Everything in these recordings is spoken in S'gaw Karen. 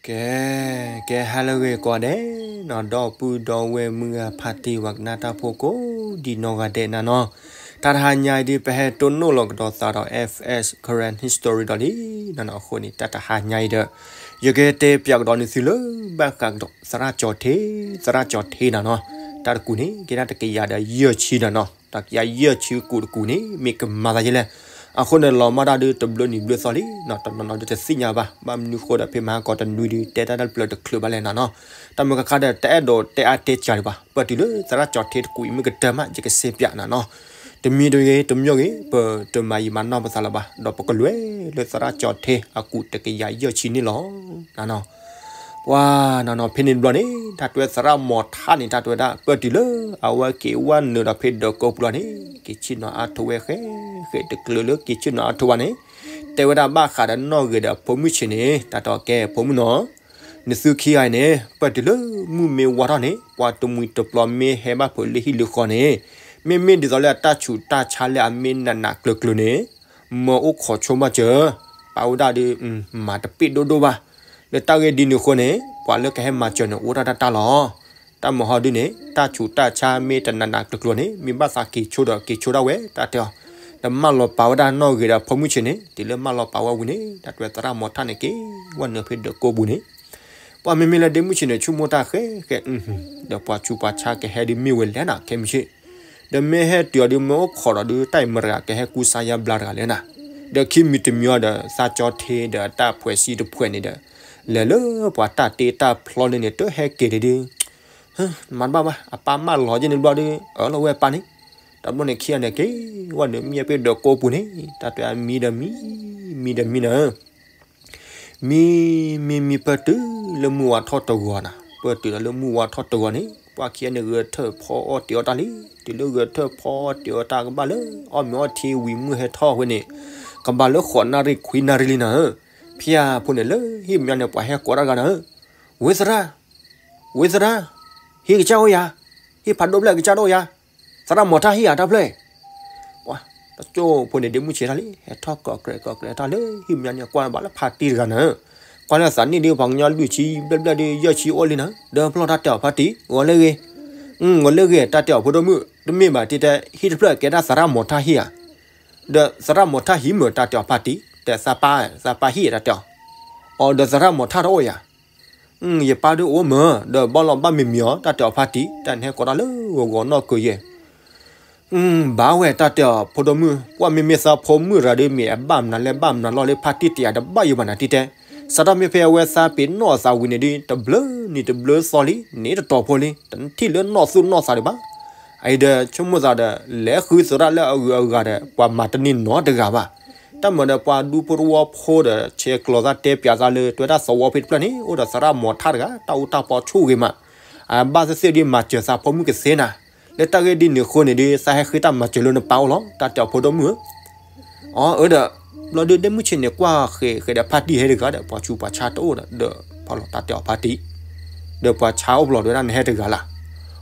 ကဲ, ကဲဟါလၢအဂ့ၤကိးဂၤဒဲးနီၤ, ဒီပုၢ်ဒီဝဲၢ်မုၢ်ဂၤဖါတံၢ်ဝၤကနၣ်တၢ်ဖိကိးဒံးနီၢ်ဂၤဒဲးနၤနီၤ, တၢ်တဟါညါအံၤဒ်ပဟဲတိၢ်နီၣ်လီၤကဒီးသးဒီး F S Karen History ဒီးလံနၤနီၤ, အဃိန့ၣ် တၢ်တဟါညါအံၤဒီး ယကတဲပၠးကဒီးနသုလၢဘၣ်ဃးကဒီးသရၣ်ကၠီၤထ့, သရၣ်ကၠီၤထ့နၤနီၤ, တၢ်တကူၣ်န့ၣ် ကဲဒၣ်တကယၤဒီးယဲၢ်ဆံနၤနီၤ, တကယၤယဲၢ်ဆံကူၣ်တကူၣ်န့ၣ် မ့ၢ်ကမၤသးယဲလဲၣ် အဃိန့ၣ် လီၤမၢ်တၢ်ဒုးတဘျုးနံၤဘျုးသီလံနီၤ, တနီၤနီၤဒုးတသ့ၣ်ညါဘၣ်, ဘၣ်မနုၤဃိဒီး ဖဲမဟါကီးတနွံဒုး တဲတၢ်တၢ်တဖျၢၣ်တချုးဘၣ်လဲၣ်နၤနီၤ, တၢ်မုၢ်ခါခါဒီး တအဲၣ်ဒိးတဲအါတဲစှၤဒံးဘၣ်, ပၢၢ်တုၤလၢသရၣ်ကၠီၤထ့တကူၣ်အံၤမ့ၢ်ကတၢၢ်မး ယကစ့ပၠးနၤနီၤ, တမံၤတဂ့ၤ တမံၤဂ့ၤ ပတမၤယံာ်မၤနီၢ်ပသးလၢၤဘၣ်, ဒီးပကလဲၤလၢသရၣ်ကၠီၤထ့အကူၣ်တကယၤယဲၢ်ဆံန့ၣ်လီၤနၤနီၤ. ပှၤနၤနီၤ ဖဲန့ၣ်တဘျီန့ၣ် တၢ်တဲသရၣ်မီၤထၣ်န့ၣ် တၢ်တဲဝဲဒၣ် ပၢၢ်တုၤလၢအဝဲက့ၤဝဲနုာ်ဒီးဖဲဒၢးကိးပူၤလီၤန့ၣ် က့ၤဆ့ၣ်နီၤအါထိးဝဲဃဲဃဲတကျၢၤလၢက့ၤဆ့ၣ်နီၤအါထိးဘၣ်န့ၣ်, တဲဝဲဒၣ်ဘၣ်ဃးဒီးနီၢ်ဂ့ၤဒီးဖိမုၣ်ဆ့ၣ်န့ၣ် တၢ်တဲအီၤ ကဲဖိမုၣ်နီၤ, နသုခံဂၤအံၤန့ၣ် ပၢၢ်တုၤလၢမုၢ်မ့ၢ်ဝါထီၣ်န့ၣ် ပှၤတမှံၤတပျီၤမ့ၢ်ဟဲဘၣ်ဖုးလၢဟံၣ်လၢဃီန့ၣ်, မ့မ့ၢ်ဒ်သိးလၢအတၢ်ဆူးတၢ်ဆါလၢအမ့ၢ်နးနးကျၢၤကျၢၤန့ၣ် မၢအိၣ်ခိးဆိဘၣ်စၢၤ, ပာ်ဝဲဒၣ်ဒုး မၤတပ့ၢ်ဒိၣ်ဒိၣ်ဘၣ်, လၢတၢ်ဂ့ၢ်ဒ်န့ၣ်အဃိန့ၣ် ပှၤလၢကဟဲမၤစၢၤန့ၣ် အိၣ်ဒၣ်တၢ်တၢ်လီၤ. တၢ်မၤဟီဒုန့ၣ် တၢ်ဆူးတၢ်ဆါမ့ၢ်တနးနးကျၢၤကျၢၤန့ၣ် မ့ၢ်ဘၣ်သးက့ၤဆိဒီးက့ၤဆိဒၣ်ဝဲ တၢ်တဲအီၤ, ဒီးမၢလီၤပာ်ဝဲဒၣ်နီၢ်ဂ့ၤဒီးဖိမုၣ်ဆ့ၣ်န့ၣ်, တုၤလၢမၢလီၤပာ်ဝဲဝံၤန့ၣ် တၢ်တဲသရၣ်မီၤထၣ်န့ၣ်က့ၤဝဲနုာ်ဖဲဒၢးကိးပူၤန့ၣ်, ပှၤမ့မ့ၢ်လၢဒ့မုၣ်ဆ့ၣ်န့ၣ် ဆိကမိၣ်တၢ်ဃဲဃဲ, ဒီးပှၤဆူးပှၤဆါကဟဲဒုးမ့ၢ်ဝဲလဲၣ်နၤ ခဲမုၢ်ဆ့ၣ် ဒီးမ့ၢ်ဟဲတုၤအီၤဒုး မ့ၢ်အိၣ်ခိးဒီးဒုး တၢ်အံၤမတၤတဂၤ ကဟဲကူစါယါဘျါတဂၤလဲၣ်နၤ, ဒီးခံမံၤတမံၤအီၤဒီး သးကၠီထ့ဒီးအတၢ်ဖှဲးစံတဖှဲးန့ၣ်ဒီး လဲၤလၢပှၤတၢ်တ့တၢ်ဖျီလၢန့ၣ် တဟဲက့ၤဒံးဒုး, မၤတဘၣ်ဘၣ် အပၢ်မၢလီၤယဲန့ၣ်တဘျီဒုး အၢၣ်လီၤဝဲအပၢ်န့ၣ်, တဘျီန့ၣ်ခံဂၤန့ၣ်က့ၤဝဲနုာ်မံဖဲဒၢးကိးပူၤန့ၣ်, တၢ်တဲအမံဒီးမံ, မံဒီးမံနၤ မံ, မံမံပၢၢ်တုၤလၢမုၢ်ဝါထီၣ်တဂီၤနၤ, ပၢၢ်တုၤဒီးလၢမုၢ်ဝါထီၣ်တဂီၤန့ၣ် ပှၤခံဂၤန့ၣ်ဂဲၤထၢၣ်ဖီအီၣ်တ့ၤအီၣ်တၢ်လံ, တုၤလၢဂဲၤထၢၣ်ဖီအီၣ်တ့ၤအီၣ်တၢ်ကဘၣ်လၢ အီၣ်မ့ၤအီထံဝံၤမုၢ်ဟဲထီၣ်ဝဲန့ၣ်, ကဘၣ်လၢဃိးနၣ်ရံၣ်ခွံနၣ်ရံၣ်လံနၤဧၢ, ဖဲအဖိန့ၣ်လၢဟံၣ်မဲာ်ညါန့ၣ် ပှၤဟဲကိးတၢ်တဂၤနၤဧၢ, ဝ့သရၣ် ဝ့သရၣ်, ဟံၣ်ကစၢ်အိၣ်ယၤ, ဟံၣ်ဖးဒိၣ်ဘျဲၣ်ကစၢ်တအိၣ်ယၤ, သရၣ်မီၤထၣ်ဟံၣ်ဧါတၢ်ဖျၢၣ်, ပှၤတကၠိဖိန့ၣ် ဒ့မုၢ်ဆ့ၣ်ထီၣ်လံ ဟဲထီၣ်ကိးကြဲးကိးကြဲးထီၣ်လၢဟံၣ်မဲာ်ညါန့ၣ် ကွၢ်လၢဘၣ်လၢဖါတံၢ်တဂၤနၤဧၢ, ကွၢ်လၢသးနံၣ်ဒုး ပှၤကညီလွံၢ်ဆံဘျဲၣ်ဘျဲၣ်ဒုး ယဲၢ်ဆံအိၣ်လံနၤဧၢ, ဒီးဖျီၣ်တၢ်တဲအီၤဖါတံၢ် ဂီၤလၢဂ့ၤ, ဂီၤလၢဂ့ၤ တၢ်တဲအီၤဖိဒိၣ်မုၣ် တမ့ၢ်ဘၣ်တဲတဲ ဟံၣ်တဖျၢၣ်ကဲဒၣ်သရၣ်မီၤထၣ်ဟံၣ်ဧါ, ဒီးသရၣ်မီၤထၣ်ဟံၣ်မ့ၢ်တၢ်တဲအီၤဖါတံၢ် တဲသးပၢ် သးပၢ်ဟံၣ်တၢ်တဲအီၤ, အိ ဒီးသရၣ်မီၤထၣ်တအိၣ်ယၤ ယပၢ်ဒုးအိၣ်မ့ၢ် ဒီးဘၣ်လီၤဘၣ်မံၤမံၤအီၤ တၢ်တဲအီၤဖါတံၢ် တၢ်နဟဲကိးတၢ်လၢဂီၤဂီၤနီၢ်ကၢၤယဲၢ်, ဘၣ်ဝဲတၢ်တဲအီၤဖိဒိၣ်မုၣ် ကွၢ်မ့မ့ၢ်သးဖိမုၣ်တဂၤဒီး မ့ၢ်အဘၣ်မနုၤလဲၣ် ဘၣ်မနုၤလီၤလၢဖါတံၢ်တယာ်တဘၣ်ယိၣ်ဘၣ်နၤတံၢ်တဲ, စးထီၣ်မ့ၢ်ဖဲအဝဲသးပ့ၤနီၣ်သးဝံၤန့ၣ်ဒုး တဘျုးနံၤတဘျုးသီလံ န့ၣ်တတီၤဖိလံ တထံၣ်လၢနီၢ်သူၣ်နီၢ်သးဒံးဘၣ်, အအံၤဒီးဆိကမိၣ်သးဒီး လဲၤဃုသရၣ်လၢအဂုၤအဂၤဒီး ပှၤမၤတန့ၢ်နီတဂၤဘၣ်, တၢ်မၤဒီးပှၤဒူဖိတဝီဖိဒီး ဆဲးကျိးသးတဲပၠးသးလၢ တဲဝဲဒၣ်သဝီဖဲတဖျၢၣ်န့ၣ် အိၣ်ဒီးသရၣ်မီၤထၣ်တဂၤ တၢ်အူတၢ်ပီဆိၣ်ဂ့ၤမး, အဘၣ်သ့ၣ်သ့ၣ်ဒုးမၤစၢၤသးဖိမုၣ်ကသ့နၤ, လၢတၢ်ဂ့ၢ်ဒ်န့ၣ်အဃိန့ၣ်ဒုး သးဟဲဃ့တၢ်မၤစၢၤလၢနပၢ်အိၣ်လီၤ တၢ်တဲအီၤဖိဒိၣ်မုၣ်ဧၢ အၢ ဒီး ဘျီဒုးဒ့မုၢ်ဆ့ၣ်န့ၣ် ကွၢ်ဃဲၤဃဲၤဒီးဖါတံၢ်ဟဲတဂၤဒီး ပှၤဆူးပှၤဆါတအိၣ်ဒီး ဒီးဖီလီၤတၢ်တဲအီၤဖါတံၢ်, ဒီးပှၤဆါအိၣ်ဖျိးတဲဝဲဒၣ်နဟဲတဂၤလၢ်,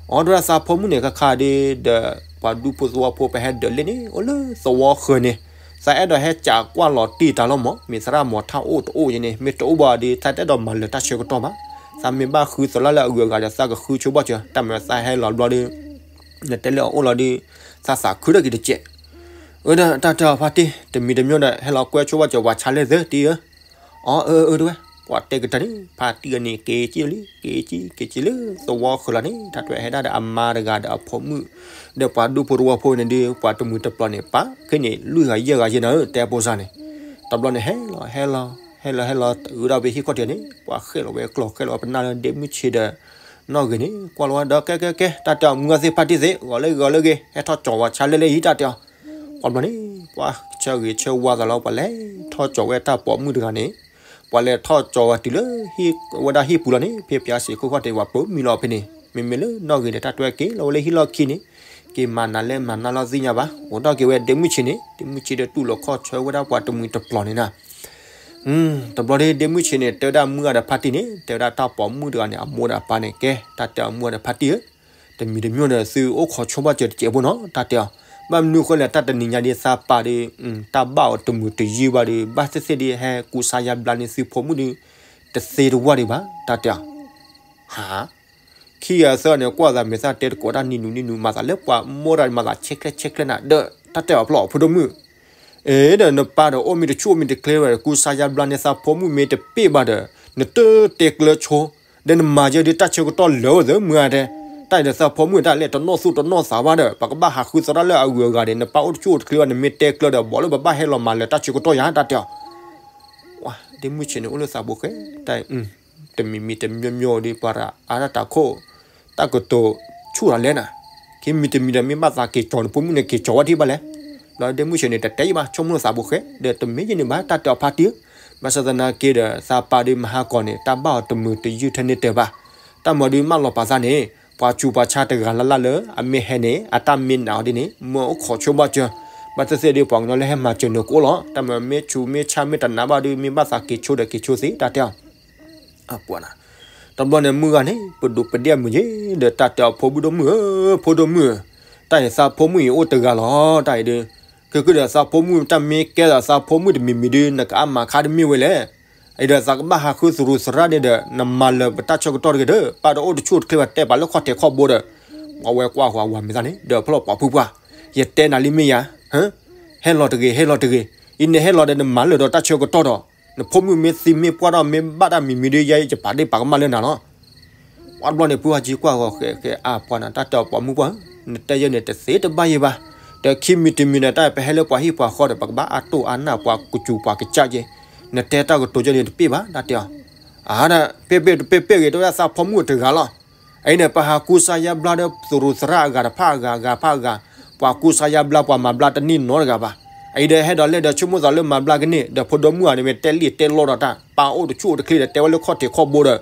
အိ တဲဝဲဒၣ်သးဖိမုၣ်န့ၣ် ခါခါဒုး ဒီးပှၤဒူဖိသဝီဖိပဟဲဒၢးလ့ၣ်န့ၣ် အိၣ်လၢသဝီဃၢၤန့ၣ်, သးအဲၣ်ဒိးဟဲကးကွၢ်လီၤတံၢ်တၢ်လီၤမး မ့ၢ်သရၣ်မီၤထၣ်အိၣ်တအိၣ်ယဲန့ၣ် မ့ၢ်တအိၣ်ဘၣ်ဒီး သးတအဲၣ်ဒိးမၤလၢာ်တၢ်ဆၢကတီၢ်ဘၣ်, သးမ့ၢ်ဘၣ်ဃုသရၣ်လၢအဂုၤအဂၤဒီး သးကဃုဆိဘၣ်စၢၤ တၢ်မၤသးဟဲလီၤဘျီဒုး နတဲလၢအအိၣ်လီၤဒုး သးသးခုထီၣ်က့ၤတစဲး, အၢ ဒီးတၢ်တဲအီၤဖါတံၢ် တမံၤတမံၤဒီး ဟဲလီၤကွဲဆိဘၣ်စၢၤ ပှၤဆါလဲၣ်သၢတံၢ်ဧၢ, အိ အၢ အၢ တဲဝဲ ပှၤတဲကတၢၢ်န့ၣ် ဖါတံၢ်အန့ၣ် က့ၤက့ၤလံ က့ၤက့ၤ က့ၤက့ၤလၢသဝီဃၢၤလီၤန့ၣ် တၢ်တဲဝဲဟဲဒၣ်ဒီးအမါတဂၤဒီးအဖိမုၣ်, ဒီးပှၤဒူဖိတဝီဖိန့ၣ်ဒုး ပှၤတမှံၤတပျီၤန့ၣ် ပာ်ခဲန့ၣ် လွံၢ်ဂၤယဲၢ်ဂၤယဲၢ်နၤဧၢ တဲဖိစၢ်န့ၣ်, တဘျီန့ၣ် ဟဲလီၤ ဟဲလီၤ ဟဲလီၤ ဟဲလီၤ တအုးဒၣ်ဖဲဟံၣ်ခီၣ်ထံးန့ၣ် ပှၤဃဲၣ်လီၤဝဲကျီၢ် ဃဲၣ်လီၤဝဲပနၢ်လၢဒ့မုၢ်ဆ့ၣ်ဒီး နီၢ်ဂ့ၤန့ၣ် ကွၢ်လီၤဝဲဒီး ကဲ ကဲ ကဲ တၢ်တဲအီၤမုၢ်ဂၤသ့ၣ်ဖါတံၢ်သ့ၣ် ဂီၤလၢဂ့ၤ ဂီၤလၢဂ့ၤ ဟဲထီၣ်ကၠီၤဝဲဆါလဲၣ်လဲၣ်အံၤ တၢ်တဲအီၤ, ကွၢ်ဘျီန့ၣ် ပှၤဆၢဂ့ၤဆၢဝါသးလီၤ ပှၤလဲၤထီၣ်ကၠီၤဝဲတၢ်ပိာ်မုၣ်တဂၤန့ၣ်, ပှၤလဲၤထီၣ်ကၠီၤဝဲတုၤလၢ ဝဲဒၣ်ဟံၣ်ပူၤလီၤန့ၣ် ဖဲပၠးစ့းခိၣ်ခီၣ်ထံး ပှၤပိာ်မုၣ်လီၤဖဲန့ၣ် မ့မ့ၢ်လၢနီၢ်ဂ့ၤဒီး တၢ်တဲဝဲက့ၤလီၤဝဲလၢဟံၣ်လီၢ်ခံန့ၣ်, က့ၤမၤနၤလဲၣ်မၤနၤလီၤသ့ၣ်ညါဘၣ် အိၣ်ဒီးက့ၤဝဲဒ့မုၢ်ဆ့ၣ်န့ၣ် ဒ့မုၢ်ဆ့ၣ်ဒီးတူၢ်လိာ်ခီၣ်ဆၢဝဲဒၣ်ပှၤတမှံၤတပျီၤန့ၣ်နၤ တဘျီဒ့မုၢ်ဆ့ၣ်န့ၣ် တဲဝဲဒၣ်မုၢ်ဂၤဒီးဖါတံၢ်န့ၣ် တဲဝဲဒၣ်တၢ်ပိာ်မုၣ်တဂၤန့ၣ် အမိၢ်ဒီးအပၢ်န့ၣ် ကဲ တၢ်တဲအီၤမုၢ်ဂၤဒီးဖါတံၢ်ဧၢ, တမံၤတမံၤဒီး သုအိၣ်ခိးဆိဘၣ်စၢၤတစဲးဖိနီၤ တၢ်တဲအီၤ, ဘၣ်မနုၤဃိလဲၣ် တၢ်တနံၤညါဒ်သးပာ်ဒီး တၢ်ဘၣ်အီၤတမုာ်တယုၢ်ဘၣ်ဒီး ဘၣ်သ့ၣ်သ့ၣ်ဒ်ဟဲကူစါယါဘျါန့ၢ်သုဖိမုၣ်ဒီး တသ့တဝၢ်ဒံးဘၣ် တၢ်တဲအီၤ. ဟါ, ခံဂၤသၢဂၤန့ၣ် ကွၢ်သးမဲာ်သၣ်တဲတကိးတၢ်နံၤနူၤနံၤနူၤ မၤသးလၢပှၤမိၢ်တၢ်မၤသးဆဲးကျဲဆဲးကျဲနၤ ဒီးတၢ်တဲအီၤဖျီၣ် ဖိဒိၣ်မုၣ်, အ့ဒီးနပၢ်ဒီးအိၣ်မ့ၢ်တဆူၣ်အိၣ်မ့ၢ်တချ့ဝဲဒီး ကူစါယါဘျါန့ၢ်သးဖိမုၣ်မ့ၢ်တပ့ၢ်ဘၣ်ဒီး နတတဲကျၢၤဆိ, ဒီးနမၤယဲဒုးတၢ်ဆၢကတီၢ်လၢာ်အိၣ်သၢမုၢ်ဂၤတဲ, တၢ်အံၤဒီးသးဖိမုၣ်တၢ်လဲၣ်တနီၢ်သူၣ်တနီၢ်သးဘၣ်ဒီး ပကဘၣ်ဟးဃုသရၣ်လၢအဂုၤအဂၤဒီး နပၢ်အိၣ်တဆူၣ်အိၣ်တချ့ဘၣ် နမ့ၢ်တဲကျၢၤဒီး ဘီးလၢပဘၣ်ဟဲလီၤမၤလၢၤတၢ်ဆၢကတီၢ်ယါ တၢ်တဲအီၤ. ဒ့မုၣ်ဆံးန့ၣ်အိၣ်လၢသးပူၤဃဲ, တၢ်အံၤ တမံၤမံၤတမံၤမံၤဒီး ပှၤရၤအါတၢ်တၢ်ခိၣ်, တၢ်ကတိၤဆူၣ်တၢ်လဲၣ်နၤ, ခံမံၤတမံၤဒီး မ့ၢ်ဘၣ်သးက့ၤကၠီၤနဖိမုၣ်န့ၣ် က့ၤကၠီၤဝဲဒံးဘၣ်လဲၣ်. ဒီးဒ့မုၣ်ဆံးန့ၣ် တတဲယံာ်ဘၣ် ဆိကမိၣ်သးပူၤဃဲ, ဒီးတမ့ၢ်ယံာ်န့ၣ်ဘၣ် တၢ်တဲအီၤဖါတံၢ်, ဘၣ်ဆၣ်သနာ်က့ဒီး သးပၢ်ဒုးမဟါကီၤန့ၣ် တၢ်ဘၣ်အီၤတမုာ်တယုၢ်ထဲန့ၣ်တဲဘၣ်, တၢ်မၤဒုးမၢလီၤပာ်သးန့ၣ် ပှၤဆူးပှၤဆါတဂၤလၢ်လၢ်လၢ အမ့ၢ်ဟဲန့ၣ် အတၢ်မ့ၢ်နာ်အီၤဒ်န့ၣ် မၢအိၣ်ခိးဆိဘၣ်စၢၤ, ဘၣ်သ့ၣ်သ့ၣ်ဒီး ပှၤကညီလၢဟဲမၤစၢၤနၤကအိၣ်လီၤ, တၢ်မၤမ့ၢ်ဆူးမ့ၢ်ဆါမ့ၢ်တနာ်ဘၣ်ဒီး မ့ၢ်ဘၣ်သးက့ၤဆိဒီးက့ၤဆိသ့ တၢ်တဲအီၤ. တဘျီန့ၣ်မုၢ်ဂၤန့ၣ် ပဒိးပဒ့ၣ်မုာ်ယ့ၣ် ဒီးတၢ်တဲအီၤ ဖိဒိၣ်မုၣ်ဧၢ, ဖိဒိၣ်မုၣ်ဧၢ, တၢ်အံၤသးဖိမုၣ်အံၤအိၣ်တဂၤလီၤ, တၢ်အံၤဒီး ကဲကဒီးသးဖိမုၣ်တၢ်မ့ၢ်ကဲဒီးသးဖိမုၣ်တမံၤမံၤဒီး နကအါမးခါတမ့ၢ်ဝဲလဲၣ်. အံၤဒီးသးကဘၣ်ဟးဃုသရူးသရၣ်န့ၣ်ဒီး နမၤလၢၤပတၢ်ဆၢကတီၢ်တဂ့ၤဒီး ပၢ်ဒီးအိၣ်တဆူၣ်အိၣ်တချ့ဘၣ် တဲပာ်လၢခီၣ်ထံးခီၣ်ဘိဒီး ပှၤဝဲကွၢ်ဃီၤဝၤမဲာ်သၣ်န့ၣ် ဒီးဖျီၣ်ပှၤဖုပှၢ်, ယတဲနၤလံမ့ၢ်ယါ, ဟဲလီၤတဂ့ၤ ဟဲလီၤတဂ့ၤ, အံၤန့ၣ်ဟဲလီၤဒီးနမၤလၢၤဒီးတၢ်ဆၢကတီၢ်ဒီး နဖိမုၣ်မ့ၢ်သံမ့ၢ်ပှၢ်ထီၣ် မ့ၢ်ဘၣ်တၢ်မံၤမံၤဒီး ယဲယပာ်ဒ့ၣ်ပာ်ကမၣ်လၢနၤလီၤ. ပှၤတဘျီန့ၣ် ဖုအီၤကံကွၢ်ဂီၤဃဲးဃဲးအါပှၤနၤ တၢ်တဲအီၤ ပှၤမုၣ်ပှၢ်ဧၢ, နတဲယဲန့ၣ် တသ့တဘၣ်ယဲဘၣ်, ဒီးခံမံၤတမံၤန့ၣ် တၢ်ပဟဲလၢပှၤဟံၣ်ပှၤဃီဒီး ပကဘၣ်အါတိၢ်အါနၢ်ပှၤကစူးပှၤကစၢ်က့, နတဲတၢ်ကတိၤယဲန့ၣ်တပ့ၢ်ဘၣ် တၢ်တဲအီၤ. အါဒၣ် ပ့ၢ်ပ့ၢ်တပ့ၢ်ပ့ၢ်ဂ့ၤ တဝဲဒၣ်သးဖိမုၣ်တဂၤလီၤ. အံၤန့ၣ် ပဟးကူစါယါဘျါဒီးသရူးသရၣ်အဂၤတဖၣ်အဂၤ အဂၤဖၣ်အဂၤ, ပှၤကူစါယါဘျါ ပှၤမၤဘျါတန့ၢ်နီတဂၤဘၣ်. အံၤဒီးဟဲဒီးလဲၣ်ဒီးဆိကမိၣ်သးလၢမၤဘျါကန့ၢ် ဒီးဖိဒိၣ်မုၣ်ဧါန့ၣ် မ့ၢ်တဲလံာ်တဲလီတၢ် ပၢ်အိၣ်တဆူၣ်အိၣ်တချ့ဒီး တဲဝဲလၢခီၣ်ထံးခီၣ်ဘိဒီး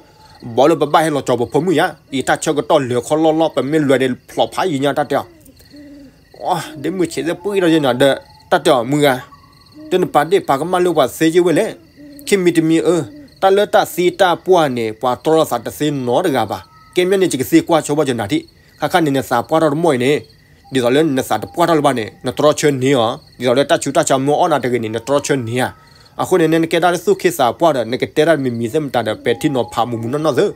ဘီးလၢပဘၣ်ဟဲလီၤကၠီၤပဖိမုၣ်ယါ, အံၤတၢ်ဆၢကတီၢ်လၢာ်ခီလီၢ်လီၢ် ပမ့ၢ်လွဲၤဒီးဖျီၣ်ဖးယံာ်ညါ တၢ်တဲအီၤ. ဒ့မုၣ်ဆံးသ့ၣ်ပှံၢ်ထီၣ်ယဲနၤဒီး တၢ်တဲအီၤ မုၢ်ဂၤ, တနပာ်ဒ့ၣ်ပာ်ကမၣ်လၢပှၤသ့ယဲဝဲလဲၣ်. ခံမံၤတမံၤအၢ, တၢ်လၢတၢ်သံတၢ်ပှၢ်န့ၣ် ပှၤတြီလိာ်သးတသ့နီတဂၤဘၣ်. ကဲမ့ၢ်န့ၣ် ယကသံကွၢ်ဆိဘၣ်ယနၤထံၣ်, ခါခါန့ၣ် နသးပှၢ်ထီၣ်တမီၢ်အံၤန့ၣ်, ဒ်သိးလၢနသးတပှၢ်ထီၣ်လၢၤဘၣ်န့ၣ် နတြီဆၢန့ၢ်အီၤ, ဒ်သိးလၢတၢ်ဆူးတၢ်ဆါမ့ၢ်အီၣ်နၤတဂ့ၤန့ၣ် နတြီဆၢန့ၢ်ဧါ. အဃိန့ၣ် နကဲတၢ်လၢသူၣ်ခ့သးပှၢ်ဒီး နကတဲတၢ်မံၤမံၤသ့ၣ်မတၤဒီး ပဲာ်ထံနီၤဖးမုာ်မုာ်နီၢ်နီၢ်သ့,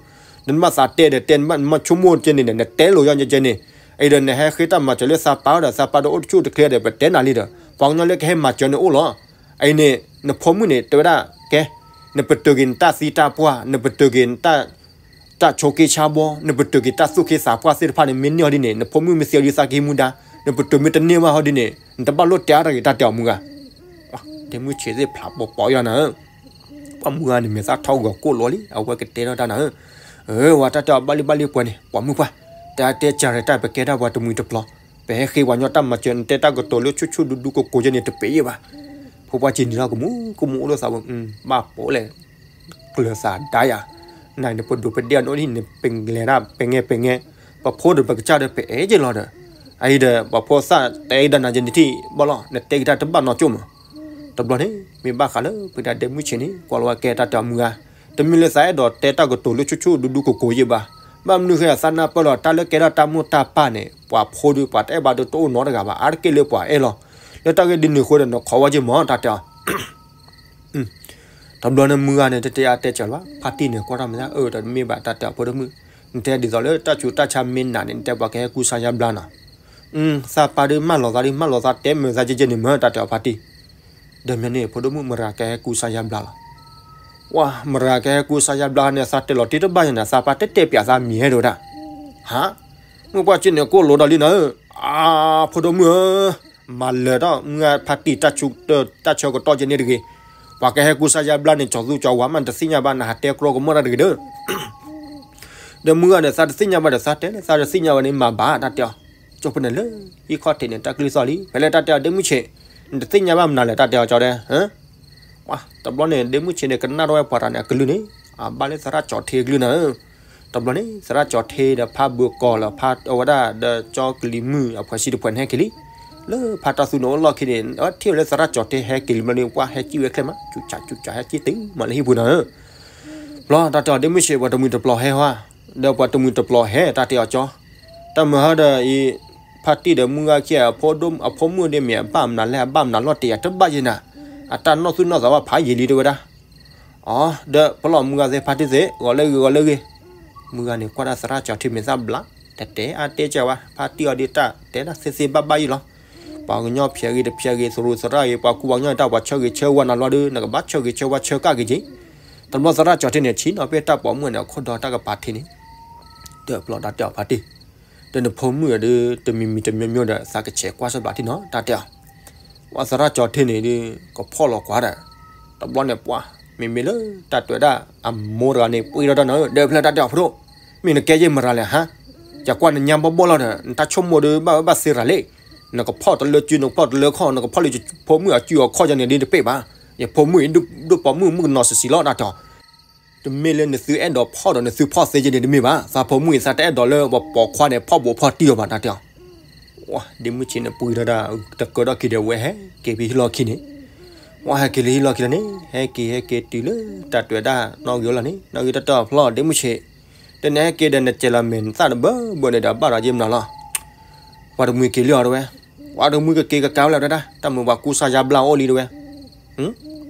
နတဘၣ်သးတဲဒီး တဲနဘၣ်နမ့ၢ်ဆိကမိၣ်ကဲန့ၣ်ဒီး နတဲလိာ်ယီၤကဲန့ၣ်, အံၤဒီးနဟဲဃ့တၢ်မၤစၢၤလၢသးပၢ်ဒီး သးပၢ်ဒီးအိၣ်တဆူၣ်အိၣ်တချ့ဒီး ပတဲနၤလံဒီး ပှၤကညီလၢကဟဲမၤစၢၤန့ၣ်အိၣ်လီၤ. အံၤန့ၣ် နဖိမုၣ်န့ၣ် တဲဝဲဒၣ် ကဲ, နပတုာ်က့ၤနတၢ်သံတၢ်ပှၢ်, နပတုာ်က့ၤနတၢ် တၢ်ဆိးက့ဆါဘီ, နပတုာ်က့ၤတၢ်သူၣ်ခ့သးပှၢ်သ့ၣ်တဖၣ်န့ၣ် မ့ၢ်န့ၢ်အီၤဒ်န့ၣ် နဖိမုၣ်မ့ၢ်သံအီၤဒ်သးကဟံးမူဒါ, နပတုာ်မ့ၢ်တန့ၢ်ဘၣ်ဟီဒ်န့ၣ် နတဘၣ်လိၣ်တဲအါတဂ့ၤ တၢ်တဲအီၤ မုၢ်ဂၤ. ဒ့မုၣ်ဆံးသ့ၣ်ဖျးပိာ်ပိာ်ယီၤနၤဧၢ, ပှၤမုၢ်ဂၤန့ၣ် မဲာ်သၣ်ထီၣ်ဂီၤကိၣ်လီၤလံ အဝဲကတဲထီၣ်တၢ်နၤဧၢ. အၢ ဝဲတၢ်တဲအီၤဘၣ်လံဘၣ်လံပှဲၤန့ၣ် ပှၤမုၢ်ပှၢ်, တၢ်တဲစၢ်ရဲၣ်တၢ်ပကဲတၢ်ပှၤတမှံၤတပျီၤ, ပဟဲဃ့ပှၤကညီတၢ်မၤစၢၤ နတဲတၢ်ကတိၤလၢဆူၣ်ဆူၣ်ဒူဒူကိကိယဲန့ၣ် တပ့ၤယဲဘၣ်. ဖိပှၢ်စံးနံၤထီၣ်ကမူကမူအိၣ်လၢသးဝဲ, ဘၣ်ပိာ်လဲၣ် ကျၢၤသးဒါယၤ, နၤန့ၣ် ပဒိးပဒ့ၣ်အီၤန့ၣ် နပလဲၤတၢ်ပဲငဲပဲငဲ, ပဖိဒီးပကစၢ်ဒီးပအဲၣ်က့ၤလီၤဒီး, အအံၤဒီး ပှၤဖိသၣ်တဲကဒါနၤယဲန့ၣ်ထံၣ်ဘၣ်လီၤ နတဲက့ၤတၢ်တဘၣ်နီၢ်ကၠိၣ်မး. တဘျီန့ၣ် မ့ၢ်ဘၣ်ဃးလၢ ပှၤဒၣ်ဒဲမုၢ်ဆံးန့ၣ် ကွၢ်လီၤဝဲကဲတၢ်တဲအီၤမုၢ်ဂၤ, တမ့ၢ်လၢသးအဲၣ်ဒိးတဲတၢ်ကတိၤလၢဆူၣ်ဆူၣ်ဒူဒူကိကိယဲဘၣ်. ဘၣ်မနုၤဃိသးနၢ်ပၢၢ်လီၤ တၢ်လၢကဲထီၣ်တၢ်မိၢ်တၢ်ပၢ်န့ၣ် ပှၤဖိဒီးပှၤတအဲၣ်ဘၣ်ဒီးတအိၣ်နီတဂၤဘၣ် အါတက့ၢ်လၢပှၤအဲၣ်လီၤ. လၢတၢ်ဂ့ၢ်ဒ်န့ၣ်အဃိဒီး နခိးဝဲက့ၤမး တၢ်တဲအီၤ တဘျီန့ၣ်မုၢ်ဂၤန့ၣ် တတဲအါတဲစၢၤလၢၤဘၣ်, ဖါတံၢ်န့ၣ် ကွၢ်ထီၣ်မဲာ်သၣ် အၢ တမ့ၢ်ဘၣ် တၢ်တဲအီၤဖိဒိၣ်မုၣ်, နတဲဒ်သိးလၢတၢ်ဆူးတၢ်ဆါမ့ၢ်နၤန့ၣ် နတဲပှၤကဟဲကူစါယါဘျါနီၤ. သးပၢ်ဒုးမၢလီၤသးဒုးမၢလီၤသးတဲမုာ်သးကဲကဲန့ၣ်မး တၢ်တဲအီၤဖါတံၢ်. ဒီးမ့ၢ်န့ၣ် ဖိဒိၣ်မုၣ်မရၤကဟဲကူစါယါဘျါလီၤ. ဝါ မရၤကဟဲကူစါယါဘျါန့ၣ် သးတဲလီၤတံၢ်တဘၣ်ယဲနၤ သးပၢ်တဲတဲပျးသးမံၤဟဲဒိၣ်ဒၣ်. ဟါ, မုၢ်ပှၢ်က့န့ၣ် ကိၣ်လိၤဒီးလံနၤဧၢ, အါ ဖိဒိၣ်မုၣ်ဧၢ, မၤလၢၤထီၣ်မုၢ်ဂၤဖါတံၢ်တၢ်ဆူးတၢ်ဆါကတီၢ်ကဲန့ၣ်တဂ့ၤ, ပှၤကဟဲကူစါယါဘျါန့ၣ် ကၠီၤသူကၠီၤဝါမး နတသ့ၣ်ညါဘၣ် နဟးတဲကြီကမီၣ်တၢ်တဂ့ၤဒီး ဒီးမုၢ်ဂၤဒီး သးတသ့ၣ်ညါဘၣ်ဒီး သးတဲလၢ သးတသ့ၣ်ညါဘၣ်န့ၣ် မၤဘၣ် တၢ်တဲအီၤ. ကၠီဖဲန့ၣ်လၢ ဟံၣ်ခီၣ်ထံးန့ၣ် တၢ်ကလုၢ်သီၣ်လံ ဖဲလၢတၢ်တဲအီၤ ဒ့မုၢ်ဆံး, နတသ့ၣ်ညါဘၣ်မနုၤလဲၣ် တၢ်တဲအီၤကၠီဒဲး. တဘျီန့ၣ် ဒ့မုၢ်ဆံးန့ၣ် ကနၣ်ထီၣ်ဝဲပှၤတၢ်န့ၣ်အကလုၢ်န့ၣ် အဘၣ်လၢသရၣ်ကၠီၤထ့အကလုၢ်နၤဧၢ. တဘျီန့ၣ် သရၣ်ကၠီၤထ့ဒီးဖါဘုးကီၤလၢဖါအဝဲဒၣ်ဒီးကၠီကလံၤမုၢ်အဖှဲးဆံတဖှဲးန့ၣ်ဟဲက့ၤလံ. လၢဖါတၢ်သူန့ၣ်အိၣ်လီၢ်ခံန့ၣ် ထံၣ်ဝဲလၢသရၣ်ကၠီၤထ့ဟဲက့ၤလံဘျီန့ၣ် ပှၢ်ဟဲကံၣ်ဝဲချ့မး စူးစူးစူးစူး ဟဲကံၣ်တုၤမးလၢဟံၣ်ပူၤနၤဧၢ. ဘျီတၢ်တဲအီၤ ဒ့မုၢ်ဆံး ပှၤတမှံၤတပျီၤဟဲဟါ, ဒီးပှၤတမှံၤတပျီၤဟဲ တၢ်တဲအီၤကၠီ, တၢ်မုၢ်ဟါဒီးအံၤ ဖါတံၢ်ဒီးမုၢ်ဂၤခံဂၤ အဖိမုၣ်ဒ်မ့ၢ်အဘၣ်မနုၤလဲၣ် အဘၣ်မနုၤလီၤတ့ၢ်ယၤတဘၣ်ယဲနၤ, အတၢ်နီၢ်သူၣ်နီၢ်သးဘၣ်ဖးယံာ်လံတဲဝဲဒၣ်. အီ ဒီးပလီၢ်မုၢ်ဂၤသ့ၣ် ဖါတံၢ်သ့ၣ် ဂီၤလၢဂ့ၤ ဂီၤလၢဂ့ၤ. မုၢ်ဂၤန့ၣ် ကွၢ်ဒၣ်သရၣ်ကၠီၤထံမ့ၢ်သၣ်ဘျး, တတဲအါတဲကဲဝဲ, ဖါတံၢ်အီၤဒုးတၢ်တဲဒၣ်သ့သ့ဘၣ်ဘၣ်ယံလီၤ. ပှၤကညီဖျဲးဂ့ၤတဖျဲးဂ့ၤ သရူးသရၣ်ဂ့ၤ ပှၤကူပှၤကညီတၢ် ပှၤဆၢဂ့ၤဆၢဝါနၤလီၤဒီး နကဘၣ်ဆၢဂ့ၤဆၢဝါဆၢကၣ်က့ၤက့ၤ. တဘျီသရၣ်ကၠီၤထံန့ၣ် ဆံးနီၤဖဲတၢ်ပိာ်မုၣ်န့ၣ် အခိၣ်ဒီးတၢ်ကပၤထံးန့ၣ် ဒီးပလီၢ်တၢ်တဲအီၤ ဖါတံၢ်, ဒီးနဖိမုၣ်ဒီး တမံၤမံၤတမံၤမံၤဒီး သးကဆဲးကွၢ်စၢ်ဘျးထံနီၤ တၢ်တဲအီၤ. ပှၤသရၣ်ကၠီၤထံန့ၣ်ဒီး ကဖီၣ်လီၤကွၢ်ဒီး တဘျီန့ၣ်ပှၤ မ့မ့ၢ်လၢတၢ်တဲဝဲဒၣ် အမိၢ်တဂၤန့ၣ် ပှ့ၤထီၣ်တၢ်နီၤ ဒီးဖဲလဲၣ်တၢ်တဲအီၤ ဖိဒိၣ်, မ့ၢ်နကဲယဲၢ်မရၤလဲၣ်ဟါ, ယကွၢ်နညါဘီၣ်ဘီၣ်လီၤဒီး နတၢ်ဆိကမိၣ်ဒီးဘၣ်ဝဲဘၣ်သ့ရၤလံ. နကဖီၣ်တလၢစု နကဖီၣ်တလၢခီၣ် နကဖီၣ်လၢယဖိမုၣ်အစုအခီၣ်ယဲန့ၣ်ဒ်တပ့ၢ်ဘၣ်. ယဖိမုၣ်အံၤ ဒိၣ်ပိာ်မုၣ်မုၣ်ကနီၤစံးစံးလီၤ တၢ်တဲအီၤ. တမ့ၢ်လၢနသုအဲၣ်ဒိးဖီၣ်ဒီးနသုဖီၣ်သ့ယဲန့ၣ်တမ့ၢ်ဘၣ်. သးဖိမုၣ်အံၤသးတအဲၣ်ဒိးလၢပပိာ်ခွါန့ၣ် ဖီၣ်ဘူးဖီၣ်တံၢ်အီၤဘၣ် တၢ်တဲအီၤ. ဝဲ ဒ့မုၢ်ဆံးန့ၣ် ပှ့ၤထီၣ်ဒၣ် တကၢထီၣ်ခံဒီးဝဲဟဲက့ၤဖဲဟံၣ်လီၢ်ခံန့ၣ်, ဝဲဟဲက့ၤလၢဟံၣ်လီၢ်ခံလီၤန့ၣ် ဟဲက့ၤဟဲက့ၤတုၤလၢတၢ်တဲဝဲဒၣ် နီၣ်ဂံၢ်အလီၢ်န့ၣ် နီၣ်ဂံၢ်တၢ်တဲအီၤဖျီ ဒ့မုၢ်ဆံး, ဒီးနဟဲက့ၤဒီးနစဲးလီၤမဲာ်နသၣ်တဘၢဘၢန့ၣ်ဒီး ဘၣ်ဒီးယ့ၢ်မနုၤလီၤ. ပှၤတမှံၤက့ၤလံအီၤတဝဲ, ပှၤတမှံၤကက့ၤကကးဝဲလၢတဝဲဒၣ် တၢ်မုာ်ပှၤကူစါယါဘျါအိၣ်လံတဝဲ,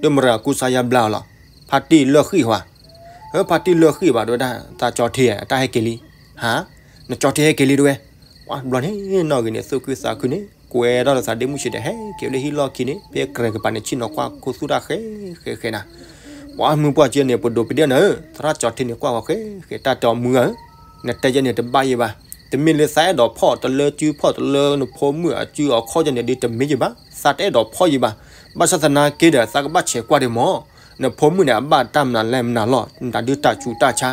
ဒီးမရၤကူစါယါဘျါအီၤလီၤ. ဖါတံၢ်လၢဃံၣ်ဝဲ, ဖါတံၢ်လၢဃံၣ်ဘၣ်တဝဲဒၣ် သးကၠီၤထံ အတၢ်ဟဲက့ၤလံ, ဟါ, နကၠီၤထံဟဲက့ၤလံတဝဲ, ပှၤတဘျီန့ၣ် နီၣ်ဂံၢ်န့ၣ် သူၣ်ခုသးခုန့ၣ် ကွဲထီၣ်လၢသးဒ့မုၢ်ဆံးဒီး ဟဲက့ၤလၢဟံၣ်လီၢ်ခံန့ၣ် ဖဲကြဲးကပၤန့ၣ် ဆ့ၣ်နီၤကွၢ်ခိၣ်သူၣ်တၢ်ဃဲဃဲဃဲနၤ, ပှၤမုၢ်ပှၢ်က့န့ၣ် ပဒိးပဒ့ၣ်နၤဧၢ, သရၣ်ကၠီၤထံန့ၣ် ကွၢ်ဃီဃဲဃဲ တၢ်တဲအီၤမုၢ်ဂၤဧၢ, နတဲယဲန့ၣ်တဘၣ်ယဲဘၣ်. တမ့ၢ်လၢသးအဲၣ်ဒိးဖီၣ်တလၢစုဖီၣ်တလၢနဖိမုၣ်အစုအခီၣ်ယဲန့ၣ် ဒ်တမ့ၢ်ယဲဘၣ်, သးတအဲၣ်ဒိးဖီၣ်ယဲဘၣ်. ဘၣ်ဆၣ်သနာ်က့ဒီး သးကဘၣ်ဆဲးကွၢ်ဒံးမၢ်, နဖိမုၣ်န့ၣ် အဘၣ်တၢ်မနုၤလဲၣ်မနုၤလီၤ မတၤဒုးတၢ်ဆူးတၢ်ဆါ,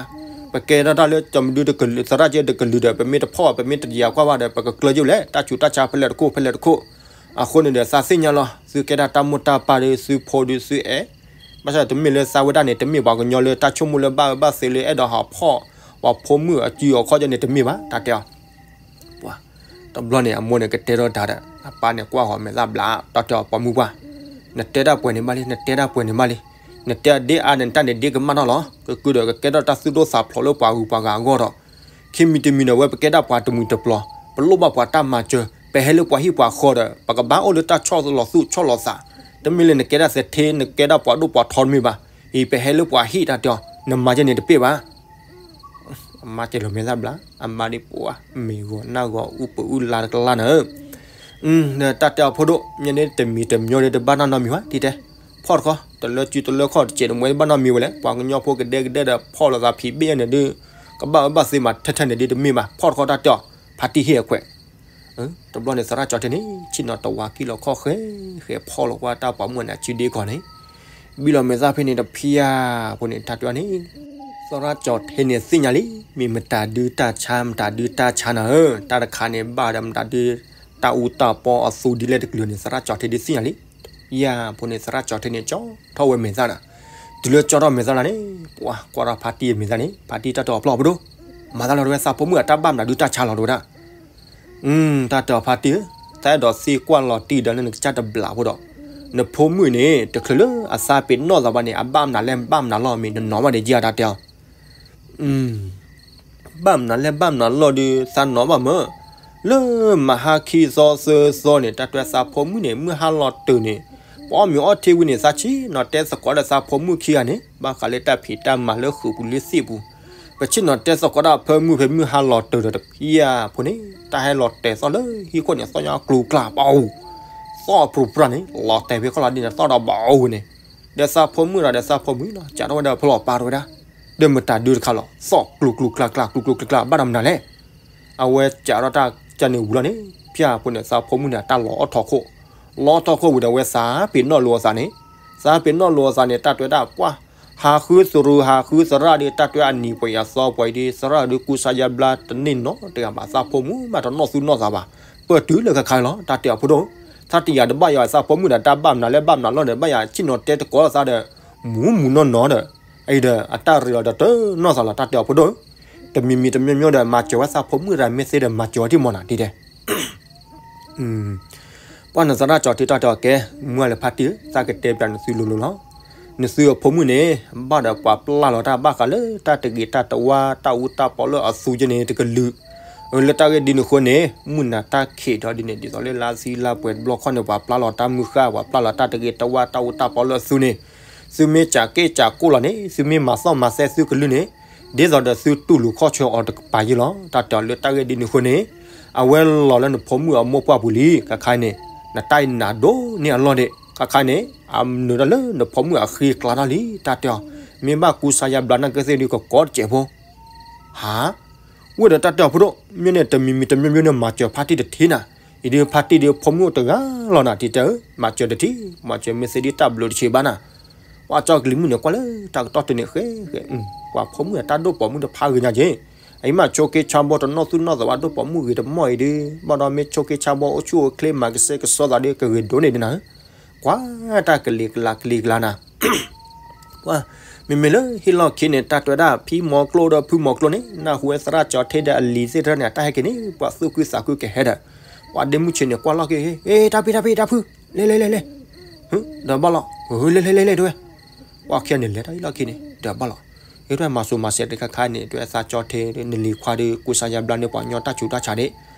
ပကဲထီၣ်တၢ်လၢကၠီၤမဒုတကလုာ် သရၣ်ကၠီၤတကလုာ်ဒီး ပမ့ၢ်တဖီၣ်ဘၣ် ပမ့ၢ်တယၤကွၢ်ဘၣ်ဒီး ပကကျၢၤယဲလဲၣ် တၢ်ဆူးတၢ်ဆါဖဲလဲၣ်တခိၣ်ဖဲလဲၣ်တခိၣ်. အဃိန့ၣ်ဒီး သးသ့ၣ်ညါလီၤ သုကဲဒၣ်တၢ်မိၢ်တၢ်ပၢ်ဒီး သုဖိဒီးသုအဲၣ်, ဘၣ်ဆၣ်တမ့ၢ်လၢသးဝဲဒၣ်န့ၣ် တမ့ၢ်ပှၤကညီလၢတၢ်ဆိကမိၣ်လၢဘၣ်အၢဘၣ်သီလၢအဲၣ်ဒိးဟးဖီၣ် ပှၤဖိမုၣ်အစုအခီၣ်ယဲန့ၣ် တမ့ၢ်ဘၣ် တၢ်တဲအီၤ ပှၤ, တဘျီန့ၣ် အမိၢ်န့ၣ်ကတဲထီၣ်တၢ်ဒီး အပၢ်န့ၣ်ကွၢ်ဃီမဲာ်သၣ်ဘျး တၢ်တဲအီၤ ပိာ်မုၣ်ပှၢ်, နတဲတၢ်ပှဲၤန့ၣ်မးလံ နတဲတၢ်ပှဲၤန့ၣ်မးလံ, နတဲဒ့အါန့ၣ် တၢ်န့ၣ်ဒ့ကမၣ်ထီၣ်လီၤ ကကုဒီးကကဲထီၣ်တၢ်သူၣ်ဒိၣ်သးဖျိးလၢပှၤဂုၤပှၤဂၤအဂီၢ်ဒီး, ခံမံၤတမံၤဒီး ဝဲပကဲဒၣ်ပှၤတမှံၤတပျီၤ ပလိၣ်ဘၣ်ပှၤတၢ်မၤစၢၤ ပဟဲလၢပှၤဟံၣ်ပှၤဃီဒီး ပကဘၣ်အိၣ်လၢတၢ်ဆီၣ်လီၤသူၣ်ဆီၣ်လီၤသး, တမ့ၢ်လၢနကဲဒၣ်သထ့ နကဲဒၣ်ပှၤဒိၣ်ပှၤထီတမ့ၢ်ဘၣ်, အံၤပဟဲလၢပှၤဟံၣ် တၢ်တဲအီၤ နမၤယဲန့ၣ်တပ့ၢ်ဘၣ် အမါတဲလီၤမဲာ်သၣ်ဘျါ အမါဒ်ပှၤ မ့ၢ်ဂီၤနၢ်ဂီၤအူပူၤအူလါတကလါနၤဧၢ, တၢ်တဲအီၤဖိဒိၣ် ညါန့ၣ်တမံၤတမံၤဒီးတဘၣ်နီတမံၤဘၣ် ဒ်တဲ, ဖီၣ်တခီ တလၢစုတလၢခီၣ်တစဲးတမှဲဘၣ်နီတမံၤဝဲလဲၣ် ပှၤကညီဖိကဒဲကဒဲဒီးဖီၣ်လိာ်သးဖံးဘ့ၣ်ညါန့ၣ်ဒုး, ကဘၣ်အၢဘၣ်သီမးထဲထဲန့ၣ်ဒုးတမ့ၢ်ဘၣ် ဖီၣ်တခီတၢ်တဲအီၤ, ဖါတံၢ်ဟ့ၣ်အခွဲး တဘျီန့ၣ် သရၣ်ကၠီၤထံန့ၣ် ဆ့ၣ်နီၤတဝါကံၣ်လီၤခီၣ်ဃဲဃဲဖီၣ်လီၤကွၢ်တၢ်ပိာ်မုၣ်န့ၣ် အစုဒ့ကီးန့ၣ်, ဘံၣ်လီၤမဲာ်သၣ်ဖဲန့ၣ်တဖျါဖိန့ၣ် တၢ်တဲအီၤန့ၣ်, သရၣ်ကၠီၤထံန့ၣ်သ့ၣ်ညါလံ မ့ၢ်မတၤဒုးတၢ်ဆါ မတၤဒုးတၢ်ဆါနၤဧၢ, တၢ်တခါန့ၣ်ဘၣ်ဒီးမတၤဒုး တၢ်အူတၢ်ပီအသူဒ်လဲၣ်တကလုာ်န့ၣ် သရၣ်ကၠီၤထံဒုးသ့ၣ်ညါလံ, ယၤဖိန့ၣ် သရၣ်ကၠီၤထံန့ၣ် ကၠီထီၣ်ဝဲမဲာ်သၣ်နၤ, တုၤလၢကၠီထီၣ်မဲာ်သၣ်လၢန့ၣ် ပှၤကွၢ်ထီၣ်ဖါတံၢ်အမဲာ်သၣ်န့ၣ် ဖါတံၢ်တၢ်တဲအီၤဖျီၣ်ဖိဒိၣ်, မၤသးလီၤတဝဲ သးဖိမုၣ်အတၢ်ဘၣ်မနုၤဒုးတၢ်ဆါလီၤတဝဲဒၣ် တၢ်တဲအီၤဖါတံၢ်ဧၢ, သးအဲၣ်ဒိးသံကွၢ်လီၤတံၢ်ဒီးလၢနကစၢ်တဘျးဖိဒီး, နဖိမုၣ်န့ၣ် တချုးလၢအသးပ့ၤနီၣ်သးဘၣ်န့ၣ် အဘၣ်မနုၤလဲၣ်ဘၣ်မနုၤလီၤ မ့ၢ်နနီၤဘၣ်န့ၣ် ယတၢ်တဲအီၤ ဘၣ်မနုၤလဲၣ်ဘၣ်မနုၤလီၤဒုး သးနီၤဘၣ်မၢ်, လၢမဟါခံသီသၢသီန့ၣ် တၢ်တဲသးဖိမုၣ်န့ၣ် မုၢ်ဟါလီၤတၢၤန့ၣ်, ပအီၣ်မ့ၤအီထံဝံၤန့ၣ် သးဆ့ၣ်နီၤတဲသကိးဒီးသးဖိမုၣ်ခံဂၤန့ၣ် ဘၣ်ဃးလၢတၢ်ဖံးတၢ်မၤလၢဃုာ်ပူၤလၢသ့ၣ်ပူၤ, ပဆ့ၣ်နီၤတဲသကိးဒီးဖၢမုၢ်ဖဲမုၢ်ဟါလီၤတၢၤဒီးတဖံယၤဖိန့ၣ် တၢ်ဟဲလီၤတဲာ်သီၣ်လၢဟံၣ်ခိၣ်န့ၣ် သီၣ်ညီကျူကျါပအိၣ်, သီၣ်ပြူပြါန့ၣ် လီၤတဲာ်ဖဲခီၣ်လီၤဒ့န့ၣ် သီၣ်ဒီးဘၣ်အိၣ်န့ၣ်, ဒီးသးဖိမုၣ်ဒီးဒီးသးဖိမုၣ်လီၤ စးထီၣ်ဝဲဒီးဖျီၣ်ပာ်တဝဲဒၣ်, ဒီးမတၤဒုးတခါလီၤ သီၣ်ကျူကျူကျါကျါ ကျူကျူကျါကျါ ဘၣ်ဒီးမနုၤလဲၣ် အဝဲစးထီၣ်တၢ်ကန့ၣ်ဝံၤလီၤန့ၣ် ဖၠၣ်ဖိန့ၣ် သးဖိမုၣ်န့ၣ် တၢ်လီၤအီၣ်ထီၣ်ခိၣ်, လီၤအီၣ်ထီၣ်ခိၣ်ဝံၤဒီး အဝဲသးပ့ၤနီၣ်လိာ်အသးန့ၣ်, သးပ့ၤနီၣ်လိာ်အသးန့ၣ် တၢ်တဲဝဲဒၣ်ပှၢ်, ဟးဃုသရူး ဟးဃုသရၣ်ဒီး တၢ်တဲဝဲအနံၤပှဲၤယၤသီပှဲၤဒ် သရၣ်ဒုးကူစါယါဘျါတန့ၢ်နီတဂၤဘၣ် သးဖိမုၣ်မးတနီၣ်သူၣ်နီၣ်သးဘၣ်, ပၢၢ်တုၤလၢခါခါလီၤ တၢ်တဲအီၤဖိဒိၣ်, သးတယာ်တဘၣ်ယၤ သးဖိမုၣ်ဒီးတၢ်ဘၣ်မနုၤလဲၣ်ဘၣ်မနုၤလီၤဒီး ဘၣ်ယၤဆ့ၣ်နီၤတဲသကိးလိာ်သးဒီး မူမူနီၢ်နီၢ်ဒီး အံၤဒီး အတၢ်ရ့လီၤဒီးတနီၢ်သးလီၤ တၢ်တဲအီၤဖိဒိၣ်ဧၢ, တမံၤမံၤတမံၤမံၤဒီး မၤစၢၤဝဲသးဖိမုၣ်တဂၤ မ့ၢ်သ့ဒီးမၤစၢၤဝဲဒံးမီၢ်နၤဒ်တဲ, ပှၢ်နသရၣ်ကၠီၤထံတၢ်တဲအီၤကဲ, မုၢ်လၢ်ဖါတံၢ်ဧၢ, သးကတဲပျးနသုလိၤလိၤလီၤ, နသုအဖိမုၣ်န့ၣ် ဘၣ်ဒီးပှၤပျၢ်လီၤတၢ်ဘၣ်ဃးလၢတၢ်တဂ့ၤတၢ်တဝါတၢ်အူတၢ်ပီလၢအသူက့န့ၣ် တကလုာ် အၢ လၢတၢ်ဂ့ၢ်ဒ်န့ၣ်အဃိန့ၣ် မုၢ်နၤတၢ်ခံးဒီးဒ်န့ၣ် ဒ်သိးလၢလါသံလါပှဲၤတဘျီခီန့ၣ် ပှၤပျၢ်လီၤတၢ်မုၢ်ဃၢ် ပှၤပျၢ်လီၤတၢ်တဂ့ၤတဝါတၢ်အူတၢ်ပီလၢအသူန့ၣ်, သုမ့ၢ်စးက့ၣ်စးကိၣ်လီၤန့ၣ် သုမ့ၢ်မၤသီၣ်မၤသဲသုကလုၢ်န့ၣ် ဒ်သိးဒီးသုတူၢ်လိာ်ခီၣ်ဆၢအီၤတကပၤယ့ၢ်လီၤ. တၢ်တဲအီၤလၢတၢ်ဂ့ၢ်ဒ်န့ၣ်အဃိန့ၣ် အဝဲလီၤလၢနဖိမုၣ်အမိၢ်ပှၢ်ပူၤလံ ခါခါန့ၣ် နတၢ်အံၤနးဒိၣ်န့ၢ်အလီၢ်ဒံး ခါခါန့ၣ် အနုာ်တၢ်လၢနဖိမုၣ်အဃံအကျါထီၣ်လံ တၢ်တဲအီၤ မ့ၢ်ဘၣ်ကူစါယါဘျါနာ်က့သ့ၣ်ဒုးကကိးတစဲးဖိ ဟါ ဝဲဒီးတၢ်တဲအီၤဖိဒိၣ် မ့ၢ်န့ၣ်တမံၤမံၤတမံၤမံၤန့ၣ် မၤစၢၤဖါတံၢ်တထံနၤ, အံၤဒုးဖါတံၢ်ဒုးဖိမုၣ်အိၣ်တဂၤလီၤနၤ တံၤတဲဧၢ, မၤစၢၤတထံ, မၤစၢၤမ့ၢ်သ့ဒုးတၢ်ဘျုးတဆံးဘၣ်နၤ, ပှၤကၠီကလံၤမုၣ်န့ၣ် ကွၢ်လၢတၢ်ကတီၢ်တန့ၣ်ဃဲဃဲ, ပှၤဖိမုၣ်အတၢ်ဒိၣ်ပိာ်မုၣ်တဖၣ်ဂ့ၤညါက့ၤ, အအံၤမးဆိက့ဆါဘီတနီၣ်သူၣ်နီၣ်သးဘၣ်ဒိၣ်ပိာ်မုၣ်ဂ့ၤတမီၢ်အံၤဒုး, ဘၣ်ဒီးမ့ၢ်ဆိက့ဆါဘီအိၣ်ဆူၣ်အိၣ်ချ့မၤကစဲကစီသးဒုး ကဂ့ၤဒိၣ်န့ၢ်ဒံးနၤ, ကွၢ်တၢ်ကလံၤကလါကလံၤကလါနၤ ကွၢ်, မ့မ့ၢ်လၢဟံၣ်လီၢ်ခံန့ၣ် တၢ်တွဲဒၣ်ဖံမီၤကျိဒီးဖုမီၤကျိန့ၣ် နၢ်ဟူဝဲသရၣ်ကၠီထ့ဒီးအလံၤသ့ၣ်တဖၣ်န့ၣ် အတၢ်ဟဲက့ၤန့ၣ် ပှၤသူၣ်ခုသးခုကဟဲဒီး, ပှၤဒ့မုၣ်ဆံးန့ၣ် ကွၢ်လီၢ်ခံ, ဟ့ တၢ်ဖံတၢ်ဖံတၢ်ဖု, လဲၤလဲၤလဲၤလဲၤ, ဒီးဘၣ်လီၤ, လဲၤလဲၤလဲၤလဲၤတဲဝဲ, ပှၤခံဂၤန့ၣ်လဲၤတၢ်ဟံၣ်လီၢ်ခံန့ၣ် ဒီးဘၣ်လီၤ, ဟ့ တၢ်မၤစိၤမၤစဲးတခါခါန့ၣ် တဲသရၣ်ကၠီထ့ နလံၤခွါဒီး ကူစါယါဘျါန့ၢ်ပှၤကညီတၢ်ဆူးတၢ်ဆါဒံး,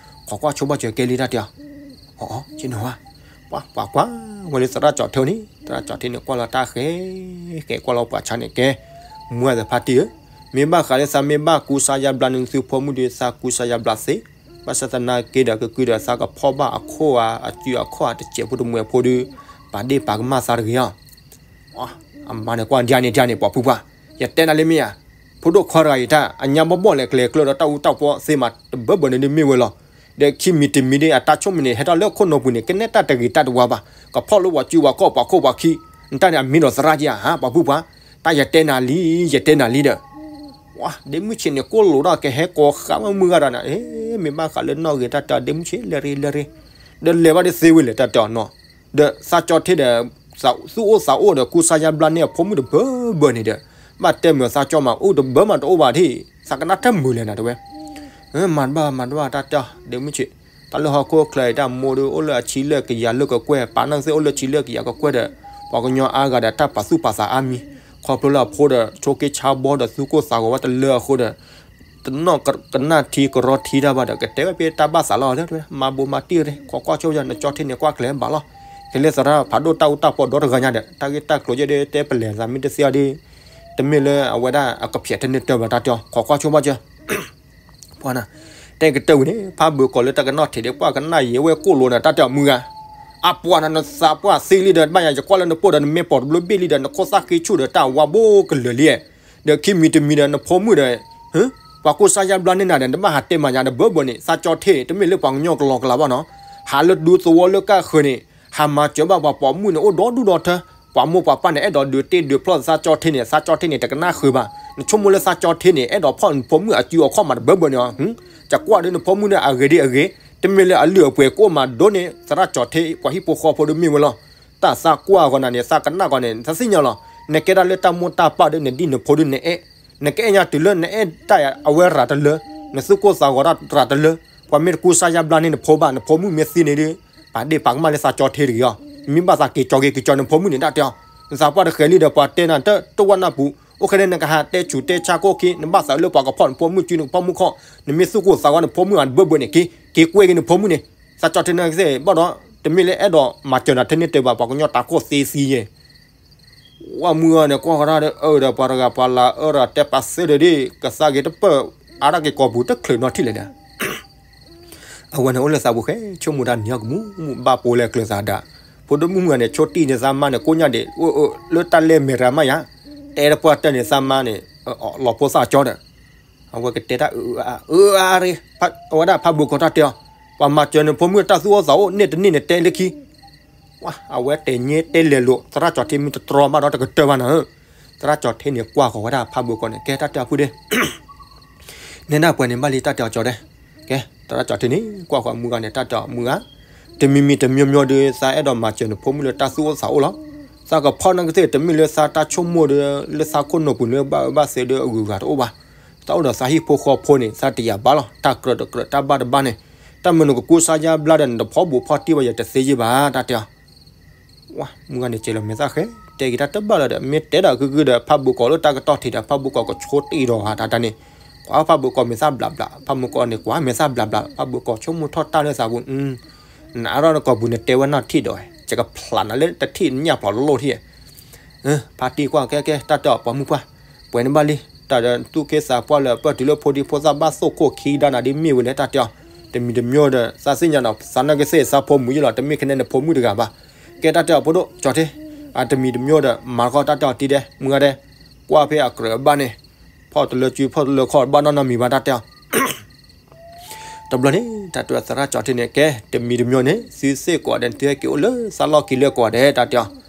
ခိးကွၢ်ဆိဘၣ်စၢၤကဲလံတၢ်တဲအီၤ အီၤ ဆ့ၣ်နီၤဝါ, ပှၤကွၢ်ဝဲလၢသရၣ်ကၠီထ့န့ၣ် သရၣ်ကၠီထ့န့ၣ် ကွၢ်လီၤတၢ်ဃဲ ဃဲကွၢ်လီၤပှၤဆါန့ၣ်ကဲ, မူဝဲသ့ၣ်ဖါတံၢ်ဧၢ, မ့ၢ်ဘၣ်ဃးလၢသးမ့ၢ်ဘၣ်ကူစါယါဘျါန့ၢ်သုဖိမုၣ်ဒီး သးကူစါယါဘျါသ့, ဘၣ်ဆၣ်သနာ်က့ဒီး ကကုဒီးသးကဖီၣ်ဘၣ်အခိၣ်ဧါ အစုအခီၣ်ဧါ တစဲးဖိတမှဲးဖိဒီး, ပာ်ဒ့ၣ်ပာ်ကမၣ်သးတဂ့ၤအီၤ အမါန့ၣ်ကွၢ်ဒ်န့ၣ်ဒ်န့ၣ် ပှၤဖုပှၢ်, ယတဲနၤလၢမ့ၢ်ဧါ, ဖိဒိၣ်ခွါတဂၤအံၤတၢ် အညါဘီဘီလဲၣ် ကျဲၤကျၢဒီးတၢ်အူတၢ်ပီသ့မး တဘၢဘၢန့ၣ်ဒုးမ့ၢ်ဝဲလီၤ, ဒီးခံမံၤတမံၤဒ်အတၢ်ဆိကမိၣ်န့ၣ် ဟဲထီၣ်လၢခိၣ်နူာ်ပူၤန့ၣ် ကနဲတၢ်တဂ့ၤတၢ်တဝါဘၣ်, ကဖီၣ်လၢပှၤစုပှၤခီၣ်ပှၤခိၣ်ပှၤခံ, နတၢ်န့ၣ်အမံၤဒီးသရၣ်က့ဧါ ဟါ ပှၤဖုပှၢ်, တၢ်ယတဲနၤလံ ယတဲနၤလံဒီး ဝါ ဒ့မုၣ်ဆံးန့ၣ် ကိၢ်လိာ်ဒီးကဟဲကိးဃာ်မုၢ်ဂၤဒီးနၤ, မ့ၢ်ဘၣ်ဃးလၢနီၢ်ဂ့ၤတၢ်တဲအီၤ ဒ့မုၣ်ဆံး လဲၤရ့လဲၤရ့, ဒီးလဲၤဘၣ်ဒ်သ့ဝဲလဲၣ် တၢ်တဲအီၤနီၤ, ဒီးသးကၠီထ့ဒီး သူၣ်အိၣ်သးအိၣ်ဒီး ကူစါယါဘျါန့ၢ်အဖိမုၣ်တဘၢဘၢန့ၣ်ဒီး, ဘၣ်တဲမုာ်သးကၠီမး အိၣ်တဘၢမးတအိၣ်ဘၣ်ဒံး, သးကနၣ်တမုာ်လဲၣ်နၤတဲဝဲ မၤတဘၣ် မၤတဘၣ် တၢ်တဲအီၤ ဒ့မုၣ်ဆံး, တၢ်လၢဟီၣ်ခိၣ်ချၢအံၤ တၢ်မိၢ်ဒီး အိၣ်လၢအဆံလၢကယၤလၢကကွဲၢ်, ပၢ်နာ်က့သ့ၣ်အိၣ်လၢဆံလၢကယၤကကွဲၢ်ဒီး, ပှၤကညီအါဂၤဒီး တၢ်ပာ်သူၣ်ပာ်သးအါမံၤ, ခီဖျိလၢအဖိဒီး ဆိက့ဆါဘီဒီး သူၣ်ကိၢ်သးဂီၤဝဲတလၢအဃိဒီး, တနီၣ်ကနၣ်ထံကရီထံတၢ်ဘၣ်ဒီး ကတဲဝဲဖဲတၢ်ဘၣ်သးလီၤ, မၤဘိးမၤတံၢ်ရ့ ခိးကွၢ်ဆိယၤ နကၠီထ့န့ၣ် ကွၢ်ကျဲၤဘၣ်လီၤ, ကလဲၤသရၣ်ဖးဒိၣ်တၢ်အူတၢ်ပီဒီတဂၤညါဒီး တၢ်ဂ့ၢ်တၢ်ကျိၤယဲၢ်ဒီး တဲပလဲၤသးမ့ၢ်တသ့အီၤဒီး တမ့ၢ်လၢအဝဲဒၣ်အကဖျဲးတန့ၢ်တၢၢ်ဘၣ် တၢ်တဲအီၤ ခိးကွၢ်ဆိဘၣ်စၢၤ ပှၤနၤ, တဲကတၢၢ်ဝံၤန့ၣ် ဖးဘၢၤကီးလၢတၢ်ကနီၣ်ထံးဒီး ပှၤကနၣ်ယံၤဝဲကိၢ်လိာ်နၤ တၢ်တဲအီၤ မုၢ်ဂၤ, အပှၤနၤ နသးပှၢ်သံလံဒီး ဘၣ်ယၤ ယကွၢ်လၢနပိၢ်ဒီး နမ့ၢ်ပိာ်တဘျီဘ့ၣ်လံဒီး နခိၣ်သၣ်ဃ့ဆူၣ်ဒီး တၢ်ဝါဘိကလၢာ်လံ, ဒီးခံမံၤတမံၤဒီး နဖိမုၣ်ဒီး ပှၤကူစါယါဘျါန့ၢ်နၤဒီး နဘၣ်ဟးတဲမၤညါ နဘၢဘၢန့ၣ် သးကၠီထ့န့ၣ် တမ့ၢ်လၢပှၤကညီကလီကလီဘၣ်နီၤ, ဟးလၢဒူသဝီလၢကၢ်ဃၢၤန့ၣ် ဟးမၤစၢၤဘၣ်ပှၤပိာ်မုၣ်န့ၣ် အိၣ်ဒီဒူၣ်ဒီထၢ, ပှၤမိၢ်ပှၤပၢ်န့ၣ် အဲၣ်ဒိးဒုးတ့ဒုးဖျီၣ်သးကၠီထ့န့ၣ် သးကၠီထ့န့ၣ် တကနၣ်ဃုာ်ဘၣ်, နဆိကမိၣ်လၢသးကၠီထ့န့ၣ် အဲၣ်ဒိးဖီၣ်နဖိမုၣ်အစုအခီၣ်မးတဘၢဘၢန့ၣ်, ယကွၢ်ဒီးနဖိမုၣ်န့ၣ် အဂ့ၤဒ်အဂ့ၤ, တမ့ၢ်လၢအလုၢ်အပှ့ၤကအိၣ်မးဒိၣ်န့ၣ် သရၣ်ကၠီထ့ ပှၤဟံၣ်ဖိဃီဖိဒုးမ့ၢ်ဝဲလီၤ, တၢ်သးကွၢ်အဂီၢ်နၤန့ၣ် သးကနၣ်ဂီၢ်န့ၣ် သးသ့ၣ်ညါလီၤ, နကဲဒၣ်လၢတၢ်မိၢ်တၢ်ပၢ်ဒီး နဒ်နဖိဒုးနအဲၣ်, နကအဲၣ်ညါတုၤလၢနအဲၣ်တၢ်အဝဲရၤတလၢ, နသူၣ်ကိၢ်သးဂီၤတၢ်ရၤတလၢ, ပှၤမ့ၢ်တကူစါယါဘျါန့ၢ်နဖိဘၣ် နဖိမုၣ်မ့ၢ်သံန့ၣ်ဒီး ပာ်ဒ့ၣ်ပာ်ကမၣ်လၢသးကၠီထ့တဂ့ၤအီၤ, မ့ၢ်ဘၣ်သးက့ၤကၠီက့ၤက့ၤကၠီနဖိမုၣ်န့ၣ် တၢ်တဲအီၤ, နသးပှၢ်တဃဲၤလံဒီး ပှၤတဲနၤတဝၢ်နၢ်ပူၤ, အိၣ်ခဲန့ၣ် နကဟးတဲဆူးတဲဆါကိၣ်ခံ နဘၣ်သးလၢပှၤကဖီၣ်နဖိမုၣ်စု နကဖီၣ်မုၣ်ခီၣ်, နမ့ၢ်သူၣ်ကိၢ်သးဂီၤနဖိမုၣ်အတဘၢဘၢန့ၣ် က့ၤ က့ၤကွဲက့ၤနဖိမုၣ်န့ၣ်, သးကၠီထ့န့ၣ်ကသ့ၣ်ဘၣ်ဒီး တမ့ၢ်လၢအဲၣ်ဒိးမၤစၢၤနၤထဲန့ၣ်တဲဘၣ် ပှၤကညီတၢ်ကိၢ်သ့သံယဲၢ် ဝဲမုၢ်ဂၤန့ၣ် ကွၢ်ဃီတၢ်ဒီး အၢဒီးပှၤတဂၤပှၤလၢအၢဒီးတဲပာ်သ့ဒီးဒ် ကသးဂ့ၤတပၢၢ် အါတၢ်က့ၤကိာ်ပူၤတချုးနီထံၣ်လဲၣ်ဒီး အဝဲန့ၣ်အိၣ်လၢသးပူၤဃဲ ဆိကမိၣ်တၢ်နံၤအီၤကမူးမူး ဘၣ်ပိာ်လဲၤကျၢၤသးဒၣ်, ဖိဒိၣ်မုၣ်မုၢ်ဂၤန့ၣ် ဆိတံၢ်န့ၣ်သးမါန့ၣ် ကိးညါဒံး လၢတၢ်လဲမဲာ်ရၤမးယါ, တဲတပှၢ်တၢၢ်န့ၣ်သးမါန့ၣ် လီၤဖိသၣ်ကၠီဒီး အဝဲကတဲတၢ်အၢအါရ့, အဝဲဒၣ်ဖးဘိကီးတၢ်တဲအီၤ, ပှၤမၤစၢၤနဖိမုၣ်တၢ်သူၣ်အိၣ်သးအိၣ်န့ၣ်တန့ၢ်န့ၣ်တဲလၢခံ ဝါ အဝဲတဲညဲတဲလဲၤလိာ် သရၣ်ကၠီထ့မ့ၢ်တတြီဘၣ်ဒီးတကတၢၢ်ဘၣ်နၤဧၢ, သရၣ်ကၠီထ့န့ၣ်ကွၢ်ဃီၤဝဲဒၣ်ဖးဘိကီးန့ၣ် ကဲတၢ်တဲအီၤဖုဒ့ နဲဒၣ်ပှဲၤန့ၣ်ဘၣ်လံတၢ်တဲအီၤကၠီဒဲး, ကဲ သရၣ်ကၠီထ့န့ၣ် ကွၢ်ဃီၤမုၢ်ဂၤန့ၣ် တၢ်တဲအီၤမုၢ်ဂၤ, တမံၤမံၤတမံၤမံၤဒီး သးအဲၣ်ဒိးမၤစၢၤနဖိမုၣ်လၢတၢ်သူၣ်အိၣ်သးအိၣ်လီၤ, သးကဖီၣ်နာ်ကသ့ၣ် တမ့ၢ်လၢသးတၢ်ဆိကမိၣ်ဒီး လၢသးခိၣ်နူာ်ပူၤန့ၣ် ဘၣ်အၢဘၣ်သီဒီးအဂုၤအဂၤတအိၣ်ဘၣ်, သးအိၣ်ဒီးသးဟံၣ်ဖိဃီဖိန့ၣ် သးတယာ်ဘၣ်လီၤ, တၢ်ကြၢးတကြၢးတၢ်ဘၣ်တဘၣ်န့ၣ်, တၢ်မနုၤကကူစါယါဘျါဒီး နတဖီၣ်ဘူးဖီၣ်တံၢ်ဘၣ်ယဲ တသ့ယဲၢ်ဘၣ် တၢ်တဲအီၤ ဝါ မုၢ်ဂၤန့ၣ် စဲးလီၤမဲာ်သၣ်ဃဲ တဲက့ၤတၢ်တဘၣ်လၢၤဒီး မ့ၢ်တဲဒၣ်ကုကုဒီး ဖးဘိကီးလၢတၢ်ကတီၢ်ထံးဒီး ဖးဘိကီးကဆိတံၢ်ဒီးဂၤတၢ်တၢ်န့ၣ်, ကွၢ်ဖးဘိကီးမဲာ်သၣ်ဘျးဘျး ဖးဘိကီးန့ၣ် ကွၢ်မဲာ်သၣ်ဘျးဘျး ဖးဘိကီးဆိကမိၣ်ထီၣ်တၢ်လၢသးပူၤ, နအါထီၣ်နကိာ်ပူၤ နတဲဝဲနီၢ်ထံၣ်ဒီး ယကဖျးနၤလၢတထံၣ်ညၣ်ဖျိးလိၣ်ထံၣ်, ဖါတံၢ်ကွၢ်ကဲကဲ တၢ်တဲအီၤပိာ်မုၣ်ပှၢ်, ပှဲၤန့ၣ်ဘၣ်လံ, တၢ်ဒီးသူၣ်က့သးပှၢ်လၢအပၢၢ်တုၤလၢဖိဒံဖိသၣ်ဘၣ်သိၣ်ခိၣ်ခံကဒါနၤဒ်မ့ၢ်ဝဲလဲၣ် တၢ်တဲအီၤ, တမံၤတမံၤဒီး သးသ့ၣ်ညါဒီး သးနာ်က့သ့ၣ်သးဖိမုၣ်ယ့ၢ်လီၤ တမ့ၢ်ခဲန့ၣ်နဖိမုၣ်တဂၤဘၣ်. ကဲတၢ်တဲအီၤဖိဒိၣ်ကၠီထ့, အတမံၤတမံၤဒီး မၤတခီတၢ်တဲအီၤတံၤဒဲး မုၢ်ဂၤဒဲး, ကွၢ်ဖဲအကြၢးအဘၣ်န့ၣ်, ဖီၣ်တလၢကုဖီၣ်တလၢခီၣ်ဘၣ်နီတမံၤဘၣ် တၢ်တဲအီၤ တဘျီန့ၣ် တၢ်တဲသရၣ်ကၠီထ့န့ၣ် ကဲ တမံၤတမံၤန့ၣ် သုသ့ၣ်ကိးဂၤဒဲး သုဟဲက့ၤအိၣ်လၢသးလီၢ်ခံလၢကိးဂၤဒဲး တၢ်တဲအီၤ,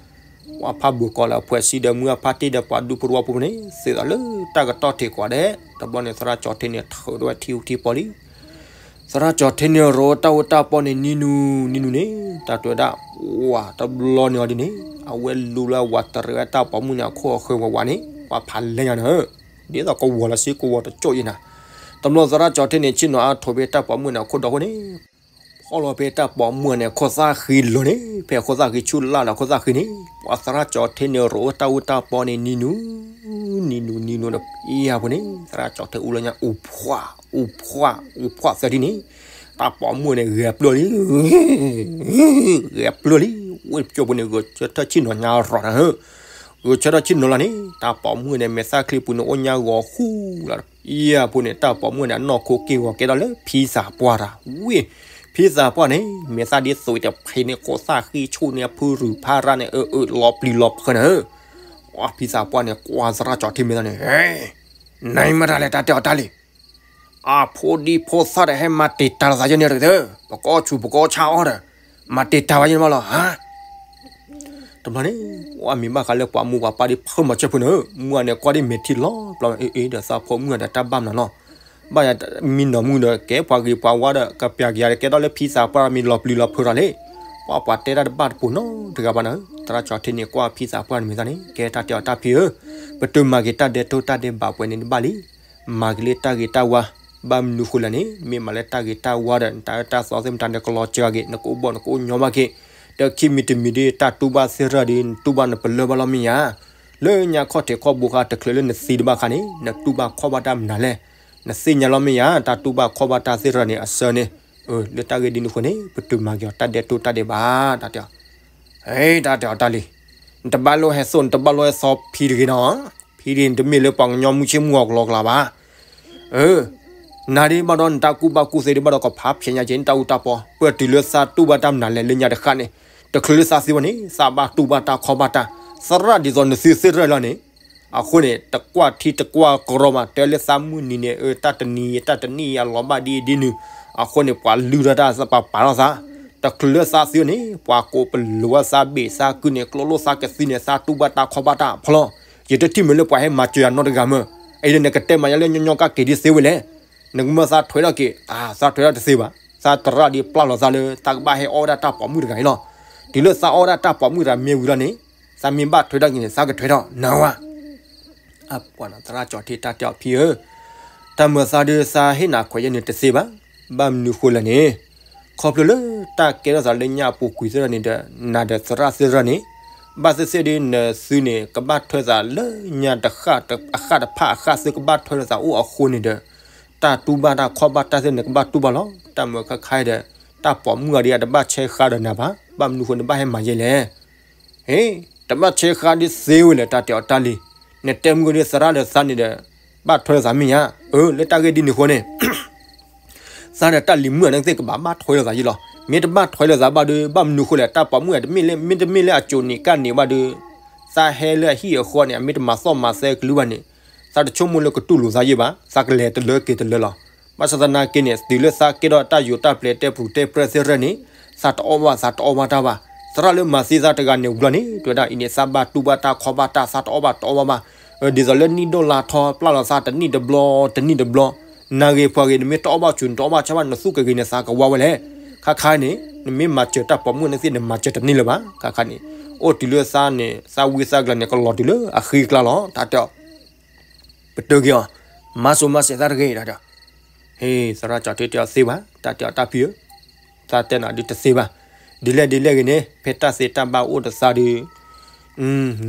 ပှၤဖးဘိၣ်ကီးလၢအဖှဲးစံဒီးမုၢ်အဖါတံၢ်ဒီးပှၤဒူဖိတဝီဖိန့ၣ် သ့ၣ်သးလၢတၢ်ကတီၢ်ထံးကိးဂၤဒဲး, တဘျီန့ၣ် သရၣ်ကၠီထ့န့ၣ် ထုးထီၣ်ဝဲထံအူထံပီလံ. သရၣ်ကၠီထ့န့ၣ် ရိတၢ်အိၣ်တၢ်ပီန့ၣ် နံၤနူၤ နံၤနူၤန့ၣ် တၢ်တဲဝဲဒၣ်, ဝၤတဘျီန့ၣ်အီၤဒ်န့ၣ် အဝဲလူလၢဝၤတရံးဝဲတၢ်ပိာ်မုၣ်န့ၣ် အခိၣ်အဃၢၤဝဲဝးန့ၣ် ပှၤဖးလဲၢ်ညါန့ၣ် ဒ်သိးကဝီၤလီၤစ့ကဝီၤတကၠိၣ်အံၤနၤ, တဘျီသရၣ်ကၠီထ့န့ၣ် ဆ့ၣ်နီၤအါထိးဖဲတၢ်ပိာ်မုၣ်န့ၣ် အခိၣ်ဒီးအဃိန့ၣ်, ဖီၣ်လီၤဖဲတၢ်ပိာ်မုၣ်န့ၣ် အခိၣ်သၣ်ဃံလီၤန့ၣ်, ဖဲအခိၣ်သၣ်ဃံဆူၣ်လၢ်လီၤအခိၣ်သၣ်ဃံန့ၣ်, ပှၤသရၣ်ကၠီထ့န့ၣ် ရိတၢ်အိၣ်တၢ်ပီန့ၣ် နံၤနူၤ, နံၤနူၤ နံၤနူၤဒီး အံၤအဖိန့ၣ် သရၣ်ကၠီထ့အူလၢညါ အူဖှၣ် အူဖှၣ် အူဖှၣ်သၢထံၣ်န့ၣ်, တၢ်ပိာ်မုၣ်န့ၣ် ဂဲၤပျၢၢ်လံ ဂဲၤပျၢၢ်လံ, ဝ့ၢ်ကၠိဖိန့ၣ် ဂဲၤဆၢထၢၣ်ဆ့ၣ်နီၤညါရီၤနၤဧၢ, ဂဲၤဆၢထၢၣ်ဆ့ၣ်နီၤလီၤန့ၣ် တၢ်ပိာ်မုၣ်န့ၣ် မဲာ်သၣ်ချံပူၤန့ၣ် အိၣ်ညါဂီၤဃူလီၤ, အံၤအဖိန့ၣ် တၢ်ပိာ်မုၣ်န့ၣ် အနီၢ်ခိက့ၢ်ဂီၤကဲထီၣ်လၢဖံသးပှၢ်တၢ်, ဝ့ၢ် ဖံသးပှၢ်န့ၣ် မဲာ်သၣ်ဒ်သိးတဖံန့ၣ် ခိၣ်သၣ်ဃံဆူၣ်န့ၣ် အဖုရူၢ်ဖးရၣ်န့ၣ် အၢ အၢ လီၤပျံၤလီၤဖုးနၤဧၢ, ဖံသးပှၢ်န့ၣ် ကွၢ်သရၣ်ကၠီထ့မဲာ်သၣ်န့ၣ် နမတၤလဲၣ် တၢ်တဲအီၤတၢ်လံ အဖိဒံဖိသၣ်ဒီး ဟဲမၤတံာ်တာ်လိာ်သးယဲန့ၣ်တက့ၢ်, ပကီၢ်ဆူၣ်ပကီၢ်ဆါအီၤဒီး မၤတံာ်တာ်ဝဲယဲန့ၣ်မးလီၤဧါ. တဘျီန့ၣ် အမ့ၢ်ဘၣ်ဃးလၢပှၤမူပှၤပၢ်ဒ်ဖုမၤစၢၤဖိန့ၣ်, မူအန့ၣ်ကွၢ်ဒ်မဲာ်ထံလီၤပျီ အ့ အ့ ဒီးသးဖိမုၣ်ဒီးတၢ်ဘၣ်မနုၤလီၤ. ဘၣ်ယၤမံနီၤမုၣ်ဒီး ကဲပှၤဂ့ၤပှၤဝါဒီး ကပျၢ်ကယၤဒီး ကဲထီၣ်လၢဖံသးပှၢ်မ့ၢ်လီၤပျံၤလီၤဖုးထီၣ်လံ. ပှၤပှၤတဲတၢ်တဘၣ်တပူၤနီတဂၤဘၣ်နၤ, သရၣ်ကၠီထ့န့ၣ် ကွၢ်ဖံသးပှၢ်န့ၣ်မဲာ်သၣ်န့ၣ် ကဲတၢ်တဲအီၤတၢ်ဖံဧၢ, ပတုၤမၤက့ၤတၢ်ဒဲးတိၢ်တၢ်ဒဲးဘးပှဲၤန့ၣ်တဘၣ်လံ. မၤက့ၤလၢတၢ်ဂ့ၤတၢ်ဝါ, ဘၣ်မနုၤဃိလဲၣ်န့ၣ် မ့ၢ်မၤလၢတၢ်ဂ့ၤတၢ်ဝါဒီး နတၢ်အၢတၢ်သီသ့ၣ်မတၤန့ၣ် ကလီၤစှၤက့ၤ နကအိၣ်ဘီၣ်နကအိၣ်ညီဘၣ်က့ၤ, ဒီးခံမံၤတမံၤဒ်တၢ်တူၢ်ဘၣ်သ့ၣ်ရၢၣ်ဒီး နတူၢ်ဘၣ်နပလၢၢ်ဘၣ်လီၤမ့ၢ်ဧါ. လၢညါခီၣ်ထံးခီၣ်ဘိခါ တချုးလၢနသံတဘၣ်ခါန့ၣ် နတူၢ်ဘၣ်ခီၣ်ဘၣ်တၢ်မနုၤလဲၣ်. နသ့ၣ်ညါလီၤမ့ၢ်ဧါ တၢ်တူၢ်ဘၣ်ခီၣ်ဘၣ်တၢ်သ့ၣ်ရၢၣ်န့ၣ် အဆၢန့ၣ်. လၢတၢ်ဂ့ၢ်ဒ်န့ၣ်အဃိန့ၣ် ပတုၤမၤက့ၤအီၤတၢ်ဒဲးတိၢ်တၢ်ဒဲးဘး တၢ်တဲအီၤ ဟဲ တၢ်တဲအီၤတၢ်လံ, နတဘၣ်လိၣ်ဟဲသိၣ် နတဘၣ်လိၣ်ဟဲသီဖံတဂ့ၤနီၤ, ဖံတဂ့ၤ နတမ့ၢ်လၢပှၤကညီမုၢ်ဆ့ၣ်မုၢ်ဂီၤကလီကလီဘၣ်. အၢ နၤဒ်ဘၣ်ဒီး နတၢ်ကူၣ်ဘၣ်ကူၣ်သ့ဒ်ဘၣ်ဒီး ကဖးဖျဲးညါက့ၤ နတၢ်အူတၢ်ပီ, ပတုၤလၢသးတူၢ်ဘၣ်တၢ်မနုၤလဲၣ် လၢညါတဃၣ်န့ၣ်, တချုးလၢသးသံဘၣ်န့ၣ် သးဘၣ်တူၢ်ဘၣ်တၢ်ခီၣ်ဘၣ်တၢ်, သရၣ်ဒ်သိးနသုသ့ၣ်ရၢၣ်လီၤန့ၣ် အဃိန့ၣ် တကွၢ်ထံတကွၢ်ကရီမး တဲလၢသးမုၢ်နံၤန့ၣ် အၢ တၢ်တနံၤ တၢ်တနံၣ်အလီၤဘၣ်ဒ်အံၤဒ်နုၤ, အဃိန့ၣ် ပှၤလုၢ်ထီၣ်တၢ်သးပာ်ပာ်ထီၣ်သး, တချုးလၢသးသံန့ၣ် ပှၤကိးပလိာ်သးဘ့ၣ်သးကုၢ်န့ၣ် ကျိလိာ်သးကသံန့ၣ် သးတူၢ်ဘၣ်တၢ်ခီၣ်ဘၣ်တၢ်အဖီလီၤ. ယတထံၣ်မုာ်လၢပှၤဟဲမၤစၢၤယၤနီတဂၤမၢ်, အအံၤဒီးနကတဲမၤယၤလၢညီညီကါက့ၤဒ်သ့ဝဲလဲၣ်. နကမၢသးထွဲထီၣ်က့ၤ, သးထွဲထီၣ်တသ့ဘၣ်, သးသရၣ်ဒ်ပျၢ်လီၤသးလၢသးကဘၣ်ဟဲအီၣ်ဝဲဒၣ်တၢ်ပိာ်မုၣ်တဂၤအံၤလီၤ. တုၤလၢသးအီၣ်ဝဲဒၣ်တၢ်ပိာ်မုၣ်တဂၤမ့ၢ်ဝံၤလီၤန့ၣ် သးမ့ၢ်ဘၣ်ထွဲထီၣ်က့ၤန့ၣ် သးကထွဲထီၣ်နၤဝဲ အပှၤသရၣ်ကၠီထ့တၢ်တဲအီၤဖံဧၢ, တၢ်မၤသးဒ်သးဟ့ၣ်နၤခွဲးယဲန့ၣ်တသ့ဘၣ်. ဘၣ်မနုၤဃိလဲၣ်န့ၣ်, ခီဖျိလၢတၢ်ကဲထီၣ်သးလၢညါအပူၤကွံာ်သ့ၣ်တဖၣ်န့ၣ်ဒီး နၤဒီးသရၣ်သ့ၣ်တဖၣ်န့ၣ်, ဘၣ်သ့ၣ်သ့ၣ်ဒ်နသုန့ၣ် ကဘၣ်ထွဲသးလၢညါတဃၣ်အဃၣ်တဖၣ်အဃၣ်သ့ၣ်ကဘၣ်ထွဲလိာ်သးအိၣ်အဃိန့ၣ်ဒီး, တၢ်တူၢ်ဘၣ်တၢ်ခီၣ်ဘၣ်တၢ်သ့ၣ်န့ၣ်ကဘၣ်တူၢ်ဘၣ်လီၤ. တၢ်မၤခါခါအံၤဒီး တၢ်ပိာ်မုၣ်အံၤဒ်အတဘၣ်ဆဲးဃါဒီးနၤဘၣ်, ဘၣ်မနုၤဃိနဘၣ်ဟဲမၤယဲလဲၣ် ဟ့ၣ်, တဘၣ်ဆဲးဃါဒ်သ့ဝဲလဲၣ် တၢ်တဲအီၤတၢ်လံ. နတဲမုၢ်ကဒ်သရၣ်ဒီးသးန့ၣ်ဒီး ဘၣ်ထွဲလိာ်သးမ့ၢ်ညါ, အၢ လၢတၢ်ဂ့ၢ်ဒ်န့ၣ်အဃိန့ၣ်, သးဒီးတၢ်လံၤမုၣ်အန့ၣ်သ့ၣ်ကဘၣ်ဘၣ်ထွဲလိာ်သးယဲလီၤ. မ့ၢ်တဘၣ်ထွဲလိာ်သးဘၣ်ဒီး ဘၣ်မနုၤဃိလဲၣ် တၢ်ပိာ်မုၣ်အံၤတမ့ၢ်လၢ မ့တမ့ၢ်လၢအစိၤန့ၣ်ကၣ်န့ၣ်ဘၣ်ဒီး, သးဟဲလၢအဟံၣ်အဃီန့ၣ် အမ့ၢ်တမၤသီၣ်မၤသဲကလုၢ်ဘၣ်န့ၣ်, သးတဆိကမိၣ်လၢကတူၢ်လိာ်သးယဲဘၣ်, သးကလဲၤတလၢက့ၤတလၢလီၤ. ဘၣ်ဆၣ်သနာ်က့န့ၣ် တုၤလၢသးကဲထီၣ်တၢ်ယိးတၢ်ပျဲၤတဲပူၤတဲပြဲၢ်သ့ၣ်တဖၣ်န့ၣ်, သးတအီၣ်ဘၣ် သးတအီၣ်ဘၣ်တၢ်ဘၣ်. သရၣ်လၢမၤသံသးတဂၤန့ၣ်ဝံၤလီၤန့ၣ် တဲဝဲဒၣ်အံၤန့ၣ် သးဘၣ်တူၢ်ဘၣ်တၢ်ခီၣ်ဘၣ်တၢ် သးတအီၣ်ဘၣ်တအီၣ်ဘၣ်ဘၣ်. ဒ်သိးလၢနံၣ်ဒိၣ်လါထီ ပျၢ်လီၤသးတနံၣ်တဘျီ တနံၣ်တဘျီ, နၤဂ့ၤပှၤဂ့ၤ နမ့ၢ်တအီၣ်ဘၣ်ဆူၣ် နတအီၣ်ဘၣ်ဆၣ်ဘၣ် နသူၣ်ကဂ့ၤန့ၣ် သးကဝါဝဲလဲၣ်. ခါခါန့ၣ် နမ့ၢ်မၤစၢၤတၢ်ပိာ်မုၣ်န့ၣ်သ့ၣ် နမၤစၢၤတန့ၢ်လၢၤဘၣ်. ခါခါန့ၣ် အိၣ်တုၤလၢသးန့ၣ် သးဝံသးကလၤန့ၣ် ကလီၤတုၤလၢအဃံအကျါလီၤ. တၢ်တဲအီၤ ပတုာ်က့ၤအီၤ, မၤစိၤမၤစဲးသးတဂ့ၤ တၢ်တဲအီၤ. ဟ့ၣ် သရၣ်ကၠီထ့တဲအီၤသ့ဘၣ်, တၢ်တဲအီၤတၢ်ဖံဧၢ, သးတဲနၤဒ်တသ့ဘၣ်. ဒ်လဲၣ်ဒ်လဲၣ်ဂ့ၤန့ၣ် ဖဲတၢ်သ့တၢ်ဘၣ်အိၣ်ဒီးသးဒီး,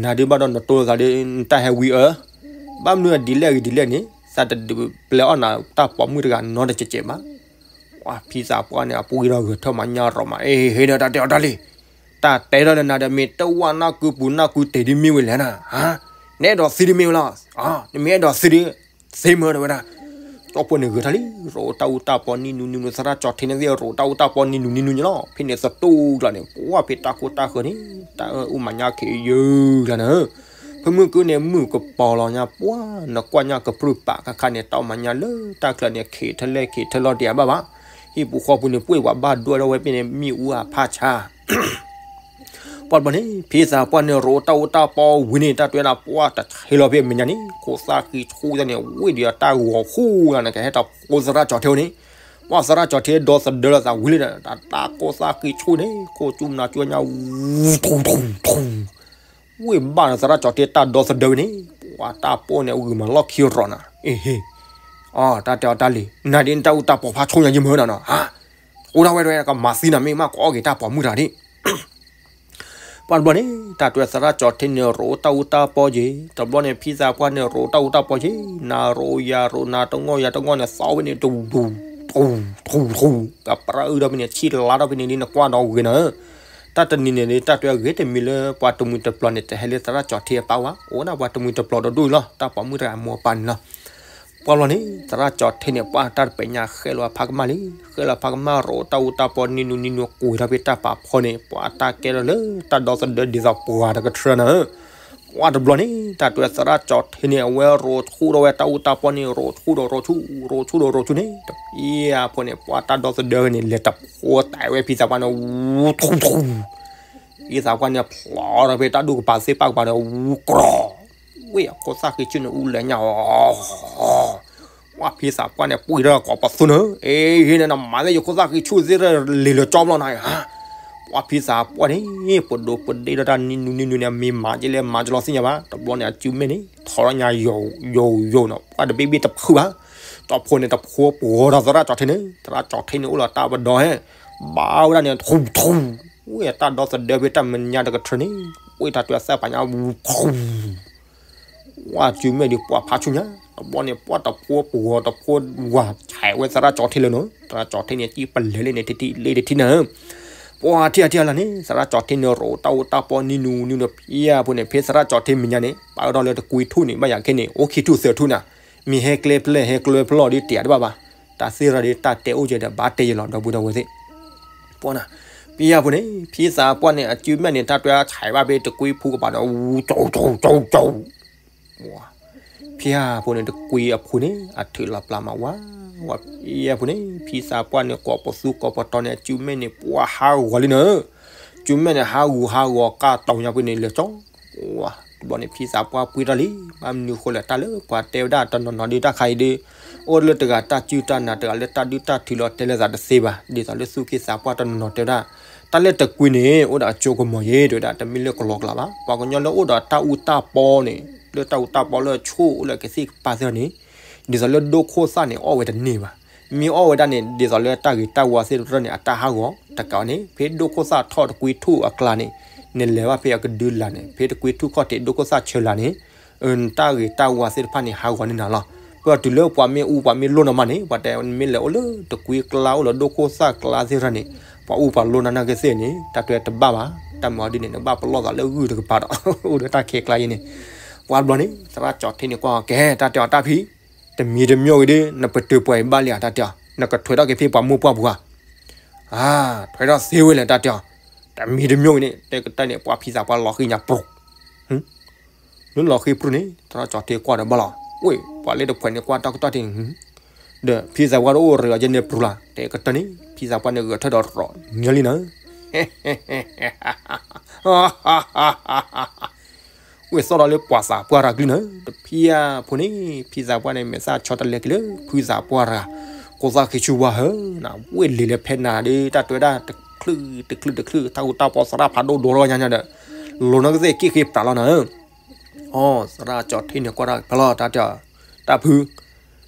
နၤဒ်ဘၣ်ဒီးနတိလိာ်သးဒီး နတၢ်ဟဲဝံအၢ, ဘၣ်မနုၤဒ်လဲၣ်ဂ့ၤဒ်လဲၣ်န့ၣ် သးတဒုးပျဲအီၣ်နၤတၢ်ပိာ်မုၣ်တဂၤနီတစဲးစဲးဘၣ်. ပှၤဖံသးပှၢ်န့ၣ် အပူၤကွံာ်ဒီးဂဲၤထၢၣ်မးညါရီၤမး အ့ ဟ့ၣ်ဒီးတၢ်တဲအီၤတၢ်လံ. တၢ်တဲထီၣ်လၢနၤဒီး မ့ၢ်တဝၣ်နၢ်ကုပူၤနၢ်ကုတ့ၢ်ဒ်မ့ၢ်ဝဲလဲၣ်နၤ, နအဲၣ်ဒိးသံဒ်မ့ၢ်ဝဲလီၤ, နမ့ၢ်အဲၣ်ဒိးသံဒ် သ့မၢဒၣ်ဝဲဒၣ်. တီၢ်ဖိန့ၣ်ဂဲၤထီၣ်လံ, ရိးတၢ်အူတၢ်ပီနံၤနူနံၤနူ သရၣ်ကၠီၤထ့န့ၣ်သ့ၣ် ရိးတၢ်အူတၢ်ပီနံၤနူနံၤနူညါလီၤ. ဖဲန့ၣ်သတူၢ်ကျါန့ၣ် ပှၢ်ဖဲတၢ်ခိၣ်တၢ်ဃၢၤန့ၣ် တၢ်အၢၣ်အူမၤညါခံးယုၢ်ကျါန့ၣ်, ဖဲမုၢ်ကုၢ်န့ၣ် မုၢ်ကပီၤလီၤညါ ပှၢ်နကွၢ်ညါကပြုၢ်ပာ်ခါခါန့ၣ် တၢ်အူမၤညါလၢတၢ်ချၢန့ၣ် ခံးထဲလဲၣ်ခံးထဲလီၤတယၤဘၣ်ဘၣ်. ဟံၣ်ပူၤဃီပူၤန့ၣ် ပှ့ၢ်ပှၤဘၣ်ဒွဲၣ်ထီၣ်ဝဲဖဲန့ၣ် မ့ၣ်အူအဖးဆါ ပှၢ်တဘျီန့ၣ် ဖံသးပှၢ်န့ၣ် ရိးတၢ်အူတၢ်ပီဝံၤန့ၣ် တၢ်တွဲဒၣ်ပှၢ်တဆဲးလီၤဖဲမဲာ်ညါန့ၣ် ခိၣ်သၣ်ဃံဆူၣ်တၢ်န့ၣ် ဝ့ၢ်ဒီးတၢ်ဂီၤဃူလၢ်န့ၣ် ကဟဲတၢ်ဖိသရၣ်ကၠီၤထ့န့ၣ်, ပှၢ်သရၣ်ကၠီၤထ့ဒီသဒၢလီၤသးဝံၤလံဒီး တၢ်ခိၣ်သၣ်ဃံဆူၣ်န့ၣ် ခိၣ်ကၠူနၤကၠူညါ ဝူထူထူထူ ဝ့ၢ်ဘၣ်ဒီးသရၣ်ကၠီၤထ့တၢ်ဒီသဒၢဝဲန့ၣ် ပှၢ်တၢ်ပိၢ်န့ၣ် အဂုာ်မၤလီၢ်ခံရီးနၤ, အ့ဟ့, အတၢ်တဲအီၤတၢ်လံၤ, နၤဒ်နတၢ်အူတၢ်ပီဖးဆူၣ်ညါယမၢနၤနီၤ, ဟါ, အိၣ်ဒၣ်ဝဲဒၣ်ကမၤသံနၤမ့ၢ်မး ကအီၣ်က့ၤတၢ်ပိာ်မုၣ်တဂၤဒ် ပှၢ်တဘျီန့ၣ် တၢ်တွဲသရၣ်ကၠီၤထ့န့ၣ် ရိးတၢ်အူတၢ်ပီက့ၤ, တဘျီန့ၣ် ဖံသးပှၢ်န့ၣ် ရိးတၢ်အူတၢ်ပီက့ၤ, နၤရိးယၤရိး နၤတငီၢ်ယၤတငီၢ်န့ၣ် သီဝဲန့ၣ် ထူထူထူထူ, ကပြၢအုၣ်ထီၣ်ဖဲန့ၣ် ဆံၣ်လါထီၣ်ဖဲန့ၣ်ဒ်နကွၢ်ဒီးဂ့ၤနၤဧၢ, တၢ်တနံၤန့ၣ်ဒ် တၢ်တွဲဂ့ၤတမံၤလၢပှၤတမှံၤတပျီၤန့ၣ် တဟဲလၢသရၣ်ကၠီၤထ့အပၢ်ဝဲ, အိၣ်ဒၣ်ပှၤတမှံၤတပျီၤတဒူၣ်အံၤလီၤ, တၢ်ပိာ်မုၣ်တဂၤအမိၢ်အပၢ်န့ၣ်လီၤ. ပှၢ်တဘျီန့ၣ် သရၣ်ကၠီၤထ့န့ၣ် ပှၢ်တၢ်တပညါဃဲလီၤဖးကမၣ်လံ, ဃဲလီၤဖးကမၣ်ရိးတၢ်အူတၢ်ပီနံၤနူနံၤနူကွံာ်ထီၣ်ဖဲတၢ်ပာ်ဖီန့ၣ် ပှၢ်တၢ်ကဲထီၣ်လၢတၢ်ဒီသဒၢဒ်သိးပှၤတကထြၢနၤဧၢ, ပှၢ်တဘျီန့ၣ် တၢ်တွဲသရၣ်ကၠီၤထ့န့ၣ် အဝဲရိးဆူၣ်ထီၣ်ဝဲတၢ်အူတၢ်ပီန့ၣ် ရိးဆူၣ်ဒီးရိးဆူၣ်, ရိးဆူၣ်ဒီးရိးဆူၣ်န့ၣ် တဖံအဖိန့ၣ် ပှၢ်တၢ်ဒီသဒၢဝဲန့ၣ် လဲၤတဖိတဲာ်ဝဲဖံသးပှၢ်န့ၣ် ဝူထူထူ ဖံသးပှၢ်န့ၣ် ဖျိးထီၣ်ဖဲတၢ်ဒူၣ်ကပၤသ့ၣ်ပၢ်ကပၤန့ၣ် ဝူကြီ ဝ့ၢ်အခိၣ်သၣ်ဃံဆူၣ်န့ၣ် အူလဲၤညါအီၤ, ပှၢ်ဖံသးပှၢ်န့ၣ် ပှ့ၤထီၣ်ကိးပသူန့ၣ်, အ့ ဟ့ၣ်န့ၣ် နမၤသ့ၣ်ယခိၣ်သၣ်ဃံဆူၣ်သ့ၣ်လံၤလၢကၠီဘျီနၤဧါ, ပှၢ်ဖံသးပှၢ်န့ၣ် ပဒိးပဒ့ဒီးတၢ်နံၤနူနံၤနူန့ၣ် မ့ၢ်မၤက့လဲၣ်မၤက့လီၤသ့ၣ်ညါဘၣ်, တဘျီန့ၣ် အစုမဲာ်န့ၣ် ထီၣ်လီၤညါယိာ်ယိာ်ယိာ်နီၤ, ပှၢ်တဘ့ၣ်ဘ့ၣ်တဖုဘၣ်, တီၢ်ဖိန့ၣ် တဖိပှီၤဒီးသရၣ်ကၠီၤထ့န့ၣ်, သရၣ်ကၠီၤထ့န့ၣ် အိၣ်လီၤတၢ်ပဒီဟဲ, ဘၣ်ဝဲဒၣ်န့ၣ် ထူထူ ဝ့ၢ်တၢ်ဒီသဒၢဖဲတၢ်မဲာ်ညါတကထြၢန့ၣ်, ဝ့ၢ်တၢ်တွဲသၣ်ပာ်ညါ ဝူ ဝါစုမဲာ်ဒံးပှၢ်ဖးဆူၣ်ညါ, တဘျီန့ၣ် ပှၢ်တဖိပဂီၤတဖိဝၤဆဲးဝဲသရၣ်ကၠီၤထ့လၢနီၤ, သရၣ်ကၠီၤထ့န့ၣ် ကံပလဲၤလၢန့ၣ် ထံထံလ့တထံနၤ, ပှၢ်ထံအထံအလၢ်န့ၣ် သရၣ်ကၠီၤထ့န့ၣ် ရိးတၢ်အူတၢ်ပီနံၤနူနံၤနူဖံအဖိန့ၣ် ဖဲသရၣ်ကၠီၤထ့မဲာ်ညါန့ၣ် ပာ်ဝဲဒၣ်လၢတကွံထူၣ်န့ၣ် ဘၣ်ယၤခဲန့ၣ် အိၣ်ခံထူၣ်သၢထူၣ်နၤ, မ့ၢ်ဟဲကျဲဖျဲၣ်ဟဲကျဲဖျီၣ်ဒ်တယၤတဘၣ်ဘၣ်, တၢ်သ့ၣ်ရၣ်ဒ်တၢ်တဲအိၣ်ကဲဒီး ဘၣ်တဲယလီၤ ဒီပုၢ်ဒီဝဲၢ်သ့ၣ် ပှၢ်နၤ, ဖံအဖိန့ၣ် ဖံသးပှၢ်န့ၣ် အစုမဲာ်န့ၣ် တၢ်တွဲဆဲးဘၣ်ဖဲတကွံဖူကပၤဒီး ဝူကၠီကၠီကၠီကၠီ, ဖံအဖိန့ၣ် တကွံအဖူန့ၣ် အထုးလီၤပျၢ်မးဝါ, ဝါဖံအဖိန့ၣ် ဖံသးပှၢ်န့ၣ် ကိးပသူကိးပတီၤန့ၣ် အစုမဲာ်န့ၣ် ပှၢ်ဟးဂီၤလံနၤ, စုမဲာ်န့ၣ် ဟးဂူာ်ဟးဂီၤကၢ်တီညါဖဲန့ၣ်လၢကၠီ ဝါ, တဘျီန့ၣ် ဖံသးပှၢ်ပှ့ၤထီၣ်လံ, ဘၣ်မနုၤဃိလဲၣ် တၢ်လၢပှၤတဲဝဲဒၣ်တနီၤနီၤဒ်တၢ်ခါအံၤဒီး အိၣ်လၢတဂၤတၢ်စုတၢ်နာ်တဂၤလၢတၢ်ဒုးတၢ်ထုးလီၤတဲလၢသးတသ့ဘၣ်, ဒ်သိးလၢသူၣ်က့သးပှၢ်တနီၤနီၤတဲဝဲဒၣ်, တၢ်လၢတကွံန့ၣ် အိၣ်ဒီးအစိကမီၤယဲ တဲဝဲဒၣ် တမ့ၢ်လၢကလီကလးဘၣ်, ပှၤကညီလၢအိၣ်ဒီးတၢ်အူတၢ်ပီန့ၣ် လၢတၢ်အူတၢ်ပီလၢအဆိၣ်အိၣ်လၢကသ့ၣ်ကပၢ်သ့ၣ်န့ၣ် ဒ်သိးလၢဒိၣ်ခိၣ်သၣ်န့ၣ် အီၣ်ဝဲတန့ၢ်ဘၣ်, မ့ၢ်အီၣ်ဝဲဒၣ်န့ၣ် ဒ်သိးလၢတၢ်ဂ့ၤတၢ်ဝါသ့ၣ်တဖၣ်န့ၣ် အတၢ်ဟးဂီၤ တကးန့ၣ် ဖဲဒိၣ်ခိၣ်သၣ်ထီၣ်တကွံထူၣ်အကျါန့ၣ် နလဲၤဘၣ်ဖဲအကဒုလာ်န့ၣ် ဖဲတကွံထူၣ်ခီၣ်ထံးဒိၣ်ခိၣ်သၣ်ဆၢလာ်န့ၣ် နတၢ်ဂ့ၤတၢ်ဝါသ့ၣ်တဖၣ်န့ၣ် ဟးဂီၤန့ၢ်နၤလီၤ. ပတုၤလၢပှၤမ့ၢ်အူပှၤမ့ၢ်လိၣ်နၤမးန့ၣ် ပှၤတဲမ့ၢ်လဲၤအိၣ်လၢတကွံကျါအိၣ်လၢဒိၣ်ခိၣ်သၣ်ကျါသ့ၣ်တဖၣ်န့ၣ် ပှၤအူပှၤလိၣ်နၤနာ်က့သ့ၣ်န့ၣ် တၢ်တွဲတဘၣ်ဘၣ်, တၢ်မၤအီၤဒ်န့ၣ် နဘၣ်ပလီၢ်သးလၢဂုၢ်တကပၤဒီး အိၣ်ဒီးတၢ်ခဲကျါယဲန့ၣ်, ပှၢ်တဘျီန့ၣ် သရၣ်ကၠီၤထ့န့ၣ်ကွၢ်အီၤ ကဲ တၢ်တဲအီၤတၢ်ဖံ, တမံၤတမံၤဂ့ၤဒီး နပတုာ်ပှၤအံၤဘၣ်လံဧါ တၢ်တဲအီၤ နကထွဲထီၣ်က့ၤဖဲပှၤမိၢ်ပှၢ်ပူၤဧါ အါ, ထွဲထီၣ်သ့ဝဲလဲၣ် တၢ်တဲအီၤ, တမံၤတမံၤဂ့ၤန့ၣ် တဲကတၢၢ်န့ၣ် ပှၢ်ဖံသးပှၢ်လီၤဃံၤညါပြူၤ, နလီၤဃံၤပြူၤန့ၣ် သရၣ်ကၠီၤထ့ကွၢ်ဒီးဘၣ်လီၤ, ဝ့ၢ် ပှၤလၢတဖှဲးန့ၣ်ကွၢ်တၢ်ကတီၢ်ထံန့ၣ်, ဒီးဖံသးပှၢ်တအိၣ်ရၤယဲန့ၣ်ပြူၤလီၤ, တဲကတၢၢ်န့ၣ် ဖံသးပှၢ်န့ၣ်ဂဲၤထၢၣ်ဒီးရီၤညီလံနၤ ဝ့ၢ်သီၣ်ဒီးလၢပှၤသးပှၢ်တၢ်ကလုၢ်န့ၣ် တဖံအဖိန့ၣ် ဖံသးပှၢ်န့ၣ် မဲာ်သၣ်ဆီတလဲက့ၤလၢဖုသးပှၢ်တဂၤ, ကိးသၣ်ဃံဆူၣ်ဝါဟၢနၤ, ဝ့ၢ်လံၤလၢဖဲနၤဒီး တၢ်တွဲဒၣ်တချုးတချုးတချုး တၢ်ဟူတၢ်ပီသရၣ်ဖးဒိၣ်ဒိထီၣ်ညါညါဒီး လိၤနီၢ်ကသ့ၣ်က့ၣ်ဃ့ပျၢ်လီၤနၤဧၢ အီ သရၣ်ကၠီၤထ့န့ၣ်ကွၢ်တၢ်ဖဲလီၤ တၢ်တဲအီၤ, တၢ်ဖု,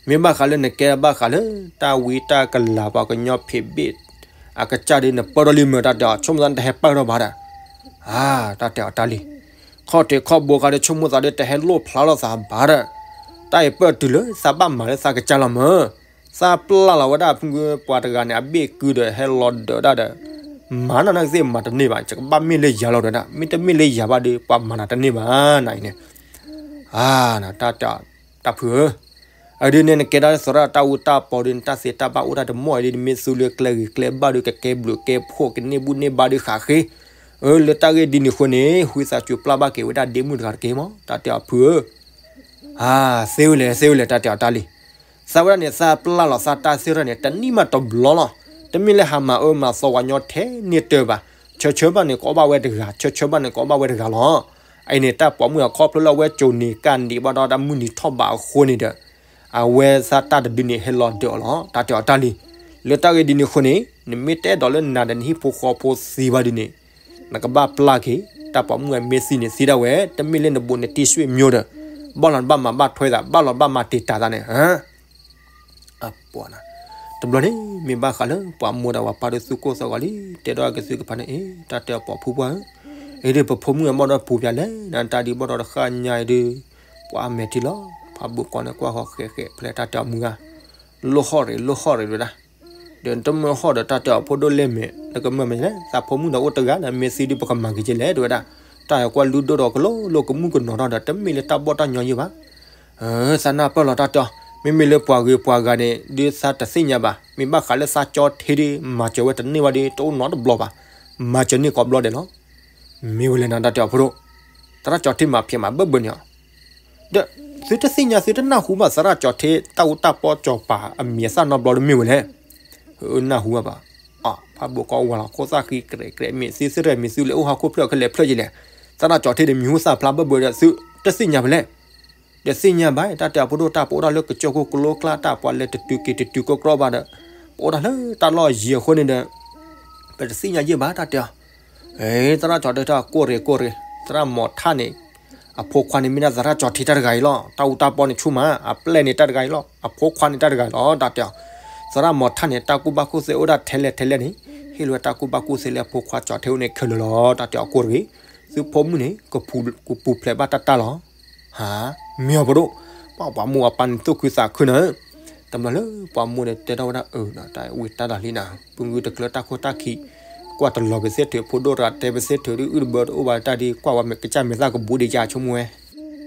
မ့ၢ်ဘၣ်ဃးလၢနကဲဘၣ်ဃးလၢ တၢ်ဝံတၢ်ကလၤပှၤကညီဖံးဘ့ၣ် အကစၢ်ဒီး နပၢၢ်ထီၣ်လံမ့ၢ် တၢ်တဲအီၤ ဆိကမိၣ်သးတဟဲပၢၢ်ထီၣ်ဘၣ်ဒီး, အါ တၢ်တဲအီၤတၢ်လံ, ခီၣ်ထံးခီၣ်ဘိခါဒီး ဆိကမိၣ်သးဒီးတဟဲလိၣ်ဖျါထီၣ်သးဘၣ်ဒီး, တၢ်အံၤပၢၢ်တုၤလၢသးဘၣ်မၤလၢသးကစၢ်လီၤမ့ၢ်, သးပျၢ်လီၤဝဲဒၣ်ဖုပှၤတဂၤန့ၣ် အဘ့ၣ်ကုဒီးဟဲလီၤဒၢးဒၣ်ဒီး မၤနၤနာ်က့သ့ၣ်မၤတန့ၢ်ဘၣ်, ယကဘၣ်မ့ၢ်လၢယၤလီၤ တဲဝဲဒၣ်, မ့တမ့ၢ်လၢယၤဘၣ်ဒီး ပှၤမၤနၤတန့ၢ်ဘၣ်နၤအံၤန့ၣ်. အါ တၢ်တဲအီၤ တၢ်ဖုဧၢ, အဒုးန့ၣ် နကဲဒၣ်လၢသရၣ်တၢ်အူတၢ်ပီဒီး နတၢ်သ့တၢ်ဘၣ်အိၣ်တၢ်တမီၢ်အံၤဒီး နမ့ၢ်သူလၢကျဲဂ့ၤကျဲဘၣ်ဒီး ကကဲဘျုးကဲဖှိၣ် ကန့ၢ်ဘူၣ်န့ၢ်ဘါဒီးဃးဃ့. အၢ လၢတၢ်ဂ့ၢ်ဒ်န့ၣ်အဃိန့ၣ် ဝံသးစူၤပျၢ်ဘၣ်က့ၤဝဲဒၣ်ဒ့မုၣ်တဂၤတက့ၢ်မး တၢ်တဲအီၤဖုဧၢ. အါ သ့ဝဲလဲၣ် သ့ဝဲလဲၣ် တၢ်တဲအီၤတၢ်လံ. သးဝဲဒၣ်န့ၣ် သးပျၢ်လီၤသးတၢ်သ့ၣ်တဖၣ်န့ၣ် တနံၣ်မးတဘျီလီၤ. တမ့ၢ်လၢဟးမၤအၢမၤသီပှၤညီထဲန့ၣ်တၢၢ်ဘၣ်. ဆၢဆၢဘၣ်န့ၣ် ကအီၣ်ဘၣ်ဝဲတဂၤ, ဆၢဆၢဘၣ်န့ၣ် ကအီၣ်ဘၣ်ဝဲတဂၤလီၤ. အအံၤန့ၣ် တၢ်ပိာ်မုၣ်အခီဖျိလၢအဝဲကိၤန့ၢ်ကၢ်န့ၢ်ဘၣ်ဒီးတၢ်မုၢ်နံၤထီၣ်ဘးအဃိန့ၣ်ဒီး အဝဲသးတၢ်တဒုန့ၣ် ဟဲလီၤဒၢးအီၤလီၤ တၢ်တဲအီၤတၢ်လံ. လၢတၢ်ဂ့ၢ်ဒ်န့ၣ်အဃိန့ၣ် နမ့ၢ်တအဲၣ်ဒိးလၢနၤဒီးနဟံၣ်ဖိဃီဖိသံဘၣ်ဒ်န့ၣ် နကဘၣ်ပျၢ်က့ၤ တၢ်ပိာ်မုၣ်အမ့ၢ်သံန့ၣ်သံဒၣ်ဝဲ, တမ့ၢ်လၢနဘူးနတံၢ်ဆွေမျိုးဒီး ဘၣ်လီၤဘၣ်မၤဘၣ်ထွဲသး ဘၣ်လီၤဘၣ်မၤတံာ်တာ်သးန့ၣ် အပှၤနၤ. တဘျီန့ၣ် မ့ၢ်ဘၣ်ဃးလၢပှၤမိၢ်ဒီးပှၤပၢ်ဒီးသူၣ်ကိၢ်သးဂီၤလံ, တဲဒီးက့ၤသုကဖးန့ၣ် အ့ တၢ်တဲအီၤပိာ်ဖုပှၢ်ဧၢ, အ့ဒ်ပဖိမုၣ်အဘီၣ်ဒီးပူၤပျဲလဲၣ် နတၢ်ဒ်ဘီၣ်ဒီးတဃၣ်ညါအံၤဒုး ပှၤအမဲာ်ထံလီၤ. ဖးဘိကီးန့ၣ်ကွၢ်ဃီၤဃဲးဃဲး ဖဲတၢ်တဲအီၤမုၢ်ဂၤ လိၣ်ဟီၣ်ရ့ၣ် လိၣ်ဟီၣ်ရ့ၣ်ဝဲဒၣ်. ဒီးနတမၢဟီၣ်ဒီးတၢ်တဲအီၤဖိဒိၣ်လဲၣ်မဲာ် နကမၢမ့ၢ်လဲၣ် သးဖိမုၣ်ဒီးအိၣ်တဂၤဒီး မ့ၢ်သံဒုးပကမၤက့ၤက့လဲၣ် တဲဝဲဒၣ်. တၢ်အံၤကွၢ်လုၢ်ဒိၣ်ဒီးကလိလိကမူၣ်ကနီၤထီၣ်ဒီး တမ့ၢ်လၢတၢ်ဘီၣ်တၢ်ညီယဲၢ်ဘၣ်. သးနၢ်ပၢၢ်လီၤတၢ်တဲအီၤ, မ့မ့ၢ်လၢပှၤဂ့ၤပှၤဂၤန့ၣ် ဒုးသးတသ့ၣ်ညါဘၣ်. မ့ၢ်ဘၣ်ဃးလၢသးကၠီထ့ဒုး မၤစၢၤဝဲတန့ၢ်ဘၣ်ဒီး တအိၣ်နီတဘျီဘၣ်. မၤစၢၤန့ၢ်ကိးဘျီဒဲးလီၤ. မ့ၢ်ဝဲလဲၣ်နတၢ်တဲအီၤဖိဒိၣ်, သရၣ်ကၠီထ့မၤဖျဲးမၤဘၢၣ်ဘၢၣ်န့ၣ်အီၤ ဒီးသုတသ့ၣ်ညါ သုတနၢ်ဟူဘၣ် သရၣ်ကၠီထ့တၢ်အူတၢ်ပီကၠီၤပၤအမံၤအသၣ်နီတဘျီဒီးမ့ၢ်ဝဲလဲၣ်. နၢ်ဟူဘၣ်ဘၣ်. အဖးဘိကီးဝဲလီၤခိၣ်သၣ်ဃံကရဲးကရဲး မ့ၢ်သ့သ့ရဲၣ် မ့ၢ်သုလဲၤအိၣ်ဟီၣ်ခိၣ်ဖျၢၣ်ကလဲၤဖျၢၣ်ယလဲၣ်. သရၣ်ကၠီထ့ဒီးမံၤဟူသၣ်ဖျါဘၢၣ်ဘၢၣ်ဒီး သုတသ့ၣ်ညါဖဲလဲၣ်. တသ့ၣ်ညါဘၣ် တၢ်တဲအီၤဖိဒိၣ် တၢ်ပအိၣ်ဒၣ်လၢကစၢၢ်ခိၣ်ကလိကျါ တၢ်ပှၤလဲၤတတုၤက့ၤတတုၤကီၢ်ကြီဘၣ်ဒီး ပအိၣ်ဒၣ်လၢတၢ်လီၢ်ယံၤအဃိန့ၣ်ဒီး ပတသ့ၣ်ညါယဲၢ်ဘၣ် တၢ်တဲအီၤ. သရၣ်ကၠီထ့တၢ်ကိၢ်ရ့ၣ်ကိၢ်ရ့ၣ် သရၣ်မီၤထၣ်န့ၣ် အဖိခွါန့ၣ်မ့ၢ်ဒၣ်သရၣ်ကၠီထ့တၢ်တဂၤအံၤလီၤ. တၢ်အူတၢ်ပီန့ၣ်ဆူၣ်မး အပျဲၢ်န့ၣ်တၢ်တဂၤအံၤလီၤ. အဖိခွါန့ၣ်တၢ်တဂၤအံၤလီၤ တၢ်တဲအီၤ. သရၣ်မီၤထၣ်န့ၣ် တၢ်ကူၣ်ဘၣ်ကူၣ်သ့အိၣ်ဒၣ်ထဲလဲၣ်ထဲလဲၣ်န့ၣ် ဟ့ၣ်လီၤဝဲတၢ်ကူၣ်ဘၣ်ကူၣ်သ့လၢအဖိခွါကၠီထ့အိၣ်န့ၣ်ခဲလၢာ်လီၤ တၢ်တဲအီၤကိၢ်တဂ့ၤ. သုဖိမုၣ်န့ၣ် ကပူၤဖျဲးဘၣ်တၢ်တၢ်လီၤ. ဟါ, မ့ၢ်အီၤဖိဒိၣ်, ပှၤမိၢ်အပၢ်န့ၣ်သူၣ်ခုသးခုနၤဧၢ. တဘျီလၢပှၤမိၢ်န့ၣ်တဲထီၣ်ဝဲဒၣ်အၢ တၢ်ဝံတၢ်ဒၢလံနၤ, ပငုာ်တကျၢၤတၢ်ခိၣ်တၢ်ခံ, ကွၢ်တလီၤပသ့ၣ်ထုး ဖိဒိၣ်တဂၤတဲပသ့ၣ်ထုးဒုး အုၣ်တဘၢတအိၣ်ဘၣ်တၢ်ဒ် ကွၢ်ဝဲမ့ၢ်ကစၢ်မဲာ်သၣ်ကဘူးဒံးယါဆိကမိၣ်ဝဲ.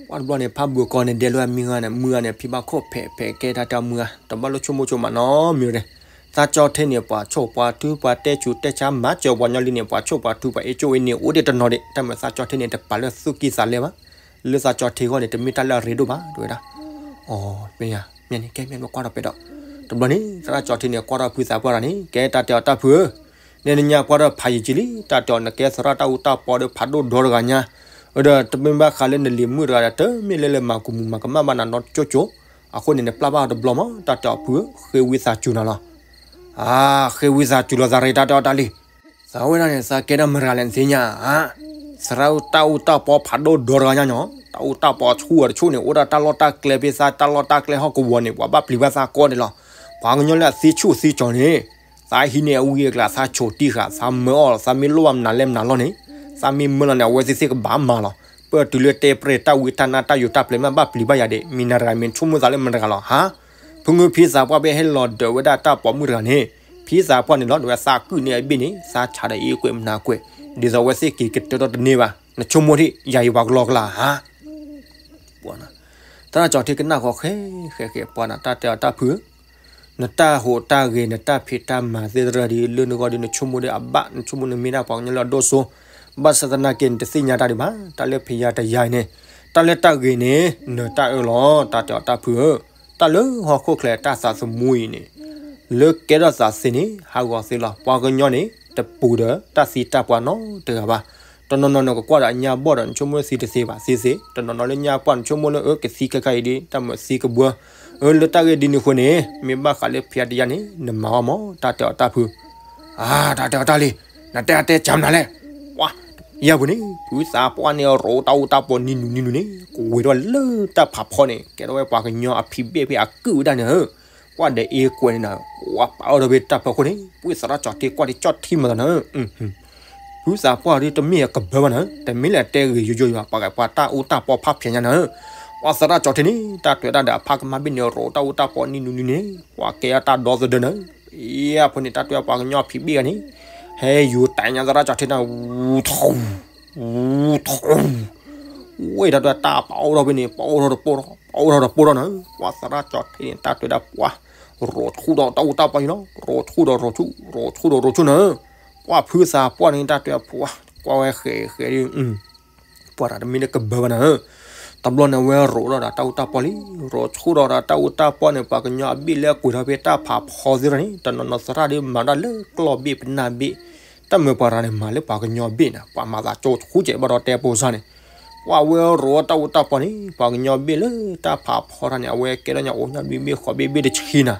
ပှၤတဘျီန့ၣ် ဖးဘိကီးန့ၣ်ဒဲးလၢအမံၤဂၤန့ၣ် မုၢ်ဂၤန့ၣ် ဖံးဘၣ်ခိၣ်ဖဲးဖဲးကဲတၢ်တဲအီၤ မုၢ်ဂၤ တဘၣ်လိၣ်ဆိကမိၣ်ဆိကမးနီတမံၤဒဲး. သးကၠီထ့န့ၣ် ပှၤဆိၣ်ပှၤထု ပှၤတဲဆူးတဲဆါ မၤစၢၤပှၤညီလံန့ၣ် ပှၤဆိၣ်ပှၤထု ပှၤအ့ၣ်ကၠိအ့ၣ်န့ၣ် အိၣ်ဒံးတနီၤဒံး တၢ်မုာ်သးကၠီထ့န့ၣ် တပာ်လၢသူၣ်ကံၢ်သးလဲဘၣ်. လၢသးကၠီထ့အဂီၢ်န့ၣ် တမ့ၢ်တၢ်လၢအရ့ဒိၣ်ဘၣ် တဲဝဲဒၣ်. အီၤ မ့ၢ်ဧါ, မ့ၢ်န့ၣ် ကဲမ့ၢ်ကွၢ်ဒီးပဲဒီး. တဘျီန့ၣ် သရၣ်ကၠီထ့န့ၣ် ကွၢ်ထီၣ်ဖုသးပှၢ်တဂၤန့ၣ် ကဲတၢ်တဲအီၤတၢ်ဖုဧၢ, နဲနညါပှၢ်ဒီးဖးယံာ်ကံလံ တၢ်တဲအီၤ နကဲသရၣ်တၢ်အူတၢ်ပီဒီးဖးဒိၣ်ဒီတဂၤညါ, ဒီးတမ့ၢ်ဘၣ်ဃးလၢနလံၤမုၣ်တဂၤဒီး တမ့ၢ်လၢလဲၤမၤကူၣ်မူးမၤကမၣ်ဘၣ်နၤနီတကၠိကၠိ, အဃိန့ၣ် နပျၢ်ဘၣ်အီၤတဘျီမး တၢ်တဲအီၤဖုဧၢ, ဃ့ဝံသးစူၤနၤလီၤ. အါ, ဃ့ဝံသးစူၤလီၤသးရ့ တၢ်တဲအီၤတၢ်လံ. သးဝဲဒၣ်န့ၣ် သးကဲဒၣ်မတၤတဂၤလဲၣ်နသ့ၣ်ညါဧါ. သရၣ်တၢ်အူတၢ်ပီဖးဒိၣ်ဒီတဂၤညါညီ, တၢ်အူတၢ်ပီဆူၣ်အီၤတဆူၣ်န့ၣ် အိၣ်ဒၣ်တၢ်လီၢ်တၢ်ကျဲဖဲသးတၢ်လီၢ်တၢ်ကျဲဟီၣ်ကဝီၤန့ၣ် ပှၤဘၣ်ပျံၤဘၣ်သးကိးဒဲးလီၤ. ပှၤကညီလၢအသံဆူၣ်သံကၠီၤန့ၣ် သးဟံးန့ၢ်အဝံအကျါ သးဆိၣ်တံၢ်ဃာ် သးမၢအီၤလီၤ. သးမ့ၢ်လိၣ်ဘၣ်မနုၤလဲၣ်မနုၤလီၤန့ၣ် သးမ့ၢ်မၢလီၤန့ၣ် အဝဲသ့ၣ်သ့ၣ်ကဘၣ်မၤလီၤ. ပၢၢ်တုၤလၢတဲပြဲၢ်တၢ်ဝံတၢ်နါတၢ်ယိာ်တၢ်ပျဲၤမး ဘၣ်ပျံၤဘၣ်ယၤဒံး မ့ၢ်နၤတဂၤ မ့ၢ်ဆိကမိၣ်သးလၢမတၤတဂၤလီၤဟါ. ဖုငုဖံသးပှၢ်ဘၣ်ဟဲလီၤဒၢးဝဲဒၣ်တၢ်ပိာ်မုၣ်တဂၤန့ၣ် ဖံသးပှၢ်န့ၣ်လီၤဒၢးဝဲသးကုၢ်န့ၢ်အဘ့ၣ်န့ၣ် သးဆးဒီးအ့ၣ်ကွဲးမနၤကွဲး ဒ်သိးအဝဲသ့ၣ်က့ၤကတၢၢ်ထီၣ်တန့ၢ်ဘၣ်. နဆိကမိၣ်ထံၣ် ယၤအံၤပှၤကလီကလါဧါ. သရၣ်ကၠီထ့ကနၣ်ဃီၤဃဲဃဲဃဲ ပှၤနၤ တၢ်တဲအီၤတၢ်ဖုဧၢ, နတၢ်ဟူးတၢ်ဂဲၤ နတၢ်ဖံးတၢ်မၤသ့ၣ်တဖၣ်ဒီး လၢနဂီၢ်ဒီး နဆိကမိၣ်ဒီးအဘၣ် နဆိကမိၣ်နမ့ၢ်ဒၣ်ပှၤကညီလၢအဒိၣ်စိ, ဘၣ်ဆၣ်သနာ်က့ နတသ့ၣ်ညါတၢ်ဒံးဘၣ်. တၢ်လၢဖံးယၤတယၤအံၤန့ၣ် တၢ်လၢတၢ်ဂ့ၤန့ၣ် နတၢ်အၢၣ်လီၤ တၢ်တဲအီၤတၢ်ဖုဧၢ, တၢ်လၢဟီၣ်ခိၣ်ချၢတၢ်သးသမူအံၤန့ၣ် လၢကဲထီၣ်သးသ့န့ၣ် ဟးဂီၤသ့လီၤ. ပှၤကညီန့ၣ် တပူၤဒီးတၢ်သံတၢ်ပှၢ်နီတဂၤဘၣ်. တနီၤနီၤန့ၣ် ကကွၢ်ဒီးအညါဘီၣ်ဒီး နဆိကမိၣ်သံတသ့ဘၣ် သ့သ့, တနီၤနီၤလၢညါပှၢ် နဆိကမိၣ်လၢအကသံခဲခါအံၤဒီး တၢ်မုာ်သံကဘှၢ, အၢ လၢတၢ်ဂ့ၢ်ဒ်န့ၣ်အဃိန့ၣ် မ့ၢ်ဘၣ်ဃးလၢဖံးယၤတယၤန့ၣ် နမၤအီၤမး တၢ်တဲအီၤတၢ်ဖု အါ တၢ်တဲအီၤတၢ်လံ, နတဲအတဲကၢ်မနုၤလဲၣ်. ပှၤ ယဲၢ်ပူၤန့ၣ် ဖုသးပှၢ်န့ၣ် ရိးတၢ်အူတၢ်ပီနံၤနုၤနံၤနုၤန့ၣ် ကဝဲၤထီၣ်လၢတၢ်ဖးဖီန့ၣ် ကဲထီၣ်ဝဲပှၤကညီအဖံးဘ့ၣ်ဖဲအကုၢ်ဝဲဒၣ်န့ၣ်ဧၢ, ကွၢ်ဒီးအ့ၣ်ကွဲးန့ၣ်နၤ, ပှၤပာ်အီၤဒီးဖဲတၢ်ဖီခိၣ်န့ၣ် ပှၤသရၣ်ကၠီထ့ကွၢ်ဒ်ကၠီၣ်ထံမၤသးနၤဧၢ ဖုသးပှၢ်ဒ်တမ့ၢ်အကဘၢဘၣ်နၤ, တမ့ၢ်လၢတဲဂ့ၤယိယိယွၤ ပှၤဂၤပှၤတၢ်အူတၢ်ပီဖးဖျဲးညါနၤဧၢ, ပှၤသရၣ်ကၠီထ့န့ၣ် တၢ်တွဲတၢ်ဒီးအဖါကမၣ်ဘ့ၣ်န့ၣ် ရိးတၢ်အူတၢ်ပီနံၤနုၤနံၤန့ၣ် ပှၤကဲအတၢ်ဒီသဒၢနၤဧၢ, အံၤအဖိန့ၣ် တၢ်တွဲပှၤကညီဖံးဘ့ၣ်ဂၤန့ၣ် ဟဲယူၤတဲာ်ညါသရၣ်ကၠီၣ်ထ့န့ၣ် ဝူထူ, ဝူထူ, ဝဲတၢ်တဲတၢ်ပအိၣ်ထီၣ်ဖဲန့ၣ် ပအိၣ်ထီၣ်တပိၢ်ထီၣ် ပအိၣ်ထီၣ်တပိၢ်ထီၣ်န့ၣ် ပှၤသရၣ်ကၠီၣ်ထ့န့ၣ် တၢ်တဲဝဲဒၣ်ပှၤ ရိးဆူၣ်ဒီးတၢ်အူတၢ်ပီအံၤလီၤ ရိးဆူၣ်ဒီးရိးဆူၣ် ရိးဆူၣ်ဒီးရိးဆူၣ်န့ၣ် ပှၤဖုသးပှၢ်န့ၣ် တၢ်တဲပှၤ ကွၢ်ဝဲဃဲးဃဲးဒီး ပှၤတၢ်တမ့ၢ်လၢကဘၢဘၣ်နၤဧၢ, တဘျီန့ၣ်ဝဲရိးဒီးတၢ်အူတၢ်ပီလံ, ရိးဆူၣ်ဒီးတၢ်အူတၢ်ပီန့ၣ် ပှၤကညီအဘ့ၣ်လၢအကွဲးထီၣ်ဖဲတၢ်ဖးဖီသ့ၣ်တဖၣ်န့ၣ် တနီၤနီၤသရၣ်ဒီးမၤတၢ်လၢကျီၢ်ဘ့ၣ်ပနၢ်ဘ့ၣ်, တၢ်မ့ၢ်ပှၤရၤန့ၣ် မၤလၢပှၤကညီဘ့ၣ်န့ၣ် ပှၤမၤသးကၠိဆူၣ်ကဲးဘၣ်ဒီးတဲပိစါန့ၣ်, ပှၤဝဲရိးတၢ်အူတၢ်ပီန့ၣ် ပှၤကညီဘ့ၣ်လၢတၢ်ဖးဖီတၢ်န့ၣ် အဝဲကဲထီၣ်ညါအိၣ်ညါဘ့ၣ်ဘ့ၣ်ဃီဘ့ၣ်ဘ့ၣ်တဆံနၤ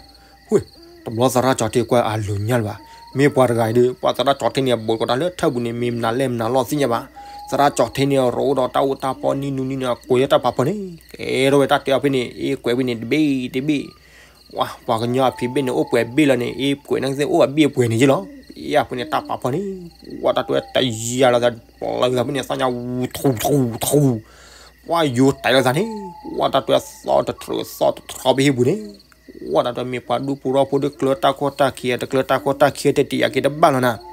ဝ့ၢ်, တဘျီသရၣ်ကၠီၣ်ထ့ကွၢ်အလိၤညါလၢၤဘၣ်, မ့ၢ်ပှၤတဂၤအံၤဒီး ပှၤသရၣ်ကၠီၣ်ထ့န့ၣ် အဘူးကီးတၢ်လၢထၢၣ်ပူၤန့ၣ် မ့ၢ်မနုၤလဲၣ်မနုၤလီၤသ့ၣ်ညါဘၣ်, သရၣ်ကၠီၣ်ထ့န့ၣ်ရိးဒီးတၢ်အူတၢ်ပီနံၤနူနံၤနၤ အကွဲးလၢတၢ်ဖးဖီန့ၣ် ကဲထီၣ်ဝဲတၢ်တဲအီၤဖဲန့ၣ် အ့ကွဲးဖဲန့ၣ်တဘ့ၣ်တဘ့ၣ်, ဝဲ ပှၤကညီအဖံးဘ့ၣ်န့ၣ် အိၣ်ပှဲၤဘ့ၣ်လီၤန့ၣ် အ့ကွဲးန့ၣ်ကသ့ၣ်အိၣ်အဘ့ၣ်အပှဲၤန့ၣ်ယ့လီၤ, အ့အပှဲၤန့ၣ်တၢ်ဖးဖီန့ၣ်, ဝဲတၢ်တဲတယၤလီၤသး ပျၢၤသးဖဲန့ၣ် သၣ်ညါဝူထူထူထူ ပှၤယူၤတဲာ်လီၤသးန့ၣ်, ပှၤတၢ်တဲသီတထြၢးသီတထြီဖဲဟံၣ်ပူၤန့ၣ်, ပှၤတၢ်တဲမ့ၢ်ပှၤဒူပူၤရီဖိဒီးကျၢၤတၢ်ခိၣ်တၢ်ခံ တကျၢၤတၢ်ခိၣ်တၢ်ခံတတံၤယၤက့ၤတဘၣ်လီၤနၤ,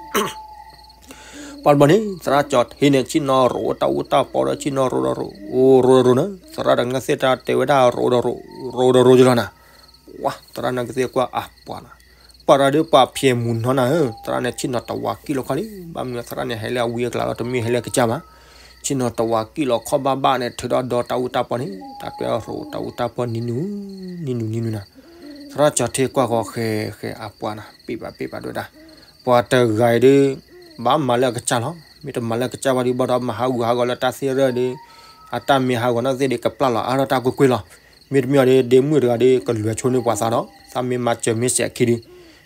ပှၤတဘျီန့ၣ် သရၣ်ကၠီၣ်ထ့န့ၣ် ဆ့ၣ်နီၤရိးတၢ်အူတၢ်ပီဒီး ဆ့ၣ်နီၤရိးဒီးရိး အိၣ်ရိးဒီးရိးန့ၣ် သရၣ်ဒီးနကသ့ၣ်တၢ်တဲဝဲဒၣ်ရိးဒီးရိး ရိးဒီးရိးယလီၤနၤ, ပှၤသရၣ်နကသ့ၣ်ကွၢ်အပှၤနၤ, ပှၤတၢ်ဒီးပှၤဖျဲးမုၢ်နီၤနၤဧၢ, သရၣ်န့ၣ်ဆ့ၣ်နီၤတဝးကံၣ်လီၤခီလံ, ဘၣ်မနုၤသရၣ်န့ၣ်ဟဲလၢအဝံအကျါလီၤ တမ့ၢ်ဟဲလၢအကစၢ်ဘၣ်, ဆ့ၣ်နီၤတဝးကံၣ်လီၤခီဘၣ်ဘၣ်န့ၣ် ထုးဒီးဒီးတၢ်အူတၢ်ပီန့ၣ် တၢ်တဲရိးတၢ်အူတၢ်ပီနံၤနူၤ နံၤနူၤနံၤနူၤနၤ, သရၣ်ကၠီၣ်ထ့ကွၢ်ဃီဃဲဃဲအပှၤနၤ ပ့ၣ်ဘၣ်ပ့ၣ်ဘၣ်ဒိၣ်ဒၣ်, ပှၤတဂၤအံၤဒီး ဘၣ်မၤလၢအကစၢ်လီၤ, မ့ၢ်တမၤလၢအကစၢ်ဘၣ်ဒီး ဘၣ်ဒီးမၤဟးဂူာ်ဟးဂီၤလၢတၢ်သ့ၣ်ရၢၣ်ဒီး အတၢ်မ့ၢ်ဟးဂီၤနီၢ်သ့ၣ်ဒီး ကပျၢ်လီၤအါထီၣ်တၢ်ကွ့ၢ်ကွ့ၢ်လီၤ, မ့တမ့ၢ်အီၤဒီး ဒ့မုၣ်တဂၤဒီး ကလွဲၤဆိန့ၢ်ပှၤသးဒီး သးမ့ၢ်မၤစၢၤမ့ၢ်စဲးခံဒီး,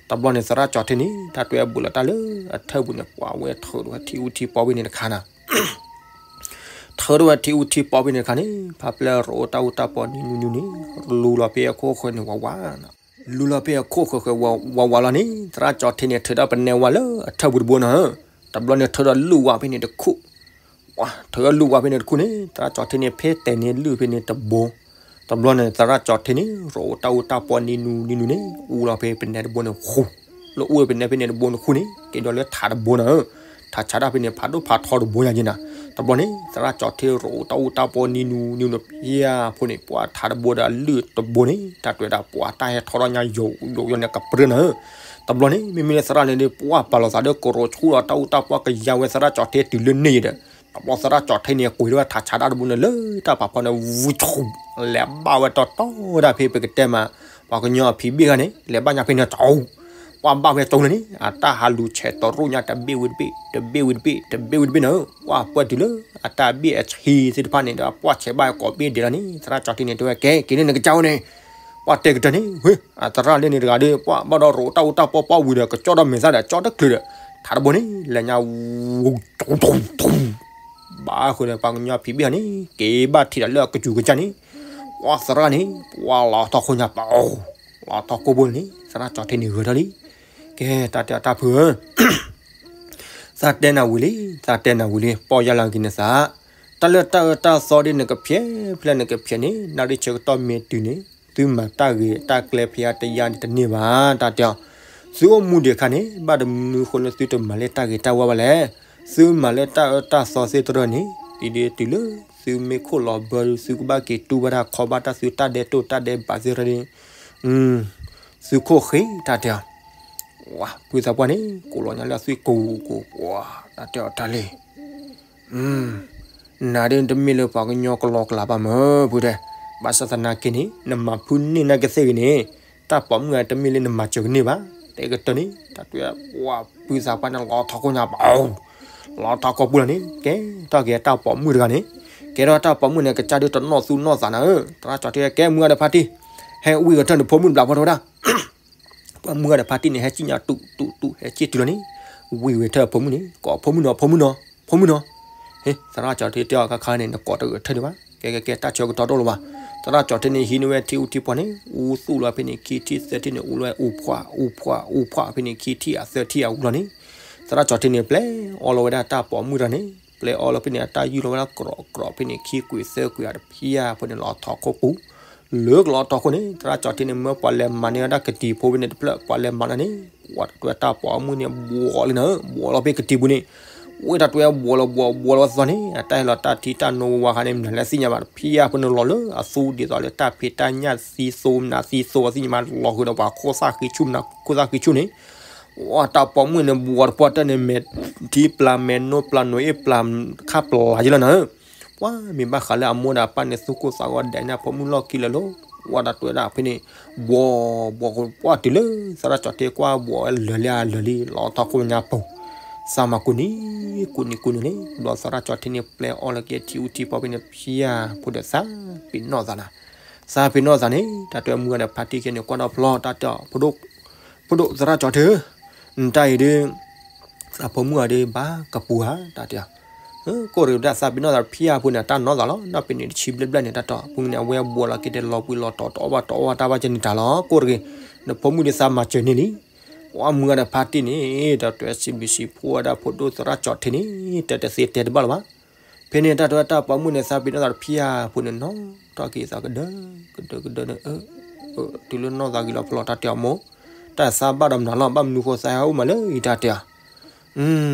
တဘျီန့ၣ်သရၣ်ကၠီၣ်ထ့န့ၣ် တၢ်တဲအဘူးလီၤတၢ်လၢအထၢၣ်ပူၤန့ၣ် ပှၤဝဲထုးထီၣ်ဝဲထံအူထံပီဖဲန့ၣ်တခါနၤ ထုးထီၣ်ဝဲထံအူထံပီဖဲန့ၣ်တခါန့ၣ် ဖးဖျဲၣ်ရိးတၢ်အူတၢ်ပီနံၤနူၤနံၤနူၤန့ၣ် လူၤလီၤဖဲအခိၣ်ဃၢၤန့ၣ် ဝးဝးနၤ, လူၤလီၤဖဲအခိၣ်ဃၢၤဃၢၤဝးဝးလီၤန့ၣ် သရၣ်ကၠီၣ်ထ့န့ၣ် ထုးထီၣ်ပနဲဝါလၢအထၢၣ်ပူၤတဘိနၤဧၢ, တဘျီန့ၣ်ထုးထီၣ်လူၣ်ဝါဖဲန့ၣ်တခိၣ်, ဝးထုးထီၣ်လူၣ်ဝါဖဲန့ၣ်တခိၣ်န့ၣ် သရၣ်ကၠီၣ်ထ့န့ၣ် ဖဲတဲာ်န့ၢ်လုၢ်ဖဲန့ၣ်တဘိ, တဘျီန့ၣ် သရၣ်ကၠီၣ်ထ့န့ၣ် ရိးတၢ်အူတၢ်ပီနံၤနူၤနံၤနူၤန့ၣ် အူလီၤဖဲပနဲတဘိန့ၣ်ဃူ, လၢအူလီၤပနဲဖဲန့ၣ်တဘိန့ၣ်ဃူန့ၣ် ကဲဒီးလၢထးတဘိနၤဧၢ, ထးဆးဒၣ်ဖဲန့ၣ် ဖးဒိၣ်ဖးထီတဘိညါက့နၤ, တဘျီန့ၣ် သရၣ်ကၠီၣ်ထ့ရိးတၢ်အူတၢ်ပီနံၤနူၤနံၤနူၤဖဲအဖိန့ၣ် ပှၤထးတဘိဒီးအလုၢ်တဘိန့ၣ် တၢ်တဲဝဲဒၣ်ပှၤတၢ်ဟဲထီထီၣ်ညါယိာ်ယိာ်ယိာ်န့ၣ်ကပြၢနၤဧၢ, တဘျီန့ၣ် မ့မ့ၢ်လၢသရၣ်န့ၣ်ဒီး ပှၤပာ်လီၤသးဒီးကရိးဆူၣ်ဒီးတၢ်အူတၢ်ပီကယၤဝဲသရၣ်ကၠီၣ်ထ့တုၤလၢန့ၣ်ဒီး တဘျီသရၣ်ကၠီၣ်ထ့န့ၣ် ကွံာ်ထီၣ်ဝဲထးဆးဒၣ်တဘိန့ၣ် လၢတၢ်ဖးဖီန့ၣ် ဝူဆူၣ် လဲၤဘၣ်ဝဲတီတီဒၣ်ဖဲပကတဲမး ပှၤကညီအဖံးဘ့ၣ်ဂၤန့ၣ် လဲၤဘၣ်ညါဖဲန့ၣ်ကၠီ ပှၤဘၣ်ဝဲကၠီလၢန့ၣ် အတၢ်ဟးလူၤဆဲးတရိၣ်ညါတဘ့ၣ်ဝံၤတဘ့ၣ် တဘ့ၣ်ဝံၤတဘ့ၣ် တဘ့ၣ်ဝံၤတဘ့ၣ်န့ၣ် ပှၤပှဲၤတုၤလၢအတၢ်ဘ့ၣ်အဆံသ့ၣ်တဖၣ်န့ၣ်ဒီး ပှၤဆဲးဘၣ်ကိးဘ့ၣ်ဒဲးလီၤန့ၣ် သရၣ်ကၠီၣ်ထ့န့ၣ် တဲဝဲကဲ က့ၤန့ၣ်နကစၢ်ဝဲန့ၣ် ပှၤတဲကတၢၢ်န့ၣ် ဝ့ၢ် အသရၣ်လၢန့ၣ်တဂၤဒီး ပှၤဘၣ်ဒီးရိးတၢ်အူတၢ်ပီပီဝံၤဒီး ကကၠီဒီးမဲာ်သၣ်ဒီး ကၠီတချုးဒီး ထးတဘိန့ၣ် လဲၤညါဝူ ဘၣ်ဃုာ်ဒီး ပှၤကညီဖံးဘ့ၣ်ဟီန့ၣ် က့ၤဘၣ်ထံးဒီးလၢအကစူၤကစၢ်န့ၣ် ပှၤသရၣ်န့ၣ် ပှၤလီၤထီၣ်ခိၣ်ညါပၤ လီၤထီၣ်ခိၣ်ဘိန့ၣ် သရၣ်ကၠီၣ်ထ့န့ၣ်ဂဲၤထီၣ်လံ ကဲ တၢ်တဲအီၤတၢ်ဖုဧၢ သးတဲနၤဝံၤလံ သးတဲနၤဝံၤလံ ပီၢ်ယၢ်လၢက့ၤနသး တၢ်လၢတၢ်အၢတၢ်သီဒ်နကဖျဲး ဖဲလၢနကဖျဲးန့ၣ် နၣ်ရံၣ်ဆၢကတီၢ်မ့ၢ်တုၤန့ၣ် သုမၤတၢ်ဂ့ၤတၢ်ကျဲဖဲအတယါန့ၣ်တန့ၢ်ဘၣ် တၢ်တဲအီၤ သုအိၣ်မူဒံးအခါန့ၣ် ဘၣ်တမနုၤဃိလၢသုတမၤလၢတၢ်ဂ့ၤတၢ်ဝါဘၣ်လဲၣ် သုမၤလၢတၢ်အၢတၢ်သီသ့ၣ်တဖၣ်န့ၣ် ဒ်ဒ်တုၤလၢသုမ့ၢ်ခိၣ်လီၤဘၢဒီး သုကဘၣ်က့ၤတူၢ်ဘၣ်တၢ်ခီဘၣ်တၢ်သုတၢ်ဒဲးတိၢ်တၢ်ဒဲးဘးသ့ၣ်တဖၣ်န့ၣ် သုခိၣ်ဃ့တၢ်တဲအီၤ ဝါ ဖုသးပှၢ်န့ၣ် ကိးလီၤညါလၢအသွံၣ်ကိၤကိၤ ပှၤ တၢ်တဲအီၤတၢ်လံ နၤဒ်နတမ့ၢ်လၢပှၤကညီကလီကလးဘၣ်မၢ် ဖုတဲ, ဘၣ်ဆၣ်သနာ်က့န့ၣ် နမၤဖုန့ၢ်နာ်က့သ့ၣ်ဂ့ၤန့ၣ် တၢ်ပိာ်မုၣ်အတမ့ၢ်လၢနမၤစၢၤကန့ၢ်ဘၣ်, တဲကတၢၢ်န့ၣ် တၢ်တဲ ပှၤ ဖုသးပှၢ်န့ၣ် လီၤထီၣ်ခိၣ်ညါပၤ, လီၤထီၣ်ခိၣ်ပူၤလီၤန့ၣ် ကဲထီၣ်က့ၤတၢ်ပိာ်မုၣ်တဂၤန့ၣ်, ကဲထီၣ်တၢ်ပိာ်မုၣ်န့ၣ် ကစၢ်ဒုးတနီၣ်သူၣ်နီၣ်သးနၤဧၢ, သရၣ်ကၠီၣ်ထ့ ကဲမုၢ်ဂၤဒီးဖါတံၢ်, ဟဲဝံဂဲၤထၢၣ်နဖိမုၣ်တဘျီဖီတဲဝဲဒၣ် ပှၤမုၢ်ဂၤဒီးဖါတံၢ်န့ၣ် ဟဲစံၣ်ညီၣ်တူးတူးတူး ဟဲစံၣ်တုၤလီၤန့ၣ်, ဝံဂဲၤထၢၣ်အဖိမုၣ်န့ၣ် ကိးဖိမုၣ်နီၤ ဖိမုၣ်နီၤ ဖိမုၣ်နီၤ, ဟ့ သရၣ်ကၠီၣ်ထ့တဲအီၤခါခါန့ၣ် နကိးတဂဲၤထၢၣ်ဒံးဘၣ်, ကဲကဲကဲ တၢ်ဆၢကတီၢ်တအိၣ်လၢၤဘၣ်, သရၣ်ကၠီၣ်ထ့န့ၣ် ဟံးန့ၢ်ဝဲထံအူထံပီန့ၣ် အူသူၣ်လီၤဖဲန့ၣ် ခံထံၣ်သၢထံၣ်န့ၣ် အူလီၤဝဲအူဖှၣ်အူဖှၣ်အူဖှၣ်ဖဲန့ၣ် ခံထံၣ်အသၢထံၣ်အူလီၤန့ၣ်, သရၣ်ကၠီၣ်ထ့န့ၣ် ပျဲအီလီၤဝဲဒၣ်တၢ်ပိာ်မုၣ်တဂၤန့ၣ် ပျဲအီလီၤဖဲန့ၣ် အတၢ်ယူၢ်လီၤဝဲဒၣ်ကြီကြီဖဲန့ၣ် ခံကွံာ်သၢကွံာ်အတဖျၢၣ်ဖဲန့ၣ် လီၤထီၣ်ခိၣ်ပူၤ, လၢကလီၤတီၢ်ခိၣ်န့ၣ် သရၣ်ကၠီထ့န့ၣ် မၢပှၤလဲၤမၤန့ၢ်ဝဲဒၣ်ကတံၤဖိဖဲန့ၣ်တဖျၢၣ် ပှၤလဲၤမၤန့ၢ်န့ၣ် ပှၤတၢ်တွဲတၢ်ပိာ်မုၣ်န့ၣ် ဘှီးလံနၤဧၢ, ဘှီးလီၤဖဲကတံၤပူၤန့ၣ်, ဝဲတၢ်တွဲဘှီးလီၤဘှီး ဘှီးလီၤသီန့ၣ် အတၢ်ဟဲလီၤတၢ်ထံတၢ်နိဝါခါန့ၣ် မနုၤလဲၣ်သ့ၣ်ညါဘၣ် ဖဲအဖိန့ၣ်လီၤလၢအသူဒ်သိးလၢတၢ်ဖံးတၢ်ညၣ်သံသိမနုၤသံသိသ့ၣ်ညါဘၣ် လီၤဃုာ်ဒီးပှၤခိၣ်သၣ်ဃံဆူၣ်မနုၤ ခိၣ်သၣ်ဃံဆူၣ်န့ၣ် ဝဲတၢ်ပိာ်မုၣ်န့ၣ် ဘှီးတပှၢ်တၢၢ်န့ၣ် မဲာ်ထံပျၢ်မဲာ်နိပျၢ်နိအ့ၣ်ပျၢ်ခါပျၢ်ယလီၤနၤဧၢ, ပှၤမ့ၢ်ဘၣ်ဃးလၢအမိၢ်ဒီးအပၢ်န့ၣ် သူၣ်ကိၢ်သးဂီၤဒဲးန့ၣ် ဖိမုၣ်လီၢ်ခံလၢာ်လီၤ, ဝဲတၢ်တွဲဒၣ်ဖဲန့ၣ် ဘှီးဘှီးပှၢ်တုၤလၢ သရၣ်ကၠီထ့ကွၢ်ဘှီးဝဲလၢာ်လံလၢာ်လံ လီၤထီၣ်ခိၣ်ညါပူၤ, သးမၤကူနံၤ ကူနံၤကူနံၤန့ၣ် ဘျီသရၣ်ကၠီထ့န့ၣ် ပျဲအီၣ်လၢက့ၤထံအူထံဖီဖဲန့ၣ် ဖဲအဖိဒီးသးပ့ၤနီၣ်သးနၤ, သးပ့ၤနီၣ်သးန့ၣ် တၢ်တွဲမုၢ်ဂၤဒီးဖါတံၢ်ကဲန့ၣ် ကွၢ်ဒီးဖျီ တၢ်တဲအီၤ ဖိဒိၣ် ဖိဒိၣ်သရၣ်ကၠီထ့ဧၢ, နတၢ်အံၤဒ် သးဖိမုၣ်အီၤဒ်ဘၣ်ကပူၤဧါ တၢ်တဲအီၤ, ကိၣ်တဂ့ၤဒၣ်သးပ့ၤနီၣ်သးဖဲအဖိန့ၣ် တၢ်နီၢ်သးလီၤ နီၢ်ပ့ၤန့ၣ်တဆံဘျဲၣ်ဘျဲၣ်န့ၣ် တၢ်တဲအီၤ ဖဲန့ၣ် အဝဲဘှီးလီၤက့ၤတလီၤပှံၤလီၤတီၤတအီၣ်ဘၣ်တအီၣ်ဘၣ်တၢ်ဘၣ်ကဲန့ၣ်တၢ်လီၤ ကိၣ်တဂ့ၤ, နဖိမုၣ်ဒ်သးမၤစၢၤန့ၢ်လံ, ပှၤမုၢ်ဂၤဒီးဖါတံၢ်န့ၣ် တၢ်တွဲစံးဘျုးစံးဖှိၣ်ဝဲဒၣ်ဖိဒိၣ်သရၣ်ကၠီထ့န့ၣ် တၢ်တသ့တဲတဘၣ်လၢၤဘၣ် ဖဲန့ၣ် တၢ်တဲဝဲတၢ်ပိာ်မုၣ်န့ၣ် သးပ့ၤနီၣ်သးတဖံအါဖိန့ၣ် နီၢ်ထီၣ်က့ၤသးကဒၢ ကဒၢကဒၢန့ၣ် တုၤလၢနီၢ်သးဂ့ၤလီၤဖဲလီၤ တၢ်တဲအီၤမိၢ်, တၢ်သးဘၣ်ဒီးမနုၤလီၤ ဘၣ်မနုၤဃိသးဟဲအိၣ်မးလၢအံၤ တၢ်တဲအီၤ,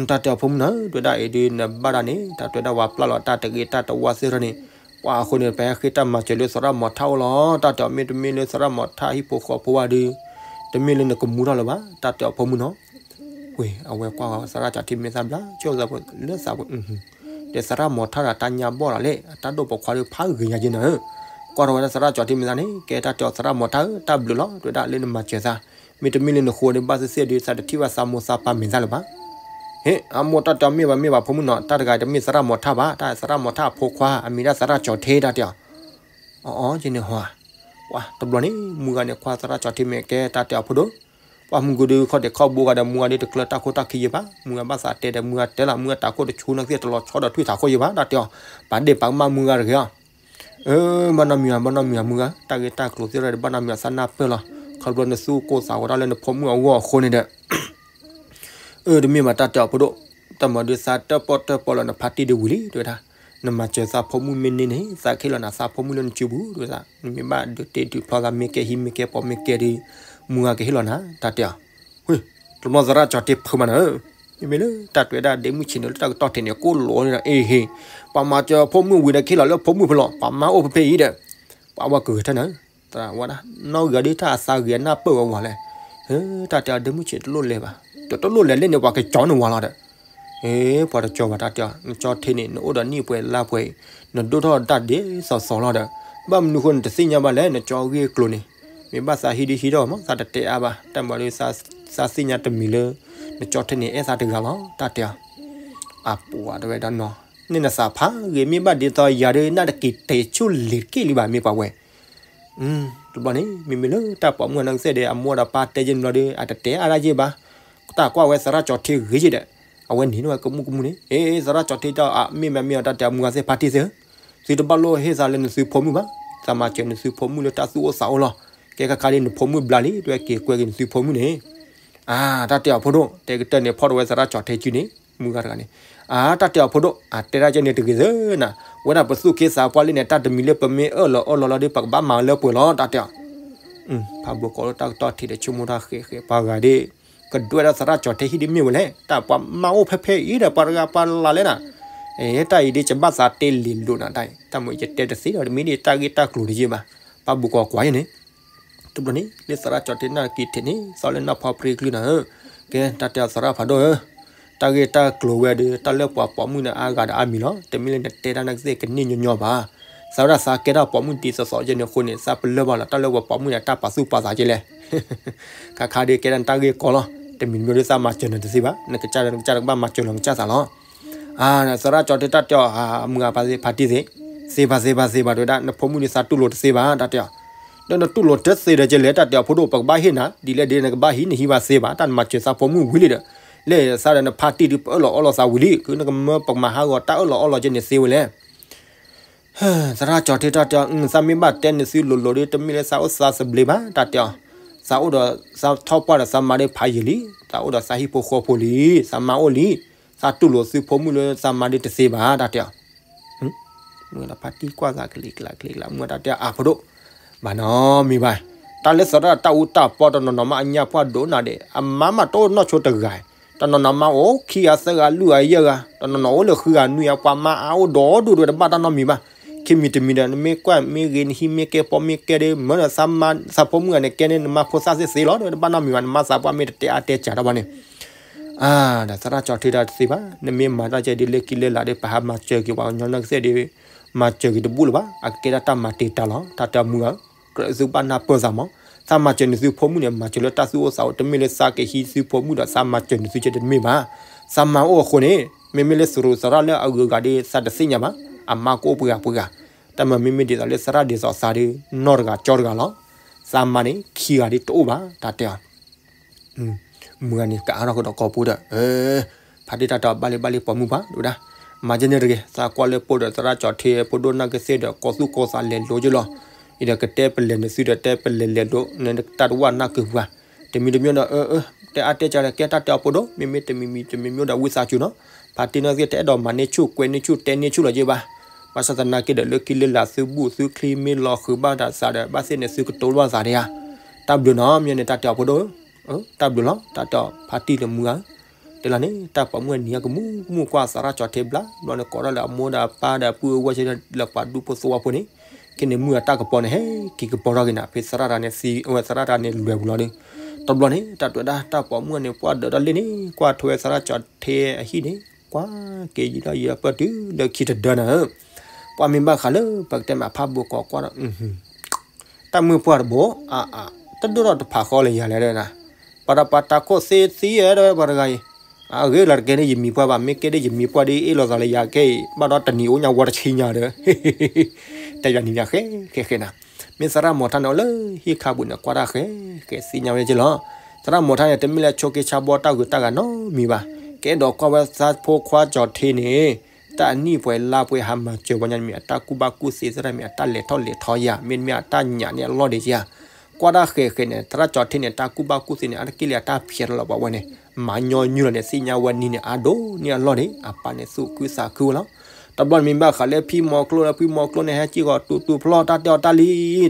တၢ်တဲအီၤဖိမုၣ်နီၤ တဲဝဲဒၣ်အံၤဒ်နဘၣ်တၢ်န့ၣ် တၢ်တဲဝဲဒၣ်ဝဲပျၢ်လီၤတၢ်တဂ့ၤတၢ်တဝါသ့ၣ်ထီၣ်န့ၣ်, ပှၤအဃိန့ၣ် ပဟဲဃ့တၢ်မၤစၢၤလၢသရၣ်မီၤထၣ်အိၣ်လီၤ တၢ်တဲအီၤ မ့တမ့ၢ်လၢသရၣ်မီၤထၣ်ဟံၣ်ဖိဃီဖိဝဲဒီး တမ့ၢ်လၢနကမူထီၣ်လၢၤဘၣ် တၢ်တဲအီၤဖိမုၣ်နီၤ ဝ့ၢ် အဝဲကွၢ်သရၣ်ကၠီထ့မ့ၢ်သၣ်ဘျါ ဆိသးဖိလၢသးဖိ, ဒီးသရၣ်မီၤထၣ်ဒီးတၢ်ညါဘီၣ်လီၤလဲၣ် အတၢ်ဒိၣ်ပိာ်ခွါဒီးဖးဂ့ၤညါက့နၤဧၢ, ကွၢ်ထီၣ်ဝဲဒၣ်သရၣ်ကၠီထ့မ့ၢ်သၣ်န့ၣ် ကဲတၢ်တဲအီၤသရၣ်မီၤထၣ်ဧၢ တၢ်ဘျုးလီၤ တဲဝဲဒၣ်လၢနမၤစၢၤသး, မ့တမ့ၢ်လၢနဃိဒီးဘၣ်သ့ၣ်သ့ၣ်ဒီး သးတထံၣ်ဘၣ်သးမိၢ်သးပၢ်မဲာ်သၣ်လၢၤဘၣ် ဟ့ၣ် အမိၢ်တၢ်တဲအီၤမ့ၢ်ဘၣ်မ့ၢ်ဘၣ်ဖိမုၣ်နီၤ တၢ်တဂၤတမ့ၢ်သရၣ်မီၤထၣ်ဘၣ် တၢ်သရၣ်မီၤထၣ်အဖိခွါ အမံၤဒၣ်သရၣ်ကၠီထ့ တၢ်တဲအီၤ အီအီ က့န့ၣ်ဟီဧါ, ပှၤတဘျီန့ၣ် မုၢ်ဂၤန့ၣ် ကွၢ်သရၣ်ကၠီထ့မ့ၢ်ကဲတၢ်တဲအီၤဖိဒိၣ်, ပှၤမုၢ်ကဒုခီၣ်ဒဲးခီၣ်ဘိဂၤဒီး မုၢ်ဂၤဒ်တကျၢၤတၢ်ခိၣ်တၢ်ခံယဲဘၣ်, မုၢ်ဂၤဘၣ်သးတဲဒီး မုၢ်ဂၤတဲလီၤ မုၢ်ဂၤတၢ်ခိၣ်တဆူနီၢ်သ့ၣ်တလီၤဆီဒီးထွံၣ်သးခိၣ်ယဲဘၣ် တၢ်တဲအီၤ, ပာ်ဒ့ၣ်ပာ်ကမၣ်မုၢ်ဂၤတဂ့ၤအီၤ, အၢ ဘၣ်နီတမံၤဧါ ဘၣ်နီတမံၤဧါမုၢ်ဂၤ, တၢ်ဂ့ၢ်တၢ်ကျိၤသ့ၣ်တဖၣ်ဒီး ဘၣ်နီတမံၤဧါ သးနၢ်ပၢၢ်လီၤ, ခီဖျိနသူၣ်ကိၢ်သးဂီၤတၢ်လၢနဖိမုၣ်အဂီၢ်အဃိန့ၣ်ဒီး အၢ တမ့ၢ်ဘၣ်တၢ်တဲအီၤဖိဒိၣ်, တၢ်မၤဒုးသးတၢၣ်ပီၣ်တၢၣ်ပီလီၤနဖါတံၢ်ဒုးဝံၤလံ တဲဝဲဒၣ်, နမၤစၢၤသးဖိမုၣ်မ့ၢ်န့ၢ်န့ၣ် သးကဟ့ၣ်လီၤနသးဖိမုၣ်လၢနစုပူၤ တဲဝဲဒၣ်, နမ့ၢ်ဘၣ်ဒုးတ့ဒုးဖျီသးမ့ၢ်ကဲဟံးမ့ၢ်ကဲပိာ်မ့ၢ်ကဲဒီး မုၢ်ဂၤကဟ့ၣ်လီၤနၤ တၢ်တဲအီၤ, ဝ့ၢ် တဘျီသရၣ်ကၠီထ့ဖုးမးနၤဧၢ, မ့မ့ၢ်လၢတၢ်တွဲဒၣ်ဒ့မုၢ်ဆ့ၣ်န့ၣ်လၢတၢ်ကတီၢ်ထံးန့ၣ် ကိၣ်လိာ်န့ၣ်ဒီး အ့ဟ့ၣ်, ပှၤမၤစၢၤဖိမုၣ်ဝံၤဒီးကဟ့ၣ်လီၤလၢဖိမုၣ်ဖဲလီၤ ပှၤမါအိၣ်ဖဲဖဲအံၤဒီး, ပှၤဝဲကဂဲၤထၢၣ်နၤဧၢ သရၣ်ဝဲဒၣ် နီၢ်ဂၤဒ်တၢ်အသးဂ့ၤအနၢ်ပၢၢ်ဝဲဝဲလဲၣ်, တၢ်တဲအီၤဒ့မုၢ်ဆ့ၣ်တလိၣ်လဲၤဘၣ်, တတလိၣ်လဲၤလဲၣ်န့ၣ် ပှၤကကၠီနဝၤလီၤဒီး, ဟ့ၣ် ပှၤတကၠီဘၣ်တၢ်တဲအီၤ နကၠီထ့န့ၣ် နအိၣ်ဒီးနံၣ်ပှဲၤလါပှဲၤအံၤ, နဒိၣ်ထီၣ်ဒၣ်ဒ်သိးသိးလီၤဒီး, ဘၣ်မနုၤဃိနတသ့ၣ်ညါဘၣ်လဲၣ် နကၠီဂ့ၢ်ကျိၤန့ၣ်, မ့ၢ်ဘၣ်သးဟံးဒ်ဟံးထီၣ်မး သးတတဲအါဘၣ် တၢ်မၤဒုး သးသ့ၣ်ညါတမံၤလၢ နကၠီထ့န့ၣ် အဲၣ်သးတဂၤလီၤ တၢ်တဲအီၤ အပှၤတဝဲဒၣ်နီၤ, န့ၣ်နသးဖးဂ့ၤ မ့ၢ်ဘၣ်ဒ်သိးယၤဒီး နတက့ၤတဲာ်ဆိၣ်လ့ၤတက့ၢ်လံဘၣ် မ့ၢ်ပှၤဝဲ, တဘျီန့ၣ် မ့မ့ၢ်လၢတၢ်ပိာ်မုၣ်အနီၢ်ကစၢ်ဒီး အမိၢ်ဒီးပၢ်တဲက့ၤန့ၣ်ဘျီဒီး အတတဲအါဒၣ်ယ့ၢ်ဘၣ်, တၢ်ကွၢ်ဝဲသရၣ်ကၠီထ့ဂ့ၤယ့ၢ်ဒီး, အဝဲန့ၣ်န့ၢ်ဝဲကမူၣ်ကမူၣ်န့ၣ်, အ့ သရၣ်ကၠီထ့ဒီး အမ့ၢ်မ့ၢ်မ့ၢ်အီၤတၢ်တဲအီၤ မုၢ်ဂၤသ့ၣ်ဖါတံၢ်သ့ၣ်ဧၢ, သုတဘၣ်လိၣ်ဟ့ၣ်သးလၢနသုဖိမုၣ်ဘၣ်, သးမၤစၢၤနသုဖိမုၣ်လၢတၢ်သူၣ်အိၣ်သးအိၣ်လီၤ, ကဲခါခါဒ်နဖိမုၣ်ဘျါလံ တဝဲက့ၤကွဲက့ၤနသုဖိမုၣ်န့ၣ် အါ တၢ်တဲအီၤဖိဒိၣ် တဲကတၢၢ်န့ၣ် ဖီၣ်ထီၣ်ဝဲသရၣ်ကၠီထ့စုန့ၣ် မုၢ်ဂၤတဂၤန့ၣ်, အါ တၢ်တဲအီၤဖိဒိၣ် အတဲဒၣ်ကဲန့ၣ်တဂ့ၤသၢနၤ, ဝဲဒၣ်ပသူၣ်က့သးပှၢ်လံန့ၣ် တၢ်တမံၤလၢပမ့ၢ်အၢၣ်လီၤအၢၣ်လီၤလီၤဒီး ပကဘၣ်မၤလၢပှဲၤလီၤ တၢ်တဲအီၤ, ဖးဘိကိးလၢတၢ်ကတီၢ်ထံးဒီး ဆိကမိၣ်တၢ်ဃဲးဃဲး ပှၤဂၤဒ် ကဒွဲၣ်ဒၣ်သရၣ်ကၠီထ့ဟံၣ်ဒ်မ့ၢ်ဝဲလဲၣ်, တၢ်ပှၤမါအိၣ်ဖဲဖဲအံၤဒီး ပှၤတဂၤပှၤလၢ်လဲၣ်နၤ, အ့ တၢ်အံၤဒ်ယဘၣ်သးတဲလံာ်လိာ်နၤတၢ်အံၤ တၢ်မ့ၢ်ယတဲတသ့ဒီး တမ့ၢ်ဒ်တၢ်ဂ့ၢ်တၢ်ကျိၤတယ့ၢ်ဘၣ်, ဖးဘိကိးကွၢ်ယဲန့ၣ် တဘျီန့ၣ် လၢသရၣ်ကၠီထ့နၢ်က့ၤထံးန့ၣ် သီလၢနီၢ်ဖီပြံကလုၢ်နၤဧၢ, ကဲ တၢ်တဲအီၤသရၣ်ဖးဒိၣ်ဧၢ, တၢ်ဂ့ၢ်တၢ်ကျိၤဝဲဒီး တၢ်လၢပှၤပိာ်မုၣ်န့ၣ်အါဂၤဒီးအါမံၤလီၤ, တမ့ၢ်လၢနတဲတၢ်နာ်က့သ့ၣ်ကန့ၢ်ညီညီဘၣ်, သးဝဲဒၣ်သးကဲထီၣ်ပိာ်မုၣ်ဒ်သိးသိးကဲန့ၣ်အဃိန့ၣ် သးပလၢၢ်ဘၣ်လီၤ တၢ်လၢပှၤပိာ်မုၣ်န့ၣ် တၢ်ပာ်သူၣ်ပာ်သးကဲလဲၣ် ခါခါဒ်ကဲဒၣ်တၢ်ဂ့ၢ်ကီလီၤ, တမံၤမံၤဒီးသးမၤစၢၤနၤတသ့ဘၣ်, နကစၢ်ဒီးနကစၢ်တကဘၣ်မၤစၢၤလီၤနကစၢ်သးလီၤ. အါ သရၣ်ကၠီထ့တၢ်တဲအီၤ အမုၢ်ဂၤဖါတံၢ်သ့ၣ်, သ့ဘၣ်သ့ဘၣ်သ့ဘၣ် တဲဝဲဒၣ် နဖိမုၣ်ဒ်သးတူၢ်လိာ်တသ့ဘၣ် တၢ်တဲအီၤ, ဒီးနတူၢ်လိာ်တသ့ဒီးကလဲၣ် တၢ်တဲအီၤဖိဒိၣ် ပကဘၣ်ဟ့ၣ်နၤ ဒ်လဲၣ်ဒ်နကဘၣ်ဟံး နဟံးဘၣ်သ့ဘၣ် တၢ်နမၤစၢၤသးဖိမုၣ်ဝံၤလံဒီး, လၢသးဒီးနဖါတံၢ်ဒ်ပအၢၣ်လီၤအီလီၤသးဝံၤလံ ခုနကမၢပကမၤဟးဂီၤတၢ်အၢၣ်လီၤအီလီၤကဲန့ၣ်သ့ဝဲလဲၣ် သရၣ်ကၠီထ့တၢ်တဲအီၤ သးမ့ၢ်ဘၣ်တဲနသုလိၤလိၤဒီး တမ့ၢ်လၢသးအိၣ်သးသဘျ့ဘၣ် တၢ်တဲအီၤ, သးအိၣ်ဒီး သးထီၣ်ပှၢ်ဒီးသးမါဒီးဖးယံာ်လံ, သးအိၣ်ဒီးသးဟံၣ်ဖိဃီဖိလံ, သးမါအိၣ်လံ, သးတူၢ်လိာ်သုဖိမုၣ်လၢသးမါဒီးတသ့ဘၣ် တၢ်တဲအီၤ, မုၢ်ဂၤဒီးဖါတံၢ်ကွၢ်သးကလံၤကျါကလံၤကျါ မုၢ်ဂၤတၢ်တဲအီၤ အၢ ဖိဒိၣ်, ဘၣ်နီတမံၤဘၣ်. တၢ်လၢသရၣ်တၢ်အူတၢ်ပီတနီၤနီၤမးအညၣ်ပှၢ်ဒိၣ်နၤဒဲး အမါမးတအိၣ်နီၢ်ဆိတဂၤ, တနီၤနီၤမးအိၣ်ခံဂၤသၢဂၤလွံၢ်ဂၤယဲၢ်ဂၤ, တနီၤနီၤအိၣ်လၢဃုဂၤနွံဂၤ ပှၤမါအါအိၣ်ဒီဒူၣ်ဒီးတဘၣ်တၢ်နီတမံၤဘၣ်. ခံမံၤတမံၤဒီး နမ့ၢ်ကွၢ်မ့ၢ်ဂ့ၤ နဟံးမ့ၢ်ကဲ ပိာ်မ့ၢ်ကဲဒီး မၢဒီးသးမါသးဖိမုၣ်ဂၤန့ၣ်ကဲန့ၣ် နမါဖိသၣ်သ့ၣ်သ့လီၤ တဘၣ်နီတမံၤဘၣ်. နမါသးပှၢ်မ့ၢ်တတဲအါတဲစှၤတဘၣ်န့ၣ် ဒီးသရၣ်ကၠီၤထ့တၢ်တသ့ဘၣ်. နမ့ၢ်မၤတၢ်ကဲဒ်လၢခံလၢလာ်ဒီး ပဟးမၤစၢၤက့ၤပှၤကညီနီၢ်ကစၢ်ဒီး မၤစၢၤက့ၤတဘူၣ်လၢၤဘၣ်. အကကဲဒၣ်တၢ်မၤတ့ၢ်တၢ်လီၤ တၢ်တဲအီၤမုၢ်ဧၢ, ကြၢးသုဘၣ်နၢ်ပၢၢ်သးမး. သးမၤစၢၤန့ၢ်သုဖိမုၣ်န့ၣ် မၤစၢၤလၢတၢ်သူၣ်အိၣ်သးအိၣ် တမ့ၢ်လၢသးကဟံးသုဖိမုၣ်ဒီးသးမၤစၢၤန့ၢ်သုကဲတမ့ၢ်ဘၣ်. သးမၤအိၣ်အဃိန့ၣ် မ့မ့ၢ်လၢသရူးသရၣ်လၢအဂုၤအဂၤဒီးသးတသ့ၣ်ညါဘၣ်. အမါကအိၣ်ပှဲၤဂၤပှဲၤဂၤ, တၢ်မၤမ့မ့ၢ်ဒ်သိးလၢသရၣ်ဒ်သိးသးဒီး နီၢ်တဂၤကၠီတဂၤလီၤ. သးမါန့ၣ်ခံဂၤဒီးတအိၣ်ဘၣ် တၢ်တဲအီၤ မုၢ်ဂၤန့ၣ် ကအါထီၣ်ကဒီးကိာ်ပူၤဒီး ဖါတံၢ်တၢ်တဲအီၤ ဘၣ်လံဘၣ်လံပိာ်မုၣ်ပှၢ် ဒိၣ်ဒၣ်, မၤကဲန့ၣ်တဂ့ၤ. သးကွၢ်လၢပိာ်ဒီးသရၣ်ကၠီၤထ့ဖိဒိၣ်နီၢ်ကစၢ်ဒီး ကိးသူၣ်ကိးသးလဲၤလိၤက့လီၤ. အံၤဒီးကတဲပလဲၤန့ၣ်သုဒီးတဲပလဲၤလဲၤလိၤ နတၢ်တဝၣ်နၢ်ကုၢ်ပှၢ်, တမံၤတမံၤဒီး တဲအါတဲကၢၤဒီး ကဲတၢ်တဲအီၤဖိဒိၣ် မ့မ့ၢ်တမံၤမံၤတမံၤမံၤဒီးဝံသးစူၤနီၤ, ဖါတံၢ်နီၢ်ကစၢ်တအဲၣ်ဒိးမၤန့ၢ်ဆူၣ်ကွဲးန့ၢ်ဆူၣ်တဲန့ၢ်ဆူၣ်လီၤက့ဘၣ်. ဘၣ်ဆၣ်သနာ်က့ဒီးလၢခံလၢလာ်သုဘူၣ်သုချံမ့ၢ်လီၤဃုာ်ဘၣ်တၢ်သးဒီး ဘၣ်သ့ၣ်န့ၣ်သုကတိၤဘၣ်သးဒံးဧါ. တၢ်ဘျုးနီၤ မ့ၢ်န့ၣ်တၢ်တဲအီၤဖိဒိၣ် တၢ်ဘျုးလီၤ တၢ်တဲအီၤဖါတံၢ်လၢမုၢ်ဧၢ, တဲလီၤန့ၣ် တၢ်ပိာ်မုၣ်အနံၤအကမူၣ်မူၣ်ကွၢ်သရၣ်ကၠီၤထ့ဘျါဘျီန့ၣ် ကိးထီၣ်လၢအမိၢ်ဒီးအပၢ်ဒီးပုၢ်အဝဲၢ်လၢပှၤဒူဖိသဝီဖိန့ၣ်, ခဲန့ၣ်မုၢ်အတၢ်ကပီၤန့ၣ် ဟဲက့ၤကပီၤထီၣ်က့ၤနၤ ဖဲသရၣ်တဂၤန့ၣ်သံ အဝဲသရၣ်တဂၤန့ၣ်လွဲၢ်ပူၤလီၤဒီး, တဘျီန့ၣ် တၢ်တဲဝဲဒၣ် တၢ်ပိာ်မုၣ်အန့ၣ် ပှၢ်ဒၢးထီၣ်လ့ၣ်န့ၣ် ကွၢ်ထွဲသရၣ်ကၠီၤထ့အဟံၣ်န့ၣ် ကွၢ်က့ၤယံာ်ထီၣ်ယံာ်ထီၣ်ပၢၢ်တုၤလၢခံတဒၢနၤဧၢ, ပှၢ်မ့ၢ်ဘၣ်ဃးလၢပကတဲမ့ၢ်အဖးဘိကိးကွၢ်ဒီး တၢ်မုၢ်ပှၢ်တဘိ အါအါ တဒိၣ်ထီၣ်တဖးဃီလၢယၤလဲၣ်ဒီးနၤ, ပှၤဒီးပှၤတၢ်ခိၣ်သ့သ့ဧၢဒီးပှၤတဂၤအံၤ, အဂ့ၢ်လီၤတကဲန့ၣ် ယမံၤပှၢ်ဘၣ် မ့ၢ်ကဲဒ်ယမံၤပှၢ်ဒ်အ့ၣ်လိာ်သးလၢယၤခဲအံၤ ဘၣ်ဒီးတနံၤအိၣ်ညါဝီတဆံညါဒီး တယၤနံၤညါဃဲဃဲဃဲနၤ, မ့ၢ်သရၣ်မီၤထါန့ၣ်အီၤလၢဟံၣ်ခါပူၤန့ၣ် ကွၢ်တၢ်ဃဲဃဲသ့ၣ်ညါဝဲက့လီၤ, သရၣ်မီၤထါန့ၣ် တမ့ၢ်လၢဆိးက့ဆါဘီတၢ်ဂုၤတၢ်ဂၤနီတမံၤဘၣ်, ကအဲၣ်ဒိးကွၢ်ဝဲသးဖိခွါကၠီၤထ့န့ၣ် တၢ်အနံၣ်ပှဲၤလါပှဲၤဟးမၤစၢၤပှၤညီန့ၣ်မ့ၢ်အတၢ်ကူၣ်ဘၣ်ကူၣ်သ့သရၣ်မ့ၢ်အတၢ်လဲၤထီၣ်လဲၤထီယၤ မ့တမ့ၢ်အတၢ်ညၣ်န့ၣ်အလီၢ်ဒံးဧါ, ကွၢ်တၢ်ဃဲဃဲန့ၣ် သရၣ်ကၠီၤထ့န့ၣ် တၢ်ကူၣ်ဘၣ်ကူၣ်သ့န့ၣ် အါတက့ၢ်လၢအတၢ်ဖျဲးထီၣ်လီၤပှၤဝဲန့ၣ်, မၤညီနုၢ်လီၤန့ၣ် သ့ၣ်ညါဝဲနံၤန့ၣ် အါဒိၣ်န့ၢ်အလီၢ်န့ၣ် အပၢ်န့ၣ်သူၣ်ခုသးခုဝဲလီၤ, တဘျီန့ၣ်မ့ၢ်ဘၣ်ဃးလၢဖံမီၤကျိဒီး ဖံမီၤကျိန့ၣ် ဟဲက့ၢ်ဂီၤတူတူဖျီၣ်တၢ်တဲအီၤတၢ်လ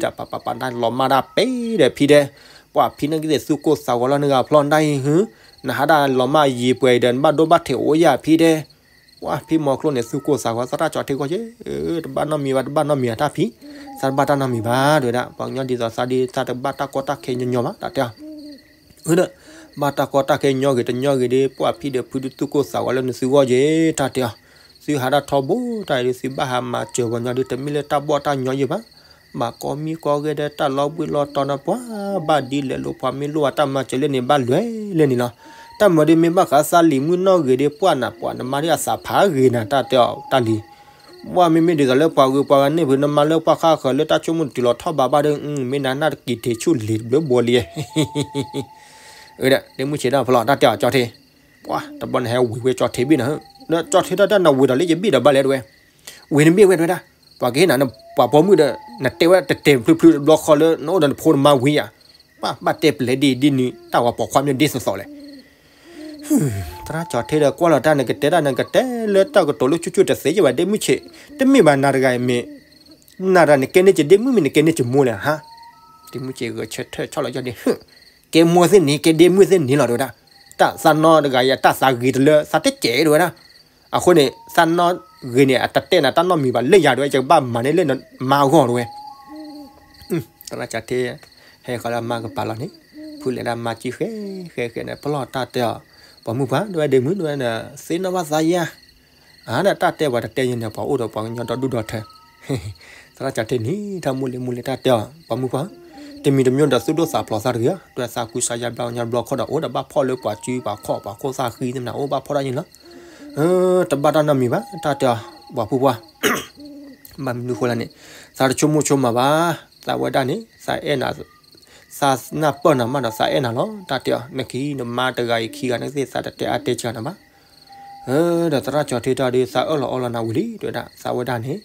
ံ, တၢ်ပၢ်ပၢ်ပၢ်တၢ်လီၤမၢ်တၢ်ပဲဒီးဖံဒဲး, ပှၢ်ဖံန့ၣ်ကသ့ၣ်သူၣ်ကိၢ်သးဂီၤလီၤနဂၤဖျီၣ်တၢ်အံၤဟူ, နဟးဒၣ်လီၤမၢ်ယံာ်ပှဲၤအံၤဒီး နဘၣ်ဒိဘၣ်ထံးအိၣ်ယၤဖံဒဲး ပှၢ်ဖံမီၤကျိန့ၣ်သူၣ်ကိၢ်သးဂီၤ သရၣ်ကၠီၤထ့ကီၢ်က့, တဘၣ်နီတမံၤဘၣ် တဘၣ်နီတမံၤဘၣ်တၢ်ဖံ, သးတဘၣ်တၢ်နီတမံၤဘၣ် တဲဝဲဒၣ် ပှၤကညီဒ်သိးသးဒ်သးတဘၣ်တၢ်ကီတၢ်ခဲညီညီဘၣ် တၢ်တဲအီၤ, ဒီး ဘၣ်တၢ်ကီတၢ်ခဲညီဂ့ၤတညီဂ့ၤဒီး ပှၢ်ဖံဒီးဖုဒုးသူၣ်ကိၢ်သးဂီၤလၢနသုဂီၢ်က့ တၢ်တဲအီၤ, သုဟးဒၣ်ထီဘိတၢ်အံၤဒီး သုဘၣ်ဟးမၤစၢၤပှၤညီဒီး တမ့ၢ်လၢတၢ်ဘီၣ်တၢ်ညီယဲၢ်ဘၣ် ဘၣ်ကီမံကီဂဲၤဒီးတၢ်လီၤဘှံးလီၤတီၤနၤ ပှၤဘၣ်ဒ်လဲၣ်လိာ် ပှၤမ့ၢ်လိၣ်ဘၣ်တၢ်မၤစၢၤလၢန့ၣ် ဘၣ်လွဲၢ်လၢန့ၣ်လီၤ. တၢ်မၤဒီးမ့ၢ်ဘၣ်ဃးသးလံၤမုၣ်နီၢ်ဂ့ၤဒီး ပှၢ်နၤပှၤနမါဒီးအသးဖးဂ့ၤနၤ တၢ်တဲအီၤတၢ်လံၤ, ပှၢ်မ့မ့ၢ်ဒ်သိးလၢပှၤဂုၤပှၤဂၤန့ၣ် ဖုနမါလၢပှၢ်ဃၣ်ဃၢၤလၢတၢ်ဆိကမိၣ်တုၤလီၤထီၣ်ဘးဘၣ်ဒီး မ့ၢ်နၤနၢ်တကံၤထံးဆူၣ်လံၤတဘျုးဘိလံ ဒ့မုၣ်ဆံးတၢ်ဖျီၣ် တၢ်တဲအီၤကၠီထ့, ပှၢ်တဘျီန့ၣ်ဟဲဝံၤဝဲကၠီထ့ဘ့ၣ်နၤ, ဒီးကၠီထ့တၢ်တဲနဝံၤဒီးလၢယဘ့ၣ်ဒီးဘၣ်လဲၣ်တဝဲ, ဝံၤနဘ့ၣ်ဝဲတဝဲဒၣ်, ပှၤကဟ့ၣ်နၤနပှၤပိာ်မုၣ်ဒီး နတဲဝဲတတဲာ်ဖျုးဖျုးတဘျီဃီလၢနအိၣ်ဒီးနဖိနမါဝံၤယၤ, ပှၢ်ဘၣ်တဲပလဲဒ်ဒ်နုၤ တၢ်ဝဲပိာ်ခွါမ့ၢ်ဒ်သိးသိးလဲၣ် သရၣ်ကၠီထ့ဒီးကွၢ်လီၤတၢ်နကတဲတၢ်နကတဲလၢတၢ်ကတိၤလၢ ဆူၣ်ဆူၣ်တသ့ယဘၣ် ဒ့မုၣ်ဆံး, တမ့ၢ်ဘၣ်နၤတဂၤအံၤမ့ၢ်, နၤတဂၤနကဲန့ၢ်ကဒ့မုၣ်မ့ၢ်နကဲန့ၢ်ကမိၢ်လဲၣ်ဟါ, ဒ့မုၣ်ဆံးဂဲၤဆၢထၢၣ်ဆီၣ်လီၤယီၤဒ့, ကဲမိၢ်သ့ၣ်န့ၣ် ကဲဒ့မုၣ်သ့ၣ်န့ၣ်လီၤတဝဲဒၣ်, တၢ်သးနီတဂၤအံၤအတၢ်သးဂ့ၤတလၢသးတကဲးတဝဲဒၣ်, အဃိန့ၣ် သးနီဂ့ၤန့ၣ် အတတဲနၤတၢ်နီတမံၤဘၣ် လၢယၤတဝဲ ယကဘၣ်မၤန့ၢ်လၢနမါအဂီၢ်တဝဲ သရၣ်ကၠီထ့ ဟဲဃီၤလၢအမါကပၤလီၤန့ၣ်, ဖုလဲၤဒၣ်မါကံၣ်ဃဲဃဲဃဲန့ၣ် ပလီၢ်တၢ်တဲအီၤ, ပိာ်မုၣ်ပှၢ် ဒဝဲဒ့မုၣ်ဒဝဲန့ၣ် သ့ၣ်နီၣ်ဘၣ်သးယါ, အတၢ်တဲပှၤတတဲယဲန့ၣ် ပှၤအိၣ်ဒီးပှၤကညီဒီဒူၣ်ဒီထၢ, သရၣ်ကၠီထ့န့ၣ် တၢ်မူလံမူလံတၢ်တဲအီၤ ပိာ်မုၣ်ပှၢ်, တမံၤတမံၤဒီးသူၣ်ဒိၣ်သးဖျိးသးတဂ့ၤ, ဒဝဲသးကူစါယါဘျါကညီတဘျီခီဒီး အိၣ်ဒီးဘၣ်ဖီၣ်လၢပှၤစုပှၤခီၣ်ပှၤခိၣ်သၣ်ဃံသ့ၣ်မနၤ အိၣ်ဘၣ်ဖီၣ်တၢ်ယဲလီၤ, တဘၣ်တၢ်နီတမံၤဘၣ် တၢ်တဲအီၤ, ပိာ်မုၣ်ပှၢ် ဘၣ်မနုၤဃိလဲၣ်န့ၣ်, သးတဆိကမိၣ်ဆိကမးဘၣ်, သးဝဲဒၣ်န့ၣ် သးအဲၣ်နၤ, သးနၢ်ပၢၢ်နၤမးဒီးသးအဲၣ်နၤလီၤ, တၢ်တဲအီၤ နကဟံးနမါတဂၤအံၤခံဂၤန့ၣ်သ့ၣ် သးတတဲအါတဲစှၤနၤဘၣ်, ဒီးသရၣ်ကၠီထ့တၢ်ဒီး သးအၢၣ်လီၤအီလီၤနၤဝံၤလံ တဲဝဲဒၣ်, သးဝဲဒၣ်န့ၣ်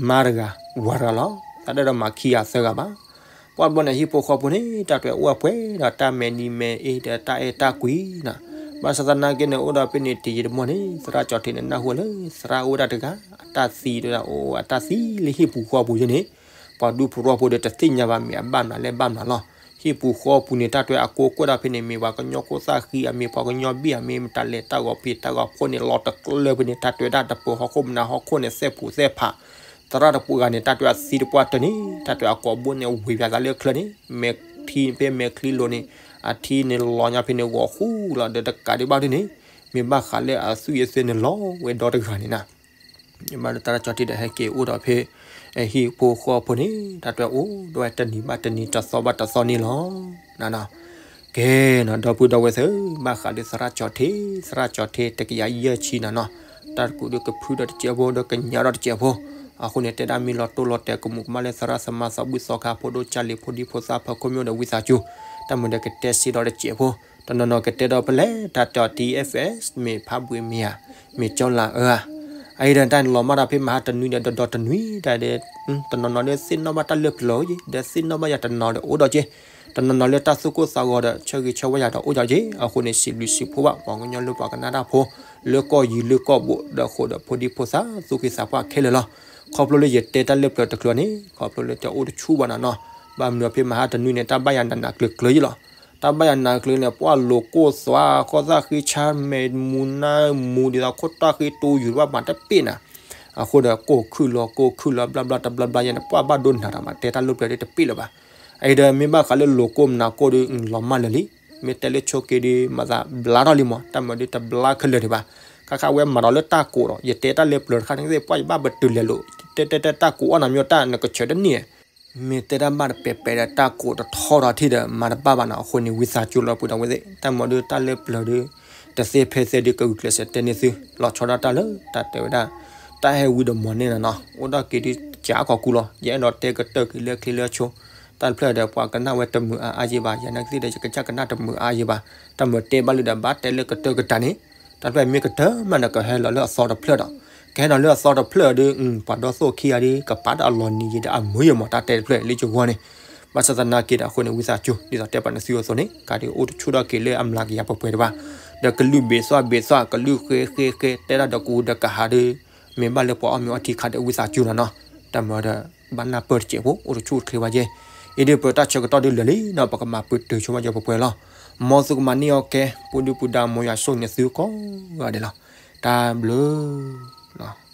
မါတဂၤ ဝၤတဂၤလီၤ, သးတအဲၣ်ဒိးမၤခံဂၤသၢဂၤဘၣ်, ပှၢ်ဘျီန့ၣ် ဟံၣ်ဖိဃီဖိန့ၣ် တၢ်တဲအိၣ်အပှဲၤဒီးတၢ်မဲာ်နံၤမဲာ်အ့ဒီး တၢ်အဲၣ်တၢ်ကွံနၤ, ဘၣ်ဆၣ်သနာ်က့န့ၣ် အိၣ်ဒီးဖဲန့ၣ်တယံာ်တမီၢ်န့ၣ် သရၣ်ကၠီထ့န့ၣ် နၢ်ဟူလၢ သရၣ်အိၣ်ဝဲဒၣ်တဂၤ အတၢ်သံတဲဝဲဒၣ် အိၣ်အတၢ်သံလၢဟံၣ်ပူၤဃီပူၤယဲန့ၣ်, ပှၤဒူဖိရူဖိဒီးတသ့ၣ်ညါဘၣ် မ့ၢ်အဘၣ်မနုၤလဲၣ်ဘၣ်မနုၤလီၤ. ဟံၣ်ပူၤဃီပူၤန့ၣ် တၢ်တွဲအကိးကွဲၢ်ဒီးဖဲန့ၣ် မ့ၢ်ပှၤကညီခိၣ်သၣ်ဃံ အမ့ၢ်ပှၤကညီဘ့ၣ် အမ့ၢ်မတၤလဲၣ် တၢ်ဂီၤဖံးတၢ်ဂီၤဖိန့ၣ် လီၤတကျၢၢ်ဖဲန့ၣ် တၢ်တွဲဒၣ်တပၢၤဟီၣ်ခိၣ်မနုၤဟီၣ်ခိၣ်န့ၣ် သဲၣ်ဖူးသဲၣ်ဖး သရၣ်တပူၤဂၤန့ၣ် တၢ်တွဲအသံတပှၢ်တၢၢ်န့ၣ် တၢ်တွဲအကိးဘိန့ၣ် ဝ့ၤပၠးသးလၢချၢန့ၣ် မဲာ်ထံဖဲမဲာ်ချံလိၤန့ၣ် အထံန့ၣ်လီၤညါဖဲန့ၣ် ဂီၤဃူလီၤ ဒီးတကးဒံးဘၣ်ဒ်န့ၣ် မ့ၢ်ဘၣ်ဃးလၢအသွံၣ်အသွဲၣ်န့ၣ်လီၤဝဲဒီတဂၤန့ၣ်နၤ မ့ၢ်ဘၣ်လၢသရၣ်ကၠီထံဒီးဟဲက့ၤအိၣ်ဒီးဖဲ ဟံၣ်ဖိဃီဖိန့ၣ် တၢ်တွဲအိၣ်ဒီးဝဲတနံၤဘၣ်တနံၤ တသီဘၣ်တသီန့ၣ်လီၤ. နနီၤ ကဲနီၤ ဒီပုၢ်ဒီဝဲၢ်သ့ၣ် ဘၣ်ဃးလၢသရၣ်ကၠီထံ သရၣ်ကၠီထံတကယၤယဲၢ်ဆံနနီၤ တၢ်တကူးဒီးကဖုဒီးတစဲးဖိ ဒီးကညးဒီးတစဲးဖိ အဃိန့ၣ် တဲဒၣ်မ့ၢ်လီၤတိၢ်လီၤတဲာ် ကမူးကမၣ်လၢသရၣ်သမါသးဘုၣ်သီခါ ဖိဒိၣ်ကၢ်လံၤ ဖိဒံဖိသၣ် ဖီခိၣ်မ့ၢ်အိၣ်ဒီးဝံသးစူၤ တၢ်မုာ်ဒီးကတဲစ့ဒီးတစဲးဖိ တနီၤနီၤကတဲဒီးဖဲလဲၣ် တၢ်တဲအီၤ T F S မ့ၢ်ဖးဘှံးမ့ၢ်ဧါ မ့ၢ်ကၠီလၤအၢဧါ အအံၤဒီးတၢ်လီၤမၢ်ဒီးဖဲမဟါတနွံဒီး ဒီဒီတနွံတၢ်ဒီး တနီၤနီၤဒီးသ့ၣ်နီၣ်ဘၣ်တၢ်လၢပျၢၤက့ၤ ဒီးသ့ၣ်နီၣ်ဘၣ်ယၤတနီၤဒီးအိၣ်ဒီးက့ၤ တနီၤနီၤလၢတၢ်သူၣ်ကိၢ်သးဂီၤဒီး ဆၢဂ့ၤဆၢဝါယၤဒီးအိၣ်ဒီးက့ၤ အဃိန့ၣ် စံးဘျုးစံးဖှိၣ်ဘၣ် ပှၤကညီလၢပှၤကနၣ်တၢ်ဖိ လၢကီၢ်ယံၤလၢကီၢ်ဘူး ဒီးဃိဒီးဖိဒံဖိသၣ် သူၣ်က့သးပှၢ်ခဲလၢာ်လီၤ. ခီဖျိလၢယတဲတၢ်လၢပျၢၤတချုးန့ၣ် ခီဖျိလၢတအိၣ်တဆူၣ်ဘၣ်နနီၤ ဘၣ်မနုၤဖဲမဟါတနွံန့ၣ် တၢ်ဘၣ်ယၤနးနးကျၢၤကျၢၤယ့ၣ်လီၤ. တၢ်ဘၣ်ယၤနးကျၢၤန့ၣ် ပှၢ်လိၤကိၢ်သွါ ခိၣ်သၣ်ဃံဆါမဲာ်မူနါမူ ဒ်သိးခိၣ်တီၢ်ဃံတိယုၢ်တဘၣ်မၤတပ့ၢ်နၤ အဃိဒီးကိၢ်ခုၣ်လီၤကိၢ်ခုၣ်လီၤ ဘျါဘျါတဘျါဘျါယဲန့ၣ် ပှၢ်ဘၣ်ဒိနးတၢ်မၤတဲတၢ်လၢပျၢၤဒီးတပ့ၢ်လၢၤဘၣ်. အအံၤဒီးမ့ၢ်ဘၣ်ဃးလၢလိၤကိၢ်မနၤကိၢ်ဒီး လီၤမၢ်လၢာ်လံ မ့ၢ်တဲလၢဆိးက့ဒီး မၤသးဘျါထီၣ်လံမး တၢ်မၤဒီးတဘျါခဲလၢာ်ဒံးဘၣ်. ခါခါဝဲမၤဒီးလၢတၢ်ကိးဒီး ယတဲတၢ်လၢပျၢၤတခါန့ၣ် ပှၢ်ယဘၣ်ပတုာ်လဲၤလိာ် တဲတဲတဲတၢ်ကိးအီၣ်နၤမ့ၢ်တၢ်နကဆၢတန့ၢ် မ့ၢ်တဲတၢ်ဘၣ်တပဲာ်ပဲာ်ဒီးတၢ်ကိးတထီထီၣ်ထံၣ်ဒီးမၤတဘၣ်ဘၣ်နီၤ အဃိန့ၣ် ဝံသးစူၤလီၤပုၢ်ဒီဝဲၢ်သ့ၣ် တၢ်မၤဒီးတၢ်လၢပျၢၤဒီး တသ့ဖဲသ့ဒီးကဂုာ်ကျဲးစၢးတဲန့ၢ်သု လီၤဆီဒၣ်တၢ်လၢတၢ်တဲဝဲဒၣ် တၢ်ဟဲဝံဒီးမၤန့ၢ်နၤနီၤ အိၣ်ဒီးက့ၤဒ်ကးကီၢ်ကူလီၤ ယအဲၣ်ဒိးတဲကတၢၢ်က့ၤလၢချံလၢဆိ တၢ်တဖျၢၣ်ဒီးပှၤကနၣ်ဝဲတမုာ်အါအါယံၤဘၣ် ယနာ်က့ဒီးယကစၢ်ကနၣ်တမုာ်အါအါယံၤဘၣ် တၢ်မၤတဲဘၣ်လံဒီးဘၣ်တဲလၢကတၢၢ်ကတၢၢ်န့ၣ် တၢ်တဖျၢၣ်မ့ၢ်ကတၢၢ်မးဒီးကဟဲလီၤလၢအသီတဖျၢၣ်ဒီး ကဟဲလီၤလၢအသီတဖျၢၣ်ဒီး ပှၤဒီသိၣ်ခံဂၤဒီး ကပာ်ဒီးအလီၤနံၤယံၤဒီးအမုာ်ယံၤမး တၢ်တဲတဖျၢၣ်လၢယဂီၢ်န့ၣ် ဘၣ်ဆၣ်သနာ်က့ဒီးအဃိန့ၣ် ဝံသးစူၤ ဒ်သိးတဲပှၤနသုအသိးန့ၣ် ကးဒုးအိၣ်တဆူၣ်ထီၣ်က့ၤလၢအမျးကယၤပှဲၤပှဲၤဒံးဘၣ် ဒီးကလုၢ်ဘ့ၣ်သွၣ်ဘ့ၣ်သွၣ် ကလုၢ်ဃဲဃဲဃဲ တဲဒၣ်ဒီးကဟူးဒီးကဟးဒီး မ့ၢ်ဘၣ်လၢပှၤအီၣ်မ့ၤအီထံခါဒီးဝံသးစူၤနၤနီၤ တၢ်မၤဒီး ဘၣ်နၢ်ပၢၢ်တစဲးဖိ အိၣ်တဆူၣ်တချ့ဘၣ်ယဲ အံၤဒ်ပတၢ်ဆၢကတီၢ်ဒုးလၢာ်လံနီၤ ပကမၤပတုာ်ဆိမးယဲပှဲၤပှဲၤလီၤ မ်သုကမၤန့ၢ်အီၤကဲ ပူၤဒုပူၤဒါ မ်ယွၤဆိၣ်ဂ့ၤန့ၢ်သုကိးဂၤဒဲးလီၤ တၢ်ဘျုးလီၤ